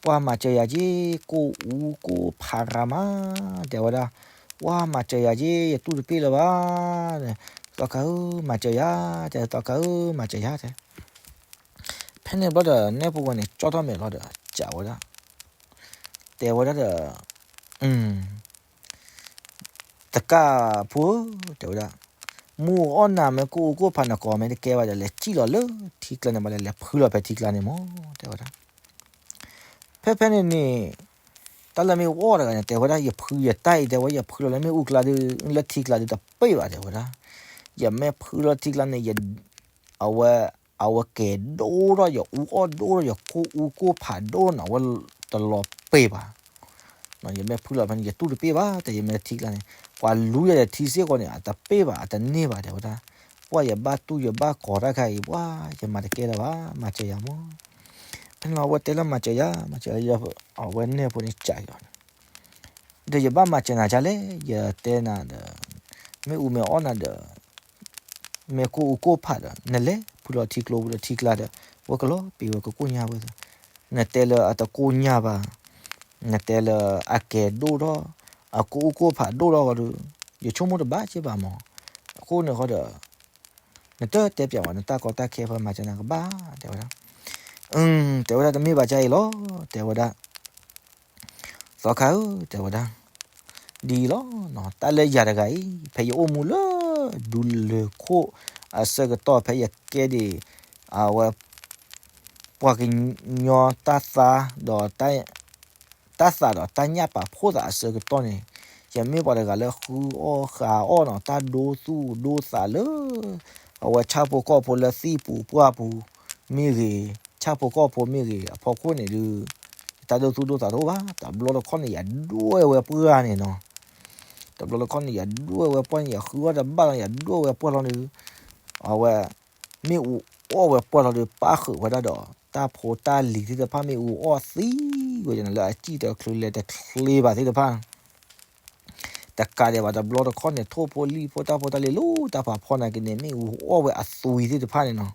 ပှၤမၤစၢၤယၤက့ ကိၢ်အူကိၢ်ဖးရၤမး, တဲဝဲဒၣ်, ပှၤမၤစၢၤယၤက့ ယတူၢ်တပ့ၢ်လၢၤဘၣ်, သီခါဧၢ မၤစၢၤယၤ, တဲသီခါဧၢ မၤစၢၤယၤတဲ, ဖဲန့ၣ်ဘျီဒီး နဲၣ်ဖိဝဲန့ၣ် ကၠီၣ်ထီၣ်မဲာ်လီၤဒီး စံးဝဲဒၣ်, တဲဝဲဒၣ်ဒီး တကၢ်ဖိဧၢ တဲဝဲဒၣ်, မ့ၣ်အူအီၣ်နၤမ့ၢ်ကိၢ်အူကိၢ်ဖးနကိးမ့ၢ်တကဲဘၣ်ဒီး လဲၤစံၣ်လီၤလၢထံကျါန့ၣ် ဘၣ်လဲၤလဲၤဖုလီၤဖဲထံကျါန့ၣ်မး တဲဝဲဒၣ်, ဖဲဖဲန့ၣ်န့ၣ် တၢ်လၢမ့ၣ်အူအီၣ်တဂၤန့ၣ် တဲဝဲဒၣ် ယဖုယတၢ်အံၤ တဲဝဲ ယဖုလီၤလၢမ့ၣ်အူကျါဒီး လၢထံကျါဒီးတပ့ၢ်ဘၣ် တဲဝဲဒၣ်, ယမ့ၢ်ဖုလီၤထံကျါန့ၣ် အဝဲ အဝဲကဲၤဒိၣ်ထီၣ် ယအူအီၣ်ဒိၣ်ထီၣ် ယကိၢ်အူကိၢ်ဖးဒိၣ်န့ၣ် အဝဲတလီၤပ့ၢ်ဘၣ်, ယမ့ၢ်ဖုလီၤဖဲန့ၣ် ယတူၢ်တပ့ၢ်ဘၣ် တဲ ယမ့ၢ်ထံကျါန့ၣ် ပှၤလူယၤဒီးထံစ့ၢ်ကီးန့ၣ် အတပ့ၢ်ဘၣ် အတန့ၢ်ဘၣ် တဲဝဲဒၣ်, ပှၤယဘၣ်တူၢ်ယဘၣ်ကိးတၢ်ခါအံၤ ပှၤယမၤတကဲလၢၤဘၣ် မၤစၢၤယၤမး, ဖဲန့ၣ်လီၤ အဝဲတဲလၢမၤစၢၤယၤ မၤစၢၤယၤ အဝဲနဲၣ်ဖိန့ၣ်စံးက့ၤအီၤန့ၣ် ဒီးယဘၣ်မၤစၢၤနၤဒ်လဲၣ် ယတဲနၤဒီး မ့ၣ်အူမ့ၢ်အီၣ်နၤဒီး မ့ၢ်ကိၢ်အူကိၢ်ဖးဒီး နလဲၤဖုလီၤထံကျိပူၤဒီးထံကျါဒီး ဝဲကလီၤပံာ်ဝဲကကိၢ်ညါဝဲ, နတဲလၢအတကိၢ်ညါဘၣ်, နတဲလၢအကဲၤဒိၣ်ထီၣ် အကိၢ်အူကိၢ်ဖးဒိၣ်ထီၣ်ဒီး ယဆိကမိၣ်တဘၣ်က့ဘၣ်မး, အဃိန့ၣ်ဃီဒီး နတတဲပျးဝဲ နတၢ်ကီတၢ်ခဲဖဲမၤစၢၤနၤကဘၣ် တဲဝဲဒၣ်, တဲဝဲဒၣ်တမ့ၢ်ဘၣ်ကါအံၤလီၤ တဲဝဲဒၣ် သီခါဧၢ တဲဝဲဒၣ်, ဒ်အံၤလီၤ, တၢ်လၢယၤတဂၤအံၤ ဖဲယအိၣ်မူလၢ ဒူလၢၢ်ခိၣ်အဆၢကတီၢ် ဖဲယကဲဒံး အဝဲ ပှၤကညီတၢ်သါဒီး တၢ်သးဒီးတၢ်ညၣ်ပာ်ဖှိၣ်သးအဆၢကတီၢ်န့ၣ်, ယမ့ၢ်ပှၤတဂၤလၢဃုအီၣ်ဃုအီၣ်နီၤ တၢ်ဒိသူၣ်ဒိသးလၢ အဝဲဆၣ်ဖိကီၢ်ဖိလၢသံၣ်ပူၤပှၢ်ပူၤမ့ၢ်ဂ့ၤ, ဆၣ်ဖိကီၢ်ဖိမ့ၢ်ဂ့ၤ အဖီခိၣ်န့ၣ်ဒုး တၢ်ဒိသူၣ်ဒိသးတအိၣ်ဘၣ်. တဘျီတခီၣ်န့ၣ် ယဒွဲၣ်ဝဲပှၢ်န့ၣ်နီၤ, တဘျီတခီၣ်န့ၣ် ယဒွဲၣ်ဝဲပှၢ်န့ၣ် ယဃုအီၣ်တဘၣ်လီၤ ယဒွဲၣ်ဝဲပှၢ်လီၤန့ၣ်, အဝဲ မ့ၣ်အူအီၣ်ဝဲပှၢ်လီၤဒီး ပၣ်ဃုာ်ဝဲဒၣ်ဒီး တၢ်ဖိတၢ်လံၤသ့ၣ်တဖၣ် မ့ၣ်အူအီၣ်သံဝဲန့ၣ် လၢအစံၣ်တချုးလဲၤတချ့ဘၣ်သ့ၣ်တဖၣ် တကးဒံးဘၣ် တဘျီတခီၣ်န့ၣ် ထိၣ်ဖိလံၣ်ဖိတၢ်ဖိတၢ်လံၤလၢတၢ်ဖးဖီနာ်က့န့ၣ် မ့ၣ်အူအီၣ်ဝဲအသွံသ့ၣ်တဖၣ်န့ၣ်နီၤ,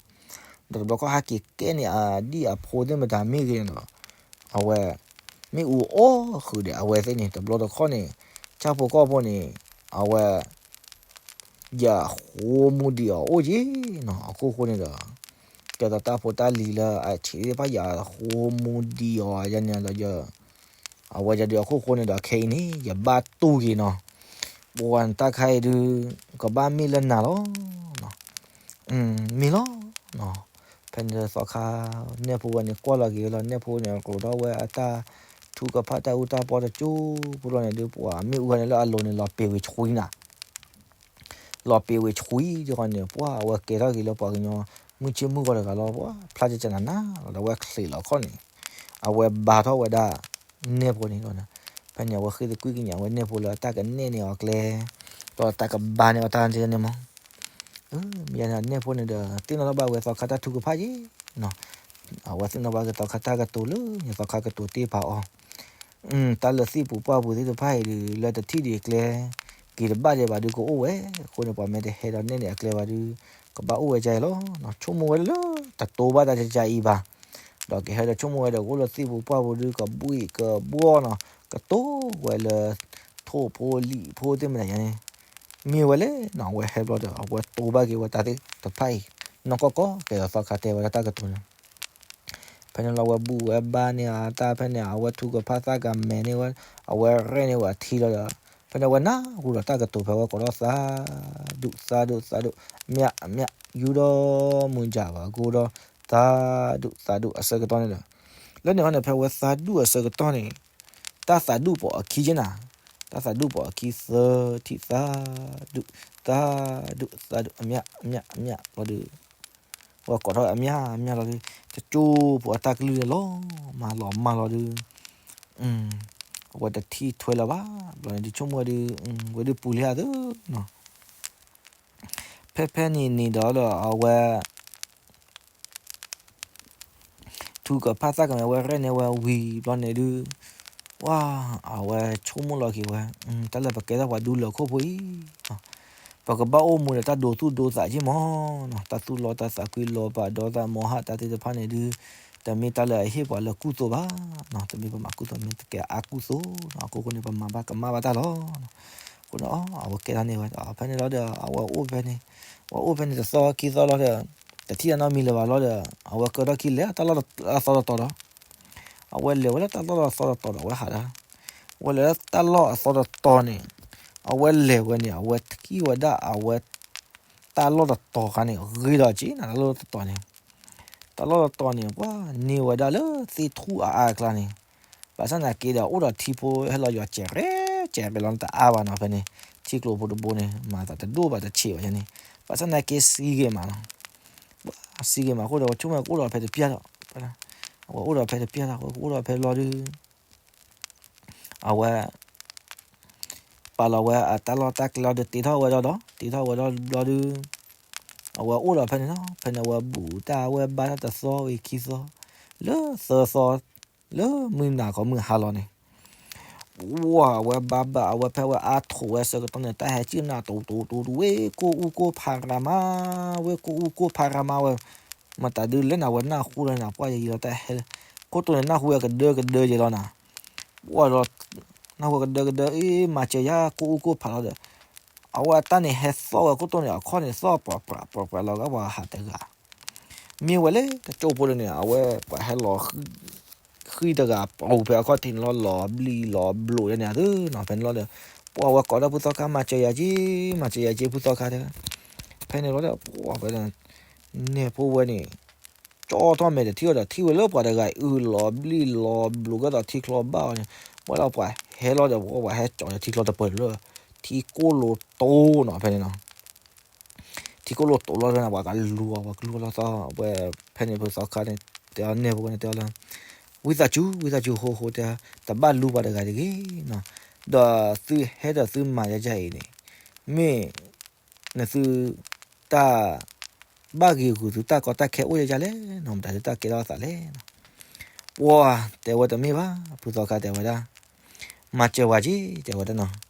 ဒီးတဘျီခီၣ်ဟဲက့ၤကဲန့ၢ်အဒံၣ်အဖိသ့ၣ်မတၤမ့ၢ်ဂ့ၤန့ၣ်ဒီး အဝဲ မ့ၣ်အူအီၣ်ဃုာ်ဒီးအဝဲသ့ၣ်န့ၣ် တဘျီတခီၣ်န့ၣ် ဆၣ်ဖိကီၢ်ဖိန့ၣ် အဝဲ ယဃိမူဒံးအီၤအိၣ်က့ၤနီၤ, အခိၣ်ဃိန့ၣ်ဒီး ကဲသိးတၢ်ဖိတၢ်လံၤလၢအဆံးသ့ၣ်တဖၣ် ယဃိမူဒံးအီၤယၤန့ၣ်ဒီး အဝဲယၤဒုးအခိၣ်ဃိန့ၣ်ဒီး ခဲအံၤန့ၣ် ယဘၣ်တူၢ်က့ၤနီၤ, ပှၤတၢ်ခါအံၤဒုး ကဘၣ်မ့ၢ်လၢနၤလီၤ. မ့ၢ်လီၤ. ဖဲန့ၣ်သီခါ နဲၣ်ဖိဝဲန့ၣ် ကွၢ်လီၤက့ၤဝဲလီၤ, နဲၣ်ဖိန့ၣ် ကျိးထီၣ်ဝဲအတၢ်ထုကဖၣ်တၢ်အူတၢ်ပီတကၠိဖိလီၤန့ၣ်ဒုး ပှၤမ့ၣ်အူဂၤန့ၣ်လၢအလိၤန့ၣ် လီၤပ့ၤဝံၤဆှံနၤ လီၤပ့ၤဝံၤဆှံတဂီၢ်န့ၣ် ပှၤအဝဲကဲထီၣ်က့ၤလၢပှၤကညီ မုၢ်ဆ့ၣ်မုၢ်ဂီၤတဂၤလီၤ, ပှၤဖျါကကနၤနၤလီၤဒီး အဝဲချံးလီၤခီၣ်န့ၣ် အဝဲဘါထီၣ်ဝဲဒၣ် နဲၣ်ဖိန့ၣ်လီၤ. ဖဲန့ၣ် အဝဲဃ့သကွံၢ်ကညးဝဲနဲၣ်ဖိလၢတၢ်ကနဲၣ်န့ၢ်အီၤကျဲ ဒီးတၢ်ကဘါန့ၢ်အီၤတၢ်န့ၣ်မး, မ့ၢ်န့ၣ် နဲၣ်ဖိန့ၣ်ဒီး သ့ၣ်နီၣ်ထီၣ်ဘၣ်ဝဲသီခါတၢ်ထုကဖၣ်ယ့ၣ်, အဝဲသ့ၣ်နီၣ်ဘၣ်က့ၤသီခါတၢ်ကတိၤလၢ သီခါကတိၤတ့ၢ်ပာ်အီၤ တၢ်လၢသံၣ်ပူၤပှၢ်ပူၤသ့ၣ်တဖၣ်အံၤဒုး လၢတထံၣ်ဒံးအကျဲ က့ၤတဘၣ်ဒံးဘၣ်ဒုးကအိၣ်ဝဲ, အဃိန့ၣ် ပှၤမ့ၢ်တဟဲဒီးနဲၣ်န့ၢ်အကျဲဘၣ်ဒုး ကဘၣ်အိၣ်ဝဲဒ်အံၤလီၤ. ဆိကမိၣ်ဝဲလၢ တတိၤဘၣ်တၢ်တခါအံၤဘၣ်, ဒီးကဟဲဒီးဆိကမိၣ်ဝဲဒီး ကအိၣ်လၢသံၣ်ပူၤပှၢ်ပူၤဒုး ကဘှံးကဘှီၣ်နီၤ ကတိၤဝဲလၢ ထိၣ်ဖိလံၣ်ဖိသ့ၣ်မတၤယါန့ၣ် မ့ၢ်ဝဲလဲၣ်နီၤ အဝဲဟဲဘျီဒီး အဝဲတိၤဘၣ်က့ၤဝဲတၢ်သ့ၣ်တဖၣ်အံၤ နီၢ်ကီၢ်ကီၢ် ကဲဒီးသီခါတဲဝဲဒၣ်တၢ်ကတိၤန့ၣ် ဖဲန့ၣ်လီၤ အဝဲဘူၣ်ဝဲဘါန့ၢ်အတၢ် ဖဲန့ၣ် အဝဲထုကဖၣ်သၣ်ကမဲာ်န့ၢ်ဝဲ အဝဲရဲၣ်န့ၢ်ဝဲအထံလီၤဒီး ဖဲန့ၣ် အဝဲနၢ်ဟူဒီးတၢ်ကတိၤ ဖဲဝဲကိးထီၣ်သးဒူၣ်သးဒူၣ်သးဒူၣ် အမၠၣ်အမၠၣ် ယူၢ်ဒီးမုၢ်ကၠၣ်ဘၣ်ကိၢ်ဒီး သးဒူၣ်သးဒူၣ်အဆၢကတီၢ်န့ၣ်ဒီး လၢန့ၣ်ခီန့ၣ် ဖဲဝဲသးဒူၣ်အဆၢကတီၢ်န့ၣ် တၢ်သးဒူၣ်ပိာ်အခံက့နၤ, တၢ်သးဒူၣ်ပိာ်အခံသၢထံၣ်သးဒူၣ် သးဒူၣ်သးဒူၣ် အမၠၣ်အမၠၣ်အမၠၣ်လီၤဒီး ဝဲကိးထီၣ်အမၠၣ်အမၠၣ်လီၤဒီး တကၠိဖိအတၢ်ကလုၢ်န့ၣ်လီၤမၢ်လီၤမၢ်လီၤဒီး အဝဲတထံၣ်ထွဲလၢၤဘၣ် ဘျီန့ၣ်ဒုးဆိကမိၣ်ဝဲဒုး ဝဲဒုးပူၤလံဧါသ့နီၤ ဖဲဖဲန့ၣ်န့ၣ်ဒီးလၢအဝဲ ထုကဖၣ်သၣ်ကမဲာ်ဝဲရဲၣ်န့ၢ်ဝဲဝံၤဘျီန့ၣ်ဒုး ဝါ အဝဲဆိကမိၣ်လီၤက့ၤဝဲ တၢ်လၢပကဲထီၣ်ပှၤဒူလၢာ်ခိၣ်ဖိအံၤ ပကဘၣ်အိၣ်မူဒီးတၢ်ဒိသူၣ်ဒိသးက့မးနီၤ တၢ်သူၣ်လီသးသးကွံလီၤပာ်ဒီသးမီဟးတၢ်သ့ၣ်တဖၣ်န့ၣ်ဒုး တမ့ၢ်တၢ်လၢအဟ့ၣ်ပှၤလၢကူသိးဘၣ်နီၤ တမ့ၢ်ပမၤကူသိး မ့ၢ်တကဲအါကူသိးနီၤ အခိၣ်ဃိန့ၣ် ပမၤဘၣ်ကမၣ်ဘၣ်တၢ်လီၤ အဃိန့ၣ် အဝဲကဲထီၣ်န့ၢ်ဝဲ ဖဲန့ၣ်လီၤဒီး အဝဲအိၣ်ဖဲန့ၣ် အဝဲအိၣ်ဖဲန့ၣ်တသီခံသီလီၤဒီး တထံၣ်တၢ်နီတမံၤလၢၤဘၣ်လီၤဒီး အဝဲကၢထီၣ်ခံလဲၤတၢ်လီၢ်အသီတတီၤဒီး အဝဲလဲၤဝဲလၢတၢ်လီၢ်အသီတတီၤဒီး အဝဲဟးဒီး အဝဲလဲၤလၢတၢ်လီၢ်အသီတတီၤန့ၣ် အဝဲလဲၤဝဲန့ၣ် အဝဲထံၣ်ဝဲဒၣ်အဝဲ တၢ်လီၢ်တတီၤခါန့ၣ် ဂ့ၤဒီးက့နၤ တၢ်လီၢ်တတီၤန့ၣ် တၢ်လီၢ်တတီၤန့ၣ် ပှၤန့ၢ်ဝဲဒၣ်လၢသ့ၣ်ထူၣ်အါအါအကျါန့ၣ် ဘၣ်ဆၣ်သနာ်က့ဒီး အိၣ်ဒီးထံဖိဟဲလီၤယွၤစဲးရဲၣ်စဲးရဲၣ်လီၤ တအါဘၣ်နီၤ ဖဲန့ၣ် ထံကျိဖိတဘိန့ၣ် မၤသးတဒိၣ်ဘၣ်တဆံးဘၣ်န့ၣ် ဘၣ်ဆၣ်သနာ်က့စံဂ့ၤမးနီၤ စံဂ့ၤမးအဃိဒီး ပှၤဆိကမိၣ်ကအိၣ်ဒီးဖဲတပျၢ်ဒီး အဝဲအိၣ်ဒီးဖဲတပျၢ်ဒီး အဝဲအိၣ်ဒီးဖဲလီၤဒုး အဝဲ ပာ်လီၤဝဲအတၢ်လီၢ်တၢ်ကျဲလီၤဒီး တ့ထီၣ်ဝဲဒီး တ့ထီၣ်ဝဲဒီးဘျီဒုး အဝဲအိၣ်ဒီးဖဲန့ၣ်လီၤ ဖဲန့ၣ်အဝဲဘူၣ်တၢ်ဝဲဘါတၢ်တသီဝံၤခံသီ လၢသၢသီ လၢမုၢ်နၤခီမုၢ်ဟါလီၤန့ၣ် ဝဲအဝဲဘါဘၣ်အဝဲဖဲဝဲအါထီၣ်ဝဲဆၢကတီၢ်န့ၣ် တၢ်ဟဲစံၣ်နၤတူတူတူတူ ဝ့ၢ်ကိၢ်အူကိၢ်ဖးရၤမါ ဝ့ၢ်ကိၢ်အူကိၢ်ဖးရၤမါဝဲ မတၤဒုးလဲၣ်နၤဝဲနၢ်ဟူလၢနၤ ပှၢ်ယံာ်လီၤတၢ်ဟဲ ခိၣ်တိန့ၣ် နၢ်ဟူဝဲကဒၢကဒၢယဲလီၤနၤ ဝဲဒီး နၢ်ဟူဝဲကဒၢကဒၢ အ့ မၤစၢၤယၤ ကိၢ်အူကိၢ်ဖးလီၤဒီး အဝဲအတၢ်န့ၣ်ဟဲသီၣ်ဝဲခိၣ်တိန့ၣ် အခီၣ်န့ၣ်သီၣ်ပြးပြးပြးပြးလီၤ ပှၤဟးတဂၤ မ့ၢ်ဝဲလၢတကၠိဖိဒၣ်န့ၣ် အဝဲပှၤဟဲလီၤဃု ဃံတဂၤပူၤဖဲအခီၣ်ထံးန့ၣ်လီၤ လီၤဘျံၣ်လီၤဘျိးယၤန့ၣ်သုနီၤ ဖဲန့ၣ်လီၤဒီး ပှၤဝဲကိးဒီးဖုသီခါ မၤစၢၤယၤက့ၤ မၤစၢၤယၤက့ၤဖုသီခါတဲ ဖဲန့ၣ်လီၤဒီး ပှၤဖဲန့ၣ် နဲၣ်ဖိဝဲန့ၣ် ကၠီထီၣ်မဲာ်တထံၣ်အီၤဒီး ထံၣ်ဝဲလၢပှၤတဂၤအံၤ အုၣ်လီၤဘျံၣ်လီၤဘျိးကဲသိးထံချီဘၣ်အီၤန့ၣ် ဝဲလီၤပှၤဟဲလီၤဒီး ပှၤဟဲကၠီၤဒီးထံချီတပၢၢ်လၢ ထံကိၣ်လိတိၤနီၤ ဖဲန့ၣ်နီၤ ထံကိၣ်လိတိၤလီၤဖဲန့ၣ် ပှၤကလူၤအီၤ ပှၤကလူၤလီၤသီ ဝဲဖဲန့ၣ် ဖုသီခါန့ၣ် တဲအီၤ နဲၣ်ဖိဝဲန့ၣ်တဲအီၤလၢ ဝံသးစူၤ ဝံသးစူၤ ဃိဃိတဲ တဘၣ်လူၤပှၤတဂၤတဂ့ၤနီၤ ဒီးသုဟဲဒီးသုမၤယၤယၤအံၤန့ၣ် မ့ၢ် နသု တၢ် ဘၣ်ဂ့ၤဂုာ်သုတၢ်ကီတၢ်ခဲအိၣ်ယၤယၤလဲၣ်နီၤ မတၤသုတၢ်ကဲထီၣ်အသးလဲၣ်နီၤ ပှၤတဲဝဲတမ့ၢ်ဘၣ် ဖုသီခါတဲဝဲဒၣ် မၤစၢၤဝဲက့ၤ တဲဝဲဒၣ်နီၤ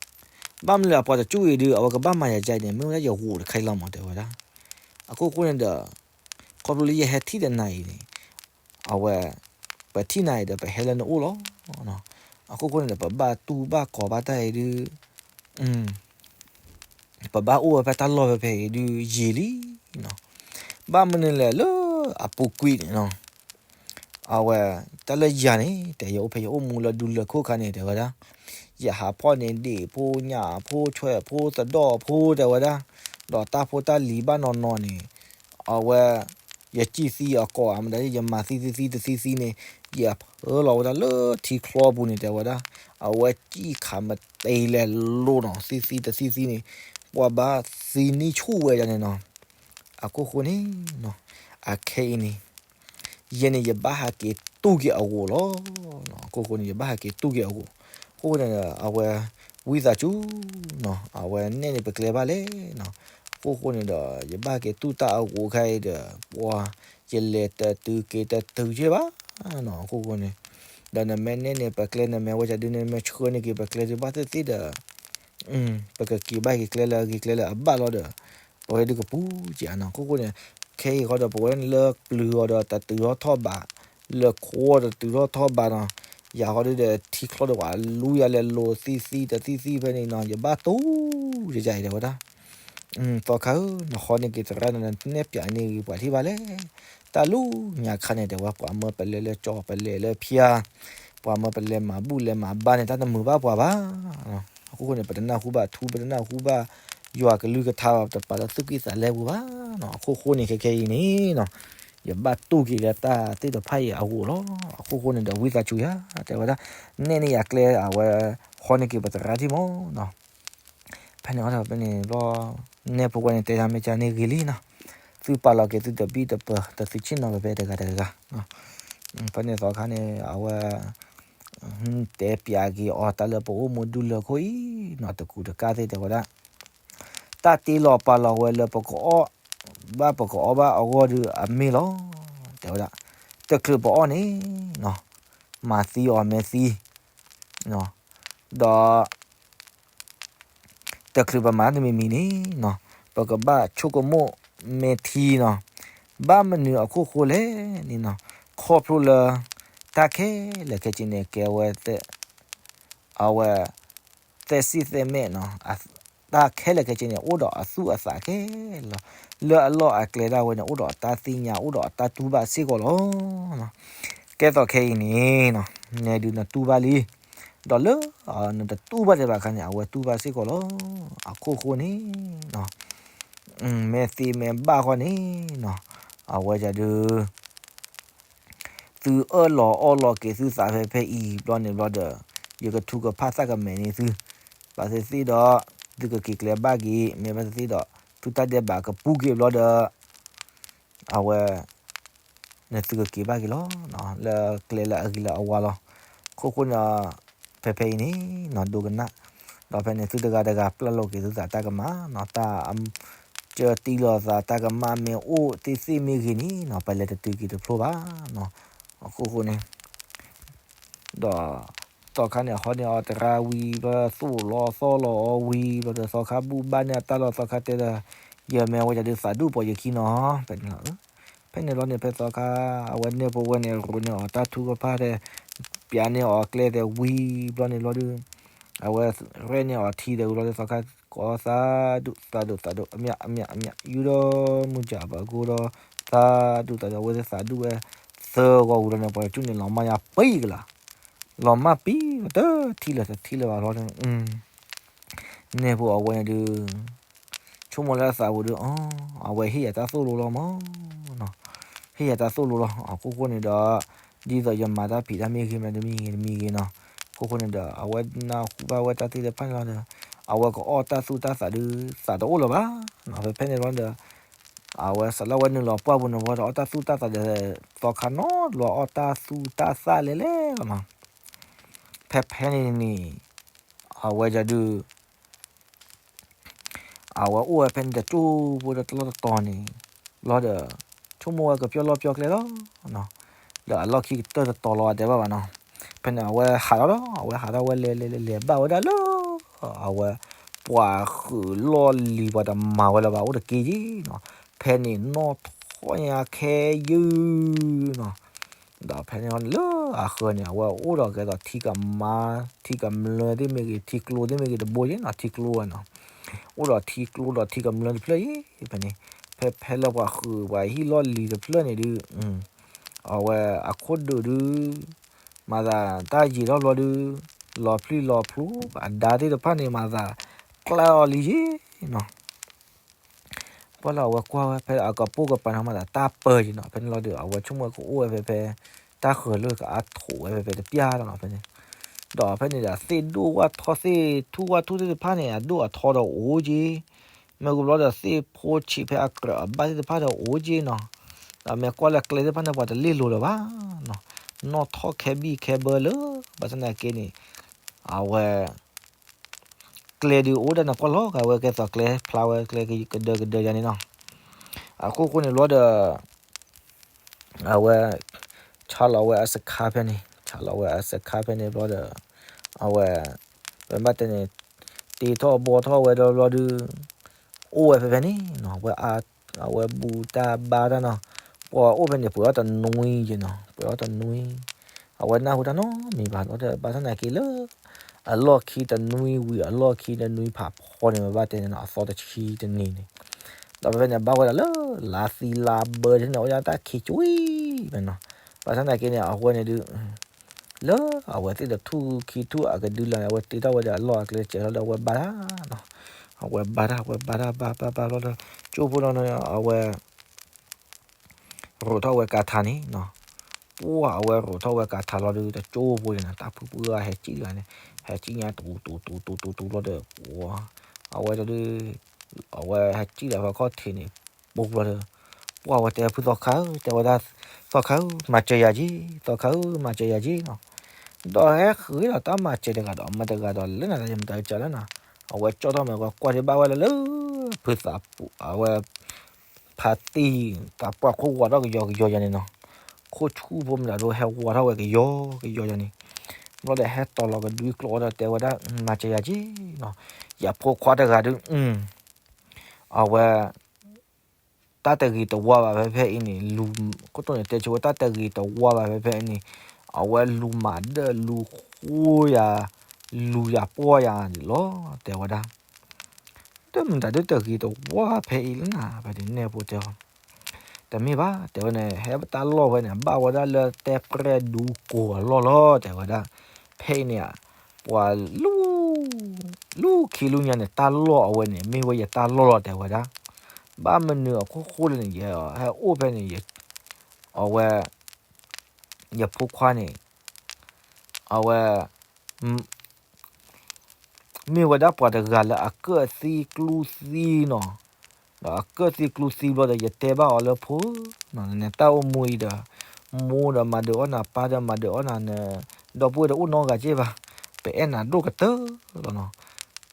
ဘၣ်မနုၤလဲၣ် အပှၤတကၠူၣ်အံၤဒုး အဝဲကဘၣ်မၤယၤယၤအံၤန့ၣ် မ့ၢ်ဝဲဒၣ်ယဂိာ်တခါအံၤလီၤမး တဲဝဲဒၣ် အခိၣ်ဃိန့ၣ်ဒီး ခီဖျိလၢယဟဲထံၣ်ဒီးနၤအံၤန့ၣ် အဝဲ ပထံၣ်နၤအံၤဒီး ပဟဲလၢနအိၣ်လီၤ. အခိၣ်ဃိန့ၣ်ဒီး ပဘၣ်တူၢ်ဘၣ်ကီၤဘၣ်တၢ်အံၤဒုး ပဘၣ်အိၣ်ဝဲဖဲတၢ်လီၢ်ဖဲဖဲအံၤဒုးယံာ်လံ. ဘၣ်မနုၤလဲၣ်လၢအပူၤကွံာ်န့ၣ်နီၤ အဝဲ တၢ်လၢယၤန့ၣ် တဲယအိၣ်ဖဲယအိၣ်မူလၢဒူလၢၢ်ခိၣ်ခါန့ၣ် တဲဝဲဒၣ် ယဟးဖီၣ်န့ၢ်ဒ့ၣ်ဖိညၣ်ဖိဆွဲၣ်ဖိသဒီၣ်ဖိ တဲဝဲဒၣ် ဒီးတၢ်ဖိတၢ်လံၤဘၣ်နီၢ်နီၢ်န့ၣ် အဝဲ ယစံၣ်သံအကိာ် အမတၤ ယမၤသံသံသံတသံသံန့ၣ် ယဟၢလီၤဝဲဒၣ်လၢထံချီပူၤန့ၣ် တဲဝဲဒၣ် အဝဲစံၣ်ခးမတ့လဲၤလိၤနီၤ သံသံတသံသံန့ၣ် ပှၤဘၣ်သံနံၣ်ဆူၣ်ဝဲဒၣ်န့ၣ်နီၤ အခိၣ်ဃိန့ၣ် အခဲအံၤန့ၣ် ယဲန့ၣ်ယဘၣ်ဟးက့ၤတူၢ်က့ၤအဂိာ်လီၤ. အခိၣ်ဃိန့ၣ် ယဘၣ်ဟးက့ၤတူၢ်က့ၤအဂိာ် အခိၣ်ဃိန့ၣ် အဝဲ ဝံသးစူၤနီၤ အဝဲနဲၣ်န့ၣ်ပကျဲဘၣ်လဲၣ်နီၤ အခိၣ်ဃိန့ၣ်ဒီး ယဘၣ်က့ၤတူၢ်တၢ်အဂိာ်ခဲအံၤဒီး ပှၤ ယလဲၤတတုၤက့ၤတတုၤက့ၤဘၣ်နီၤ အခိၣ်ဃိန့ၣ် ဒီးနမ့ၢ်နဲၣ်န့ၣ်ပကျဲ နမ့ၢ်ဝဲဒၣ်ဒုး နမ့ၢ်ဆှၢန့ၢ်က့ၤပကျဲဒုး ဘၣ်သ့ၣ်သ့ၣ်ဒီး ပကက့ၤဘၣ်က့ၤကျဲလၢအဂ့ၤကျဲလၢအဘၣ်လီၤဒီး ပဝဲဒုးကပူၤက့ၤအါနီၤ အခိၣ်ဃိန့ၣ် ခဲအံၤဃီဒီး ပဝဲလၢပျုၤအီၤဒီးတတုၤထီၣ်ထီၣ်ဘး လၢခိအီၤတတုၤထီၣ်ထီၣ်ဘးနီၤ ယၤဃီဒုးဒီး ထံချီဒီးပှၤလူယၤလဲၤလိၤသံသံတသံသံဖဲန့ၣ်နီၤ ယဘၣ်တူၢ်ယယၤအံၤတဲဝဲဒၣ် သီခါဧၢ နဟီန့ၢ်က့ၤသရၣ်န့ၣ် နနဲၣ်ပၠးန့ၢ်ဂ့ၤပှၤထံၣ်ဘၣ်လဲၣ် တၢ်လူညါခါန့ၣ် တဲဝဲ ပှၤမၢပလဲလၢကၠီ ပလဲလၢဖၠါ ပှၤမၢပလဲမၤဘူၣ်လဲမၤဘါန့ၣ် တၢ်တမုာ်ဘၣ်ပှၤဘၣ်. အခိၣ်ဃိန့ၣ် ပတနၢ်ဟူဘၣ်ထူ ပတနၢ်ဟူဘၣ်ယွၤကလုၢ်ကထါဘၣ် ပတပာ်လၢသူၣ်ကံၢ်သးလဲပူၤဘၣ်နီၤ အခိၣ်ဃိန့ၣ် ခဲခဲအံၤန့ၣ်နီၤ ယဘၣ်တူၢ်က့ၤလၢတၢ်သ့ၣ်တဖၣ်အံၤအဂီၢ်လီၤ. အခိၣ်ဃိန့ၣ်ဒီး ဝံသးစူၤယၤ တဲဝဲဒၣ် နဲၣ်န့ၢ်ယၤကျဲ အဝဲ ဟီန့ၢ်က့ၤပသရၣ်ထံၣ်မးနီၤ ဖဲန့ၣ်အီၤဖဲန့ၣ်ဘျီ နဲၣ်ဖိဝဲန့ၣ် တဲယၤမ့ၢ်ကန့ၣ်ဂ့ၤလံနီၤ သုပာ်လီၤက့ၤသုတဘံၣ်တပၢၤ တသုဆ့ၣ်နီၤဖဲဖဲတဂၤတဂၤ ဖဲန့ၣ်သီခါန့ၣ် အဝဲ တဲပၠးက့ၤအီၤတၢ်လၢပအိၣ်မူဒူလၢၢ်ခိၣ်အံၤနီၤ တကူးတကၢ်သ့ၣ်တဲဝဲဒၣ် တၢ်တ့လီၤပာ်လီၤဝဲလၢပကအီၣ် ဘၣ်ပကအီၣ်ဘၣ်အဂီၢ်ဒုးအမ့ၢ်လီၤ တဲဝဲဒၣ် တချုးပအီၣ်န့ၣ်နီၤ မၤသံအီၤမဲာ်သံ ဒီး တချုးပမၤတမံၤမံၤန့ၣ်နီၤ ပကဘၣ်ဆိကမိၣ်မဲာ်ထံနီၤ ဘၣ်မနုၤအခိၣ်ဃိလဲၣ်န့ၣ်နီၤ ခီဖျိလၢ တၢ်ခဲလၢာ်ခဲဆ့န့ၣ် ကဲဝဲ အဝဲ သဲစံၣ်သဲမဲာ်နီၤ တၢ်ခဲလၢာ်ခဲဆ့န့ၣ် အိၣ်ဒီးအသူၣ်အသးခဲလၢာ် လၢအလီၢ်အကျဲဒၣ်ဝဲန့ၣ် အိၣ်ဒီးအတၢ်သ့ၣ်ညါ အိၣ်ဒီးအတၢ်တူၢ်ဘၣ်စ့ၢ်ကီးလီၤ. ကဲသိးခဲအံၤန့ၣ်နီၤ နဲဒုးနတူၢ်ဘၣ်လံ ဒီးလၢ နတတူၢ်ဘၣ်ဒံးဘၣ်အခါန့ၣ် အဝဲတူၢ်ဘၣ်စ့ၢ်ကီးလီၤ. အခိၣ်ဃိန့ၣ်နီၤ မဲာ်သ့မဲာ်ဘၣ်ဃီန့ၣ်နီၤ အဝဲဒၣ်ဒုး သုအၢၣ်လီၤအီလီၤက့ၤသုသးဖဲဖဲအံၤဘျီန့ၣ်ဘျီဒီး ယကထုကဖၣ်သၣ်ကမဲာ်န့ၢ်သု ဘၣ်သ့ၣ်သ့ၣ်ဒီး သုကက့ၤကျဲဘၣ်က့ၤ မ့ၢ်ဘၣ်သ့ၣ်သ့ၣ်ဒီး သုတၢ်ဒဲးဘးကပူၤက့ၤဘျီဒီး အဝဲ နသုကက့ၤဘၣ်က့ၤလီၤ လၢကျဲလၢအဂ့ၤလၢအဝါလီၤ. ခိၣ်ဃိန့ၣ် ဖဲဖဲအံၤန့ၣ်နီၤ ဒိကနၣ် ဒီးဖဲန့ၣ် သုတဂၤတဂၤပျၢ်လိာ်က့ၤသုသးတၢ်ကမၣ်နီၤ တၢ် ကၢတံၢ်လိာ်သးတၢ်ကမၣ်မ့ၢ်အိၣ်သ့ၣ်သ့ၣ်မ့ၢ်ဂ့ၤန့ၣ်နီၤ ပလဲၤတတုၤက့ၤတဖျိဘၣ်နီၤ. အခိၣ်ဃိန့ၣ် ဒီး သီခါန့ၣ် ဟီန့ၢ်အီၤတရါဝံၤဘျီ သိၣ်လီၤသီလီၤအီၤဝံၤဘျီဒီး သီခါဘူၣ်ဘၣ်န့ၢ်အတၢ်လီၤ သီခါတဲဒီး ယမ့ၢ်ဝဲဒၣ်ဒုးသးဒူၣ်ပိာ်ယခံနီၤ ဖဲန့ၣ်လီၤ. ဖဲန့ၣ်ဘျီန့ၣ် ဖဲသီခါ အဝဲနဲၣ်ဖိဝဲန့ၣ် ရိးန့ၢ်အီၤတၢ်ထုကဖၣ်ဒီး ပျးန့ၢ်အီၤကျဲဒီးဝံၤဘျီန့ၣ်ဘျီဒီး အဝဲရဲၣ်န့ၢ်အီၤထံဒီးဝံၤဘျီဒီး သီခါကိးသးဒူၣ်သးဒူၣ်သးဒူၣ် အမံၤအမံၤအမံၤ ယူၢ်ဒီးမုၢ်ကၠၢ်ပှၤကိဒီး သးဒူၣ်သးဒူၣ် အဝဲသ့ၣ်သးဒူၣ်ဝဲ သ တၢ်ဂီၤဝံၤလီၤန့ၣ် ပှၤတကၠူၣ်န့ၣ် လီၤမၢ်ညါပံကလး, လီၤမၢ်ပံ တထံၣ်လၢၤ တထံၣ်လၢၤဘၣ်လီၤ. န့ၣ်ဖိအဝဲန့ၣ်ဒုး ဆိကမိၣ်လၢအသးပူၤဒုး အဝဲဟ့ၣ်ယၤတၢ်သိၣ်လိလီၤမး, ဟ့ၣ်ယၤတၢ်သိၣ်လိလီၤ. အခိၣ်ဃိန့ၣ်ဒီး ဒ်သိးယမၤတၢ်ဖံးတၢ်မ့ၢ်ဂ့ၤမး တမံၤဂ့ၤတမံၤဂ့ၤနီၤ, အခိၣ်ဃိန့ၣ်ဒီး အဝဲနၢ်ဟူဘၣ်ဝဲတၢ်သ့ၣ်တဖၣ်န့ၣ်လီၤဒီး အဝဲကအီၣ်တၢ်သူၣ်တၢ်သးဒုး သးတအိၣ်လၢၤဘၣ်နီၤ. ဖဲဖဲန့ၣ်လီၤဒီး အဝဲစးလၢအဝဲနုာ်လီၤပှၢ်ပူၤန့ၣ် ဝဲဒီးအီၣ်တၢ်သူၣ်တၢ်သးဒီး သီခါနီတဘျီ အီၣ်တၢ်သူၣ်တၢ်သးလဲၤလဲၤလီၤနီၤ. ဖဲဖဲန့ၣ်န့ၣ် အဝဲဒၣ်ဒုး အဝဲအိၣ်ဝဲဖဲန့ၣ်တကၠိဖိဒီးတလီၢ်တတီၤန့ၣ် လီၤဒီး ဆိကမိၣ်ဝဲကပျီၢ်လီၢ်ပျီၢ်ကျဲလီၤ. ဒီးအလီၢ်ခံကတၢၢ်တတီၤလီၤ အတဲဘၣ်ဘၣ်နီၤ. ဖဲန့ၣ် အဝဲဟးထီၣ်လီၤ, အဝဲဟးထီၣ်ဝဲလဲၤလဲၤလဲၤလဲၤဘၣ်ဝဲဒၣ်လၢ အဝဲ ပှၤဃုာ်လီၢ်လံၤ ပှၤတမၤဝဲလၢၤဘၣ် အိၣ်တက့ၢ်နီၤ. ဖဲန့ၣ်နီၢ်ထီၣ်ညါခဲယုၢ်နီၤ. ဒီးဖဲန့ၣ်လီၤန့ၣ် လၢအဃၢၤန့ၣ် အဝဲအိၣ်ဒီးကဲသိးထံကမါ ထံကမျၢၢ်သ့ၣ်မ့ၢ်ဂ့ၤ ထံကျိသ့ၣ်မ့ၢ်ဂ့ၤတဘိယ့ၣ်နီၤ, ထံကျိဝဲနီၤ. အိၣ်ဒီးထံကျိဒီးထံကမျၢၢ်တဖျၢၣ်ယ့ၣ်ဖဲန့ၣ်, ဖဲဖဲလၢပှၤဃုာ်ပှၤဟံၣ်လီၢ်လံၤတဖျၢၣ်န့ၣ်ဒုး အဝဲအခိၣ်ဒုးဒုး မၤသးတၢ်ယံာ်ထီၣ်ဘျီဒုး လီၤပျံၤလီၤဖျိ အဒါသ့ၣ်တဖၣ်န့ၣ် မၤသးကျါအီၤလံယ့ၣ်နီၤ. ပှၢ်လၢအဝဲကွၢ်ဝဲဖဲအကပိာ်ကပၤန့ၣ် မၤသးတၢ်ပၢၢ်ယ့ၣ်နီၤ. ဖဲန့ၣ်လီၤဒီး အဝဲဆိကမိၣ်ကအိၣ်ဝဲဖဲဖဲ တၢ်ဃၢၤလၢကအါထိးဝဲဖဲဖဲတပျၢ်လီၤနီၤ. ဖဲန့ၣ် ဒီးဖဲန့ၣ်ဒီး သ့ၣ်ဒိၣ်ဝၣ်ထီၣ်သ့ၣ်ထူၣ်ဝၣ်ထူၣ်သ့ၣ်တဖၣ်န့ၣ် အဒိၣ်အထီဒီးအိၣ်က့ၤ, မ့ၢ်ကဘျီဒီးသ့ၣ်ဖိဆံးဖဲအကြၢးအဘၣ်သ့ၣ်တဖၣ်ဒီးအိၣ်က့ၤနီၤ. ဒီးမ့ၢ်ကွၢ်လၢကျဲသ့ၣ်တဖၣ်န့ၣ် ပှၤတလ့ၣ်လိၤလၢၤဘၣ်နီၤ, နီၢ်ထီၣ်ခဲဘံၣ်ခဲဘၢလၢ ဘၣ်ဆၣ်သနာ်က့န့ၣ် အဝဲ ကျဲဒုးအိၣ်ဒၣ်န့ၣ် ကွၢ်လီၤဂာ်ဝဲကဲသိးကျဲဖျါဝဲကျဲကဒၢကဒၢယါန့ၣ်နီၤ. အခိၣ်ဃိန့ၣ်ဘျီဒီး အဝဲ ဆါလီၤဝဲအစခါဖဲန့ၣ် ဆါလီၤဝဲအစခါဖဲန့ၣ်ဘျီဒီး အဝဲ ပဘၣ်တဲန့ၣ် တ့ထီၣ်ဘီထီၣ်ဝဲဒီးဘျီဒုး အိၣ်ဝဲဖဲဖဲန့ၣ်နီၤ, အဝဲအါ အဝဲဘူးတၢ်ဘါတၢ်နီၤ, ပှၤအိၣ်ဖဲန့ၣ် ပှဲၤအီၣ်တနွံယ့ၣ်နီၤ, ပှဲၤအီၣ်တနွံ, အဝဲနၢ်ဟူတၢ်နီတမံၤဘၣ်လီၤဒီး ဘၣ်ဆၣ်သနာ်က့လၢ အလီၢ်ခံတနွံဝံၤ အလီၢ်ခံတနွံဖးဖီန့ၣ် ပဘၣ်တဲန့ၣ်နီၤ အသီတဆံတနံၤန့ၣ်, ဒီးဖဲဖဲန့ၣ် ဘၣ်ဝဲဒၣ်လၢ လါသံလါဘၢန့ၣ် အဝဲဒၣ်တၢ်ခံကွံာ်ဖဲနီၤ, ဘၣ်ဆၣ်သနာ်က့န့ၣ် အဝဲန့ၣ်ဒုး လၢအဝဲသ့ၣ်တထူၣ်ခံထူၣ်အကဒုလီၤန့ၣ် အဝဲတ့ထီၣ်ဝဲဒီးအလီၢ်အကျဲတစဲးလီၤဒီး အဝဲဘါတၢ်နီၤ, အဝဲဘါတၢ် အဝဲဘါတၢ်ဘါဘါဘါဘါလီၤဒီး ကၠိဖိလီၤန့ၣ် အဝဲ ရိးထီၣ်ဝဲကၤထါန့ၣ်နီၤ, ပှၢ်အဝဲရိးထီၣ်ဝဲကၤထါလီၤဒုး တကၠိဖိန့ၣ်နီၤ တၢ်ဖုပှၢ်ဟဲစံၣ်တဂၤန့ၣ် ဟဲစံၣ်ညါတူတူတူတူတူတူလီၤဒီး ပှၢ် အဝဲဒုး အဝဲဟဲစံၣ်လီၤဖဲခီၣ်ထံးန့ၣ် ပူၤလီၤဒီး ပှၢ်ဝဲတဲဖုသီခါဧၢ တဲဝဲဒၣ် သီခါဧၢ မၤစၢၤယၤက့ၤ သီခါဧၢ မၤစၢၤယၤက့ၤနီၤ, ဒီးဟဲဃ့ဒီးတၢ်မၤစၢၤတဂၤဒီး မတၤတဂၤဒီး လၢနၤယမတၤကစၢ်လၢနီၤ, အဝဲကၠီထီၣ်မ့ၢ်ဝဲကွၢ်ဒံးဘၣ်ဝဲလၢလၢ ဖုသးပူၤ အဝဲ ဖါတံၢ် သးပှၢ်ခိၣ်ဝါထီၣ်ကယီကယီယၤန့ၣ်နီၤ, ခိၣ်ဆူၣ်ဖိမတၤဒိဟဲဝါထီၣ်ဝဲကယီကယီယၤန့ၣ်, ဘျီဒီးဟဲတီၤလီၤကဒွံကျိာ်ဒီးတဲဝဲဒၣ် မၤစၢၤယၤက့ၤနီၤ, ယဖိခွါတဂၤဒုး အဝဲ တၢ်တဂ့ၤတဝါဘၣ်ဖဲဖဲအံၤန့ၣ် လူၤ ခိၣ်တိၢ်န့ၣ် တဲဆိဝဲတၢ်တဂ့ၤတဝါဘၣ်ဖဲဖဲအံၤန့ၣ် အဝဲလူၤမၤဒၢၣ်လူၤဃိယၤ လူၤယၤပှီၢ်ယၤန့ၣ်လီၤ တဲဝဲဒၣ်, တမ့ၢ်တၢ်ဒုးတဂ့ၤတဝါဖဲအံၤလၢနၤ ဖဲန့ၣ်နဲၣ်ဖိတဲအီၤ တမ့ၢ်ဘၣ် တဲဝဲန့ၣ် ဟဲတၢ်လီၢ်ဝဲန့ၣ် ဘၣ်ဝဲဒၣ်လၢတဲပြဲၣ်ဒူကိးအလီၢ်လီၤ တဲဝဲဒၣ်, ဖဲအံၤန့ၣ် ပှၤလူၤ လူၤခံလူၤညါန့ၣ် တၢ်လီၢ်အဝဲန့ၣ် မ့ၢ်ဝဲယတၢ်လီၢ်လီၤ တဲဝဲဒၣ်, ဘၣ်မနုၤအခိၣ်ဃိလၢန့ၣ် ယဟဲအိၣ်ဖဲန့ၣ် အဝဲ ယဖိခွါန့ၣ် အဝဲ မ့ၢ်ဝဲဒၣ်ပှၤတဂၤလၢအကၢၣ်သံကျူသံနီၤ, ဒီးအကၢၣ်သံကျူသံဘျီဒီး ယတဲဘၣ်အီၤလၢဖိဧၢ, နတၢ်အိၣ်မူအံၤဒီး မိၢ်ဒီးမၤဒုးအီၣ်နၤ ပၢ်ဒီးမၤဒုးအီၣ်နၤ နဒီပုၢ်ဝဲၢ်ဒီးအိၣ်နီတဂၤက့ဘၣ်, ပအဲၣ်နၤဒိၣ်ကတၢၢ်လီၤနီၤ,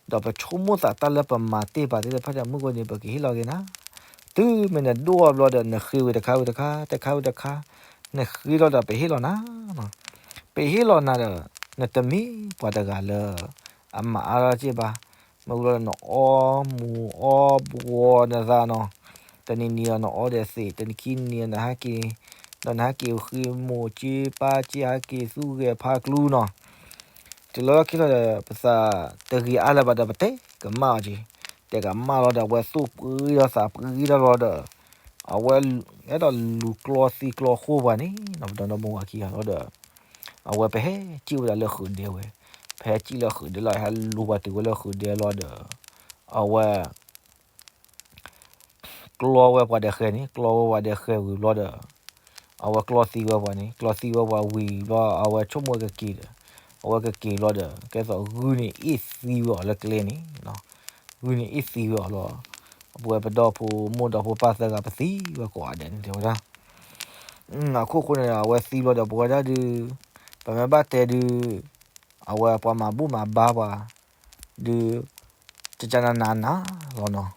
ဒီးပဆိကမိၣ်သးတၢ်လၢပမၤတ့ၢ်ပာ်သ့ၣ်တဖၣ်ဒီး မုၢ်ဂီၤန့ၣ် ပကဟ့ၣ်လီၤက့ၤနၤ, တုၤမ့ၢ်နဒိၣ်အီၤဘျီဒီး နဃ့ဝံၤတခါဝံၤတခါ တခါဝံၤတခါ နဃ့လီၤဒီးပဟ့ၣ်လီၤနၤ ပဟ့ၣ်လီၤနၤဒီး နတမ့ၢ်ပှၤတဂၤလၢ အမၤအါထီၣ်စ့ၢ်ဘၣ်, မ့ၢ်လီၤနအီမူၤအီဘှီနသးနီၤ, တနံၤနံၤဒီးနအီဒီးသ့ၣ်, တနံၤခံနံၤနဟဲက့ၤ, ဒီးနဟဲက့ၤဃ့မိၢ်က့ပၢ်က့ ဟဲက့ၤသူၣ်ဂဲၤဖးကျူနီၤ, တုၤလီၤလၢခံလီၤဒီး ပသးတဂ့ၤအါလၢၤဘၣ်ဒီး ပတဲကမၣ်အီၤက့ၤ, တဲကမၣ်လီၤဒီး အဝဲသူၣ်ပှံထီၣ်သးပှံထီၣ်လီၤဒီး အဝဲ အဲၣ်ဒိးလူၤကျီသံကျီဃိပှၤန့ၣ် ပဒီနၢ်မိၢ်ဝၤခံဂၤလီၤဒီး အဝဲပဟဲစံၣ်ဝဲဒၣ်လၢဃုာ်ဒဲဝဲ, ပဟဲစံၣ်လၢဃုာ်ဒဲလီၤ ဟဲလူၤပှၤတုၤဝဲလၢဃုာ်ဒဲလီၤဒီး အဝဲ ကျီဝဲပှၤဒီးဃဲန့ၣ် ကျီဝဲပှၤဒီးဃဲဝံၤဘျီဒီး အဝဲကျီသံဝဲပှၤန့ၣ် ကျီသံဝဲပှၤဝံၤဘျီ အဝဲဆိကမိၣ်ဝဲကက့ၤဒီး အဝဲကက့ၤဘျီဒီး ကဲသိးဂုၢ်န့ၣ်အ့ၣ်သံဝဲအီၤလၢကျဲန့ၣ် ဂုၢ်န့ၣ်အ့ၣ်သံဝဲအီၤလီၤ. ပဝဲပဒီဖိမိၢ်ဒီဖိပၢ်သၢဂၤပသံဝဲကိးဂၤဒဲးန့ၣ် တဲဝဲဒၣ်. အခိၣ်ဃိန့ၣ် အဝဲသံဘျီဒီး ပဝဲဒၣ်ဒုး ပမ့ၢ်ဘၣ်တဲဒုး အဝဲပှၤမၤဘူၣ်မၤဘါပှၤ ဒုး ကကနနၤနၤလီၤနီၤ.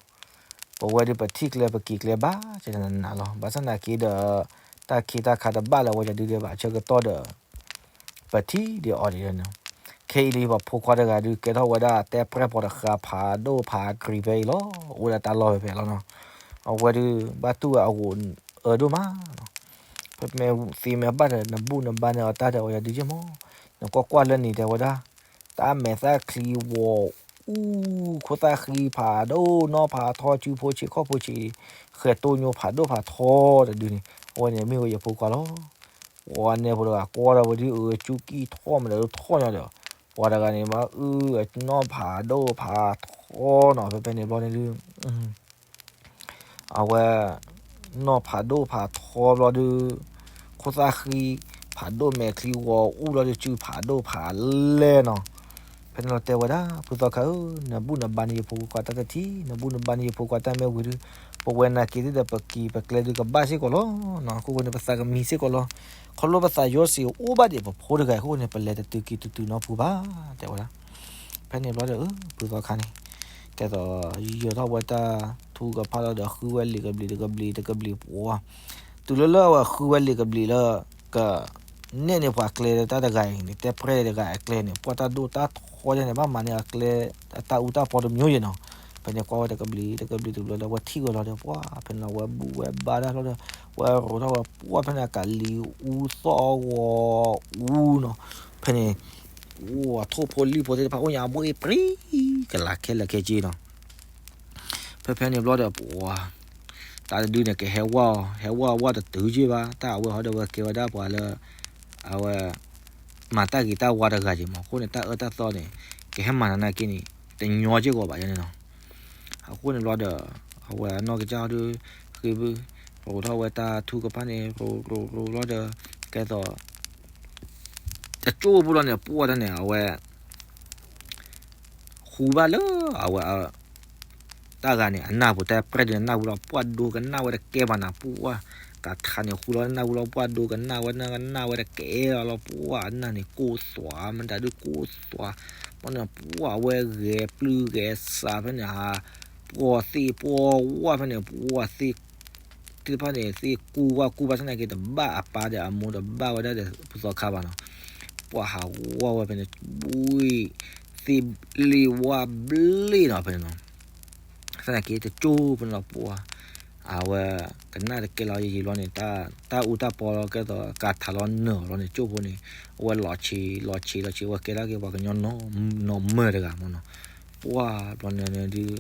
ပဝဲဒုးပထံၣ်ကျဲပက့ၤကျဲဘၣ် ကနနၤနၤလီၤ. ဘၣ်ဆၣ်သနာ်က့ဒီး တၢ်ခ့တၢ်ခါတဘၣ်လၢအဝဲဒုးဒဲးဘၣ်အဆၢကတီၢ်ဒီး ပထံၣ်ဒံးအီၤဒံးန့ၣ်. ခဲအံၤလံပှၤဖိခွါတဂၤဒုး ကဲထီၣ်ဝဲဒၣ်တဲပြဲၢ်ပီၤတဃါဖးဒိၣ်ဖးကြံၤဖဲအံၤလီၤ. အိၣ်ဝဲဒၣ်တၢ်လီၢ်ဖဲဖဲလီၤနီၤ. အဝဲဒုးဘၣ်တူၢ်ဝဲအဂီၤအၢဒိၣ်မးနီၤ. ဖဲမ့ၢ်သ့မ့ၢ်ဘၣ်ဒီး နဘူၣ်နဘါန့ၢ်အီၤတၢ်ဒီး အဝဲဒၣ်ဒုးက့ၢ်မး နကွၢ်ကွၢ်လၢန့ၣ် တဲဝဲဒၣ် တၢ်မဲာ်သၣ်ချံဝီၤအူ ခိၣ်သၣ်ဃံဖးဒိၣ် နီၢ်ဖးထီ စုဖိဆံးခီၣ်ဖိဆံး ဃဲၤတိၢ်ညိဖးဒိၣ်ဖးထီတဒုန့ၣ် အဝဲန့ၣ်မ့ၢ်ဝဲယဖိခွါလီၤ. ပှၤနဲဖိတဂၤကွၢ်ဒီးဝဲဒုး အၢကၠူကံၢ်ထီၣ်မးဒီးထီၣ်ညါဒီး ပှၤတဂၤန့ၣ်မ့ၢ်အုၣ်အနီၢ်ဖးဒိၣ်ဖးထီနီၤ. ဖဲဖဲန့ၣ်ဘျီန့ၣ်ဒုး အဝဲ နီၢ်ဖးဒိၣ်ဖးထီဘျီဒုး ခိၣ်သၣ်ဃံဖးဒိၣ်မဲာ်ချံဂီၤအူလီၤဒုး စုဖးဒိၣ်ဖးလဲၢ်နီၤ. ဖဲန့ၣ်လီၤတဲဝဲဒၣ် ဖုသီခါဧၢ, နဘူၣ်နဘါန့ၢ်ယဖိခွါတၢ်တထံၣ်, နဘူၣ်နဘါန့ၢ်ယဖိခွါတၢ်မ့ၢ်ဝံၤဒုး ပဝဲနာ်က့ၤသ့ၣ်ဒီး ပက့ၤပကျဲဒုးကဘၣ်စ့ၢ်ကီးလီၤ. အဃိဃိန့ၣ် ပသးကမံစ့ၢ်ကီးလီၤ. ခီဖျိပသးယိစ့အိၣ်ဘၣ်ဒံးပဖိတဂၤအဃိန့ၣ် ပလဲၤတတုၤက့ၤတတုၤနီတပူၤဘၣ် တဲဝဲဒၣ်. ဖဲန့ၣ်ဘျီဒီး ဖုသီခါန့ၣ် ကဲသိး ယၢၤထီၣ်ဝဲတၢ်ထူကဖၣ်လီၤဒီး ဃုဝဲလံာ်ကဘျံးတကဘျံး တကဘျံးပှၤ တုၤလၢလၢအဝဲဃုဝဲလံာ်ကဘျံးလၢ ကနဲၣ်န့ၢ်ပှၤကျဲတၢ်တဂၤအံၤန့ၣ် တဲပြဲၢ်တဂၤအကျဲန့ၣ် ပှၤတၢ်ဒိၣ်တၢ်ထီယဲန့ၣ် ဘၣ်မၤန့ၢ်အကျဲ အတၢ်အူတၢ်ပီတမျိၤယဲနီၤ. ဖဲန့ၣ်ကွၢ်ဝဲတကဘျံးတကဘျံးတုၤလၢလၢဝဲထံၣ်ဝဲလီၤဒီး ပှၤဖဲန့ၣ်လီၤ ဝဲဘူၣ်ဝဲဘါတၢ်လီၤဒီး ဝဲရိးထီၣ်ဝဲပှၤဖဲန့ၣ် အကလံၤအူသီၣ်အဂီၤအူနီၤ. ဖဲန့ၣ် ပှၤထိၣ်ဖိလံၣ်ဖိသ့ၣ်တဖၣ်အိၣ်ညါအဘှ့ၣ်ပြံ ကလးခဲလၢာ်ခဲဆ့နီၤ. ဖဲဖဲန့ၣ်ဘျီဒီး ပှၤ တၢ်တဒုန့ၣ် ကဟဲဝဲအီၤ ဟဲဝဲအီၤဝဲတတုၤက့ဘၣ် တၢ်အဝဲဟီဒီး ဝဲကဲဝဲဒၣ်ပှၤလၢ အဝဲ မၤတၢ်ဂ့ၤတၢ်ဝါတဂၤက့မး အဃိန့ၣ် တၢ်အၢတၢ်သီန့ၣ် ကဟဲမၤနးနးက့န့ၣ် တညီက့ၢ်ကီးဘၣ်ယဲန့ၣ်နီၤ. အဃိန့ၣ်ဘျီဒီး အဝဲအနီၢ်ကစၢ်ဟီဒီး ဃ့ဘု ရိးထီၣ်ဝဲတၢ်ထူကဖၣ်န့ၣ် ရိးရိးရိးလီၤဒီး ကဲသိး တကၠိဖိလီၤန့ၣ် ပှၢ်တၢ်န့ၣ် အဝဲ ဃူဘၣ်လၢ အဝဲ တၢ်ဂၤန့ၣ် အနၢ်ပူၤ တၢ်ပြဲၢ်ဒုးအနၢ်ပူၤလီၤ ပှၢ်ဒိကနၣ်ဝဲတကဲဘၣ်နၤ ပှၢ် ကထါန့ၣ် ဃူလီၤနၢ်ပူၤလီၤ ပှၢ်ဒိကနၣ်ဝဲ နကနၣ်ဝဲတကဲလီၤလီၤ ပှၢ်အနၢ်န့ၣ် ကိၢ်သွး မတၤဒုးကိၢ်သွး မ့ၢ်န့ၣ် ပှၢ်အဝဲဂဲၤပျုၢ်ဂဲၤစးဖဲန့ၣ် ပှၢ်သ့ၣ်ပှၢ်ဝၣ်ဖဲန့ၣ် ပှၢ်သ့ၣ် သ့ၣ်တဖၣ်န့ၣ် သ့ၣ်ကူဝၣ်ကူဘၣ်ဆၣ်သနာ်က့ တဘၣ်အပၢ်ဒီးအမိၢ် တဘၣ်ဝဲဒၣ်ဒီးဖုသီခါဘၣ်နီၤ. ပှၢ်ဟးဝၣ်ဝဲဖဲန့ၣ် ဘှ့ၣ် သ့ၣ်လ့ၣ်ဝၣ်ဘျ့ၣ်နီၤဖဲန့ၣ်နီၤ. သနာ်က့ တကၠိဖိန့ၣ်လီၤ ပှၢ် အဝဲကနၣ်တကဲလီၤယံာ်ယံာ်လီၤန့ၣ် တၢ်အူတၢ်ပီလီၤ ကဲသိးကထါလီၤနၢၤလီၤန့ၣ် ကၠိဖိန့ၣ် အဝဲလီၤဆံးလီၤဆံးလီၤဆံး အဝဲကဲထီၣ်က့ၤပှၤကညီနီၢ်မၢၢ်တဂၤမ့ၢ်နီၤ. ပှၢ်ဘျီန့ၣ်ဒုး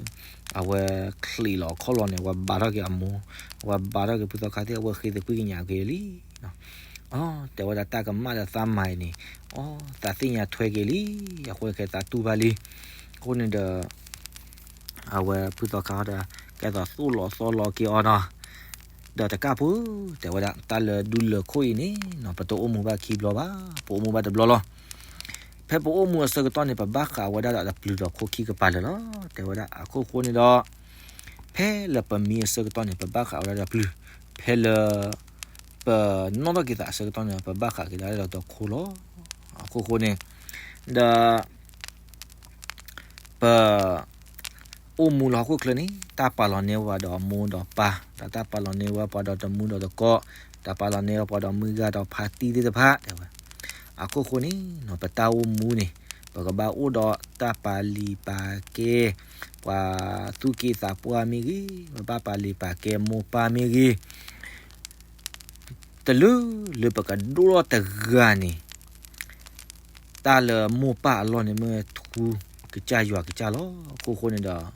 အဝဲချံးလီၤခီၣ်လီၤန့ၣ် အဝဲဘါထီၣ်က့ၤအမိၢ် အဝဲဘါထီၣ်က့ၤဖုသီခါသ့ၣ် အဝဲဃ့သကွံာ်ကညးက့ၤလံနီၤ. အီ တဲဝဲဒၣ်တၢ်ကမၣ်လၢသးမၤအံၤန့ၣ် အီ သးသ့ၣ်ညါထွဲက့ၤလံ အဃိန့ၣ်ခဲသးတူၢ်ဘၣ်လံ. အဃိန့ၣ်ဒီး အဝဲဖုသီခါဒီး ကဲသိးသိၣ်လီၤသီလီၤက့ၤအီၤနီၤ. ဒီးတကၢ်ဖိ တဲဝဲဒၣ် တၢ်လၢဒူလၢာ်ခိၣ်အံၤန့ၣ်နီၤ ပတအိၣ်မူဘၣ်ခံဘျီဘၣ် ပအိၣ်မူဘၣ်တဘျီလီၤ. ဖဲပအိၣ်မူအဆၢကတီၢ်န့ၣ် ပဘၣ်ဃးဝဲဒၣ်ဒီးတပျုၤဒီးခိၣ်ခံကပၤလၢာ်လီၤ. တဲဝဲဒၣ်အခိၣ်ဃိန့ၣ်ဒီး ဖဲလၢပမံအဆၢကတီၢ်န့ၣ် ပဘၣ်ဃးဝဲဒၣ်ဒီးတပျုၤ, ဖဲလၢ ပနီၣ်ထီၣ်က့ၤသးအဆၢကတီၢ်န့ၣ် ပဘၣ်ဃးက့ၤဒၣ်ဒီးတခိၣ်လီၤ. အခိၣ်ဃိန့ၣ် ဒီး ပ အိၣ်မူလၢဟီၣ်ခိၣ်ချၢန့ၣ် တၢ်ပာ်လီၤန့ၢ်ဝဲပှၤဒီးမိၢ်ဒီးပၢ်, ဒီးတၢ်ပာ်လီၤန့ၢ်ဝဲပှၤဒီးတမူဒီးတကိး, တၢ်ပာ်လီၤန့ၢ်ဝဲပှၤဒီးမုၢ်ဂၤဒီးဖါတံၢ်သ့ၣ်တဖၣ် တဲဝဲ. အခိၣ်ဃိန့ၣ် ပတၢ်အိၣ်မူန့ၣ် ပကဘၣ်အိၣ်ဒီးတၢ်ပာ်လံာ်ပာ်ကဲ, ပှၤသူၣ်က့သးပှၢ်မ့ၢ်ဂ့ၤ, ပဘၣ်ပာ်လံာ်ပာ်ကဲမိၢ်ပၢ်မ့ၢ်ဂ့ၤ တလၢလၢပကဒိၣ်ထီၣ်တဂၤန့ၣ် တၢ်လၢမိၢ်ပၢ်အလီၢ်န့ၣ် မ့ၢ်ထူကစၢ်ယွၤကစၢ်လီၤ. အခိၣ်ဃိန့ၣ်ဒီး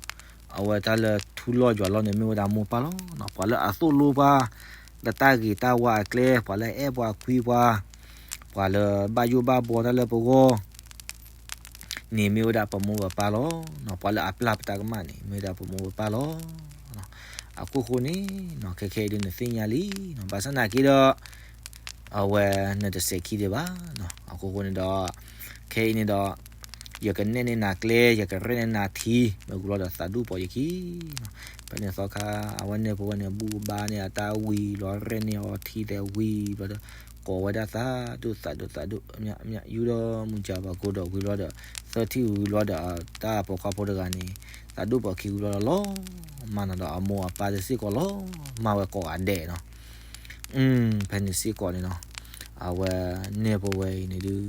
အဝဲတၢ်လၢထူလီၢ်ယွၤလီၢ်န့ၣ် မ့ၢ်ဝဲဒၣ်မိၢ်ပၢ်လီၤ. ပှၤလၢအသိၣ်လိပှၤ လၢတၢ်ဂ့ၤတၢ်ဝါအကျဲ, ပှၤလၢအအဲၣ်ပှၤကွံပှၤ, ပှၤလၢဘၣ်ယိၣ်ဘၣ်ဘှီတၢ်လၢပဂီၢ် န့ၣ်မ့ၢ်ဝဲဒၣ်ပမိၢ်ပပၢ်လီၤ. ပှၤလၢအပျၢ်ပတၢ်ကမၣ်န့ၣ် မ့ၢ်ဝဲဒၣ်ပမိၢ်ပပၢ်လီၤ. အခိၣ်ဃိန့ၣ်နီၤ ခဲခဲအံၤဒုးနသ့ၣ်ညါလံနီၤ, ဘၣ်ဆၣ်နာ်က့ဒီး အဝဲနတစဲးခံဒံးဘၣ်နီၤ. အခိၣ်ဃိန့ၣ်ဒီး ခဲအံၤန့ၣ်ဒီး ယကနဲၣ်န့ၢ်နၤကျဲ ယကရဲၣ်န့ၢ်နၤထံ မ့ၢ်ဂ့ၤလီၤဒီးသးဒူၣ်ပိာ်ယခံနီၤ. ဖဲန့ၣ်သီခါ အဝဲန့ၢ်ပဝဲန့ၣ် ဘူၣ်ဘါန့ၢ်အတၢ်ဝံၤလီၤ ရဲၣ်န့ၢ်အီၤထံသဲးဝံၤဘျီဒီး ကိးဝဲဒၣ်သးဒူၣ်သးဒူၣ်သးဒူၣ် မ့ၢ်ယူၢ်ဒီးမုၢ်ကၠၤပှၤကိးဒီးဝံၤလီၤဒီး သၢထံၣ်ဝံၤလီၤဒီး တၢ်ပိာ်ခွါဖိတဂၤန့ၣ် သးဒူၣ်ပိာ်ခံဝံၤလီၤဒီးလီၤမၢ်နီၤဒီး အမိၢ်အပၢ်တစ့ၢ်ကီးလီၤမၢ်ဝဲကိးဂၤဒဲးနီၤ. ဖဲန့ၣ်စ့ၢ်ကီးန့ၣ်နီၤ အဝဲန့ၢ်ပဝဲအံၤန့ၣ်ဒုး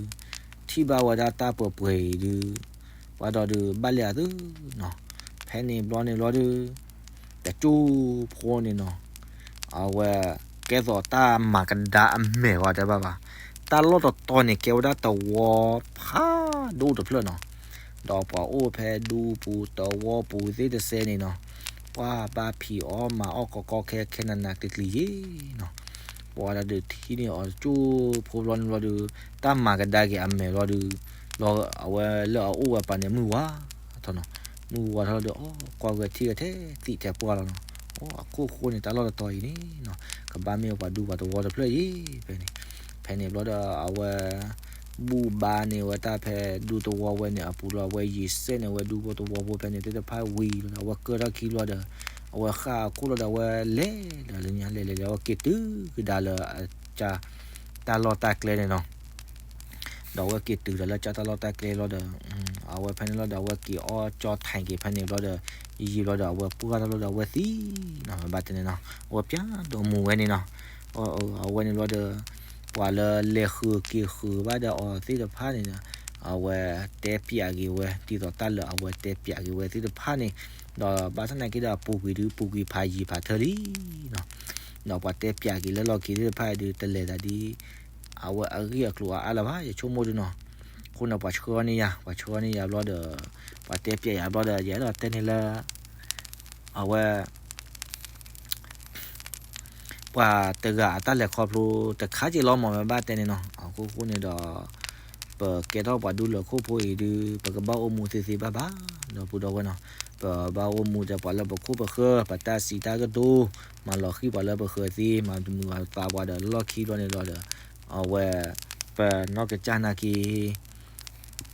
ထံၣ်ဘၣ်ဝဲဒၣ်တၢ်ပှဲၤပှဲၤအံၤဒုး ပှၤဒီးဒုးဘၣ်လဲၤအသုနီၤ. ဖဲန့ၣ်ဘျီန့ၣ်ဘျီဒုး တကၠိဖိန့ၣ်နီၤ အဝဲကဲသိးတၢ်မၤကဒါအမဲာ်ဝဲတဲဘၣ်ဘၣ်. တၢ်လီၢ်တတီၤန့ၣ် ကဲဝဲဒၣ်တဝီဖးဒိၣ်တဖျၢၣ်နီၤ. ဒီးပှၤအိၣ်ဖဲဒူပူၤတဝီပူၤသ့ၣ်တစဲးန့ၣ်နီၤ ပှၤဘၣ်ဖံးအီၣ်မၤအီၣ်ကီကီခဲခဲနးနးကျံၤကျံၤယ့ၤနီၤ. ပှၤဒုးထံၣ်န့ၢ်အီၤတကၠိဖိဘျီန့ၣ်ဘျီဒုး တၢ်မၤကဒါက့ၤအမဲာ်ဘျီဒုး လီၤအဝဲလၢအအိၣ်ဝဲပာ်န့ၣ်မုၢ်ဝါထီၣ်နီၤ. မုၢ်ဝါထီၣ်လီၤဒီး အီ ကွၢ်ဝဲထံၣ်ဝဲထဲသံၣ်ထဲပှၢ်လီၤနီၤ. အခိၣ်ဃိန့ၣ် တၢ်လီၢ်တတီၤအံၤန့ၣ်နီၤ ကဘၣ်မ့ၢ်ပှၤဒူပှၤတဝီတဖျၢၣ်ယ့ၤဖဲန့ၣ်. ဖဲန့ၣ်ဘျီဒီး အဝဲ ဘူၣ်ဘါန့ၢ်ဝဲတၢ်ဖဲဒူတဝီဝဲန့ၣ်အပူၤလီၤ. အဝဲယံာ်စဲးန့ၢ်ဝဲဒူဖိတဝီဖိဖဲန့ၣ် သ့ၣ်တဖၣ်ဝံၤလီၤဒီး အဝဲကၢထီၣ်ခံလီၤဒီး အဝဲဃၣ်အခိၣ်လီၤဒီး အဝဲလဲၤဒီးလၢညါလဲၤလဲၤလဲၤ အဝဲက့ၤတုၤကဒါလၢအကၢ တၢ်လီၢ်တၢ်ကျဲန့ၣ်နီၤ. ဒီးအဝဲက့ၤတုၤဒီးလၢကၢတၢ်လီၢ်တၢ်ကျဲလီၤဒီး အဝဲဖဲန့ၣ်လီၤဒီး အဝဲက့ၤအီၣ်ကၠီထဲက့ၤဖဲန့ၣ်ဘျီဒီး ယံာ်လီၤဒီး အဝဲပှၢ်ထီၣ်လီၤဒီး အဝဲသံနီၤ. မ့ၢ်ဘၣ်တဲန့ၣ်နီၤ အဝဲပျၢ်ဒိးမူဝဲန့ၣ်နီၤ. အဝဲန့ၣ်ဘျီဒီး ပှၤလၢလဲၤဃုာ်က့ၤဃုာ်ဘၣ်ဒီးအီၤသ့ၣ်တဖၣ်န့ၣ်ဒီး အဝဲတဲပျးက့ၤဝဲ ဒ်သိးတၢ်လၢအဝဲတဲပျးက့ၤဝဲသ့ၣ်တဖၣ်န့ၣ် ဒီးဘၣ်ဆၣ်နာ်က့ဒီး အပူၤကွံာ်ဒုး ပူၤကွံာ်ဖးယံာ်ဖးထၢလံနီၤ. ဒီးပှၤတဲပျးက့ၤလၢလီၢ်ခံသ့ၣ်တဖၣ်အံၤဒုး တလဲၤသးဒ် အဝဲအဂ့ၢ်အကျိၤအါအါလၢၤဘၣ် ယဆိကမိၣ်ဒုနီၤ. အဃိန့ၣ် ပှၤဆှၢန့ၢ်ယၤ ပှၤဆှၢန့ၢ်ယၤဘျီဒီး ပှၤတဲပျးယၤဘျီဒီး ယအဲၣ်ဒိးတဲန့ၢ်လၢ အဝဲ ပှၤတဂၤအတၢ်လဲၤခီဖျိတခါက့ၤလီၤမ့ၢ်မ့ၢ်ဘၣ်တဲန့ၣ်နီၤ. အခိၣ်ဃိန့ၣ်ဒီး ပကဲထီၣ်ပှၤဒူလၢာ်ခိၣ်ဖိအံၤဒုး ပကဘၣ်အိၣ်မူသ့သ့ဘၣ်ဘၣ် ဒီပုၢ်ဒီဝဲၢ်နီၤ. ပဘၣ်အိၣ်မူဒီးပှၤလၢပခိၣ်ပဃၢၤ ပတၢ်စံးတၢ်ကတိၤ မၤလီၤဃံၤပှၤလၢပဃၢၤသ့ မၤတမုာ်မၤသးပှၤဒီးလီၢ်ခံဘျီန့ၣ်လီၤဒီး အဝဲ ပနီၢ်ကစၢ်နာ်က့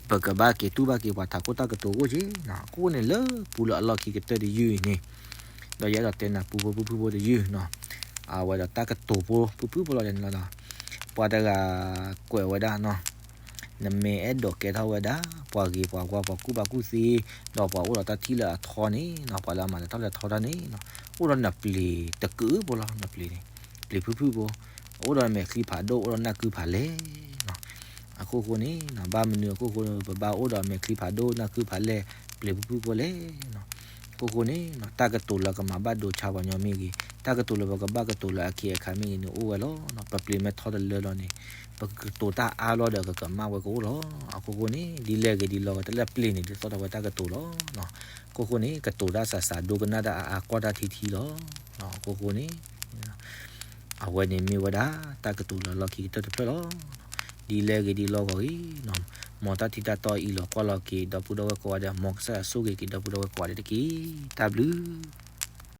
ပကဘၣ်က့ၤတူၢ်ဘၣ်က့ၤပှၤထးခိၣ်တၢ်ကတိၤအိၣ်က့နီၤ. အဃိန့ၣ်လၢပူလၢအလီၢ်ခံကတၢၢ်တယုၢ်အံၤန့ၣ် ဒီးယအဲၣ်ဒိးတဲနၤပူဖိဖုၣ်ဖုၣ်ဖိတယုၢ်နီၤ. အဝဲဒီးတၢ်ကတိၤဖိဖုၣ်ဖုၣ်ဖိလီၤန့ၣ်လီၤ. ပှၤတဂၤကွဲးဝဲဒၣ်နီၤ နမ့ၢ်အဲၣ်ဒိးကဲထီၣ်ဝဲဒၣ် ပှၤဂ့ၤပှၤဝါ ပှၤကူၣ်ဘၣ်ကူၣ်သ့ ဒီးပှၤအိၣ်ဒီးတၢ်ထံၣ်လၢအထီန့ၣ်နီၤ ပှၤလၢအမၤလဲၤထီၣ်လဲၤထီတၢ်န့ၣ်နီၤ အိၣ်ဒီးနပျ့ၤတကုးဖိလီၤ. နပျ့ၤန့ၣ် ပျ့ၤဖုၣ်ဖုၣ်ဖိ အိၣ်ဒီးမဲာ်ချံဖးဒိၣ် အိၣ်ဒီးနၢ်ကုဖးလဲၢ်နီၤ. အခိၣ်ဃိန့ၣ်နီၤ ဘၣ်မနုၤအခိၣ်ဃိ ပဘၣ်အိၣ်ဒီးမဲာ်ချံဖးဒိၣ် နၢ်ကုဖးလဲၢ် ပျ့ၤဖုၣ်ဖုၣ်ဖိလဲၣ်နီၤ. အခိၣ်ဃိန့ၣ်နီၤ တၢ်ကတိၤလၢကမၤဘၣ်ဒိဆါပှၤညီမ့ၢ်ဂ့ၤ တၢ်ကတိၤလၢပကဘၣ်ကတိၤလၢအခ့အခါမ့ၢ်ဂ့ၤန့ၣ် အိၣ်ဝဲလီၤ. ပပျ့ၤမ့ၢ်ထီတလၢလီၤန့ၣ် ပကကတိၤတၢ်အါလီၤဒီးကကမၣ်ဝဲကအိၣ်လီၤ. အခိၣ်ဃိန့ၣ် ဒ်လဲၣ်ဂ့ၤဒ်လဲၣ်ဂ့ၤ တၢ်လၢပျ့ၤန့ၣ် ဒ်သိးဒီးဝဲတၢ်ကတိၤလီၤ. အခိၣ်ဃိန့ၣ် ကတိၤတၢ်စှၤစှၤ ဒိကနၣ်တၢ်အါအါ ကွၢ်တၢ်ထံထံလီၤ. အခိၣ်ဃိန့ၣ် အဝဲန့ၣ်မ့ၢ်ဝဲဒၣ် တၢ်ကတိၤလၢအလီၢ်ခံကတၢၢ်တဖျၢၣ်လီၤ. ဒ်လဲၣ်ဂ့ၤဒ်လဲၣ်ဂ့ၤနီၤ မ်တၢ်ထံတၢ်တီအံၤလီၤကွၢ်လီၤက့ၤ ဒီပုၢ်ဒီဝဲၢ်ကိးဂၤဒဲး မ်ကစၢ်ယွၤဆိၣ်ဂ့ၤက့ၤ ဒီပုၢ်ဒီဝဲၢ်ကိးဂၤဒဲးတက့ၢ်. တၢ်ဘျုး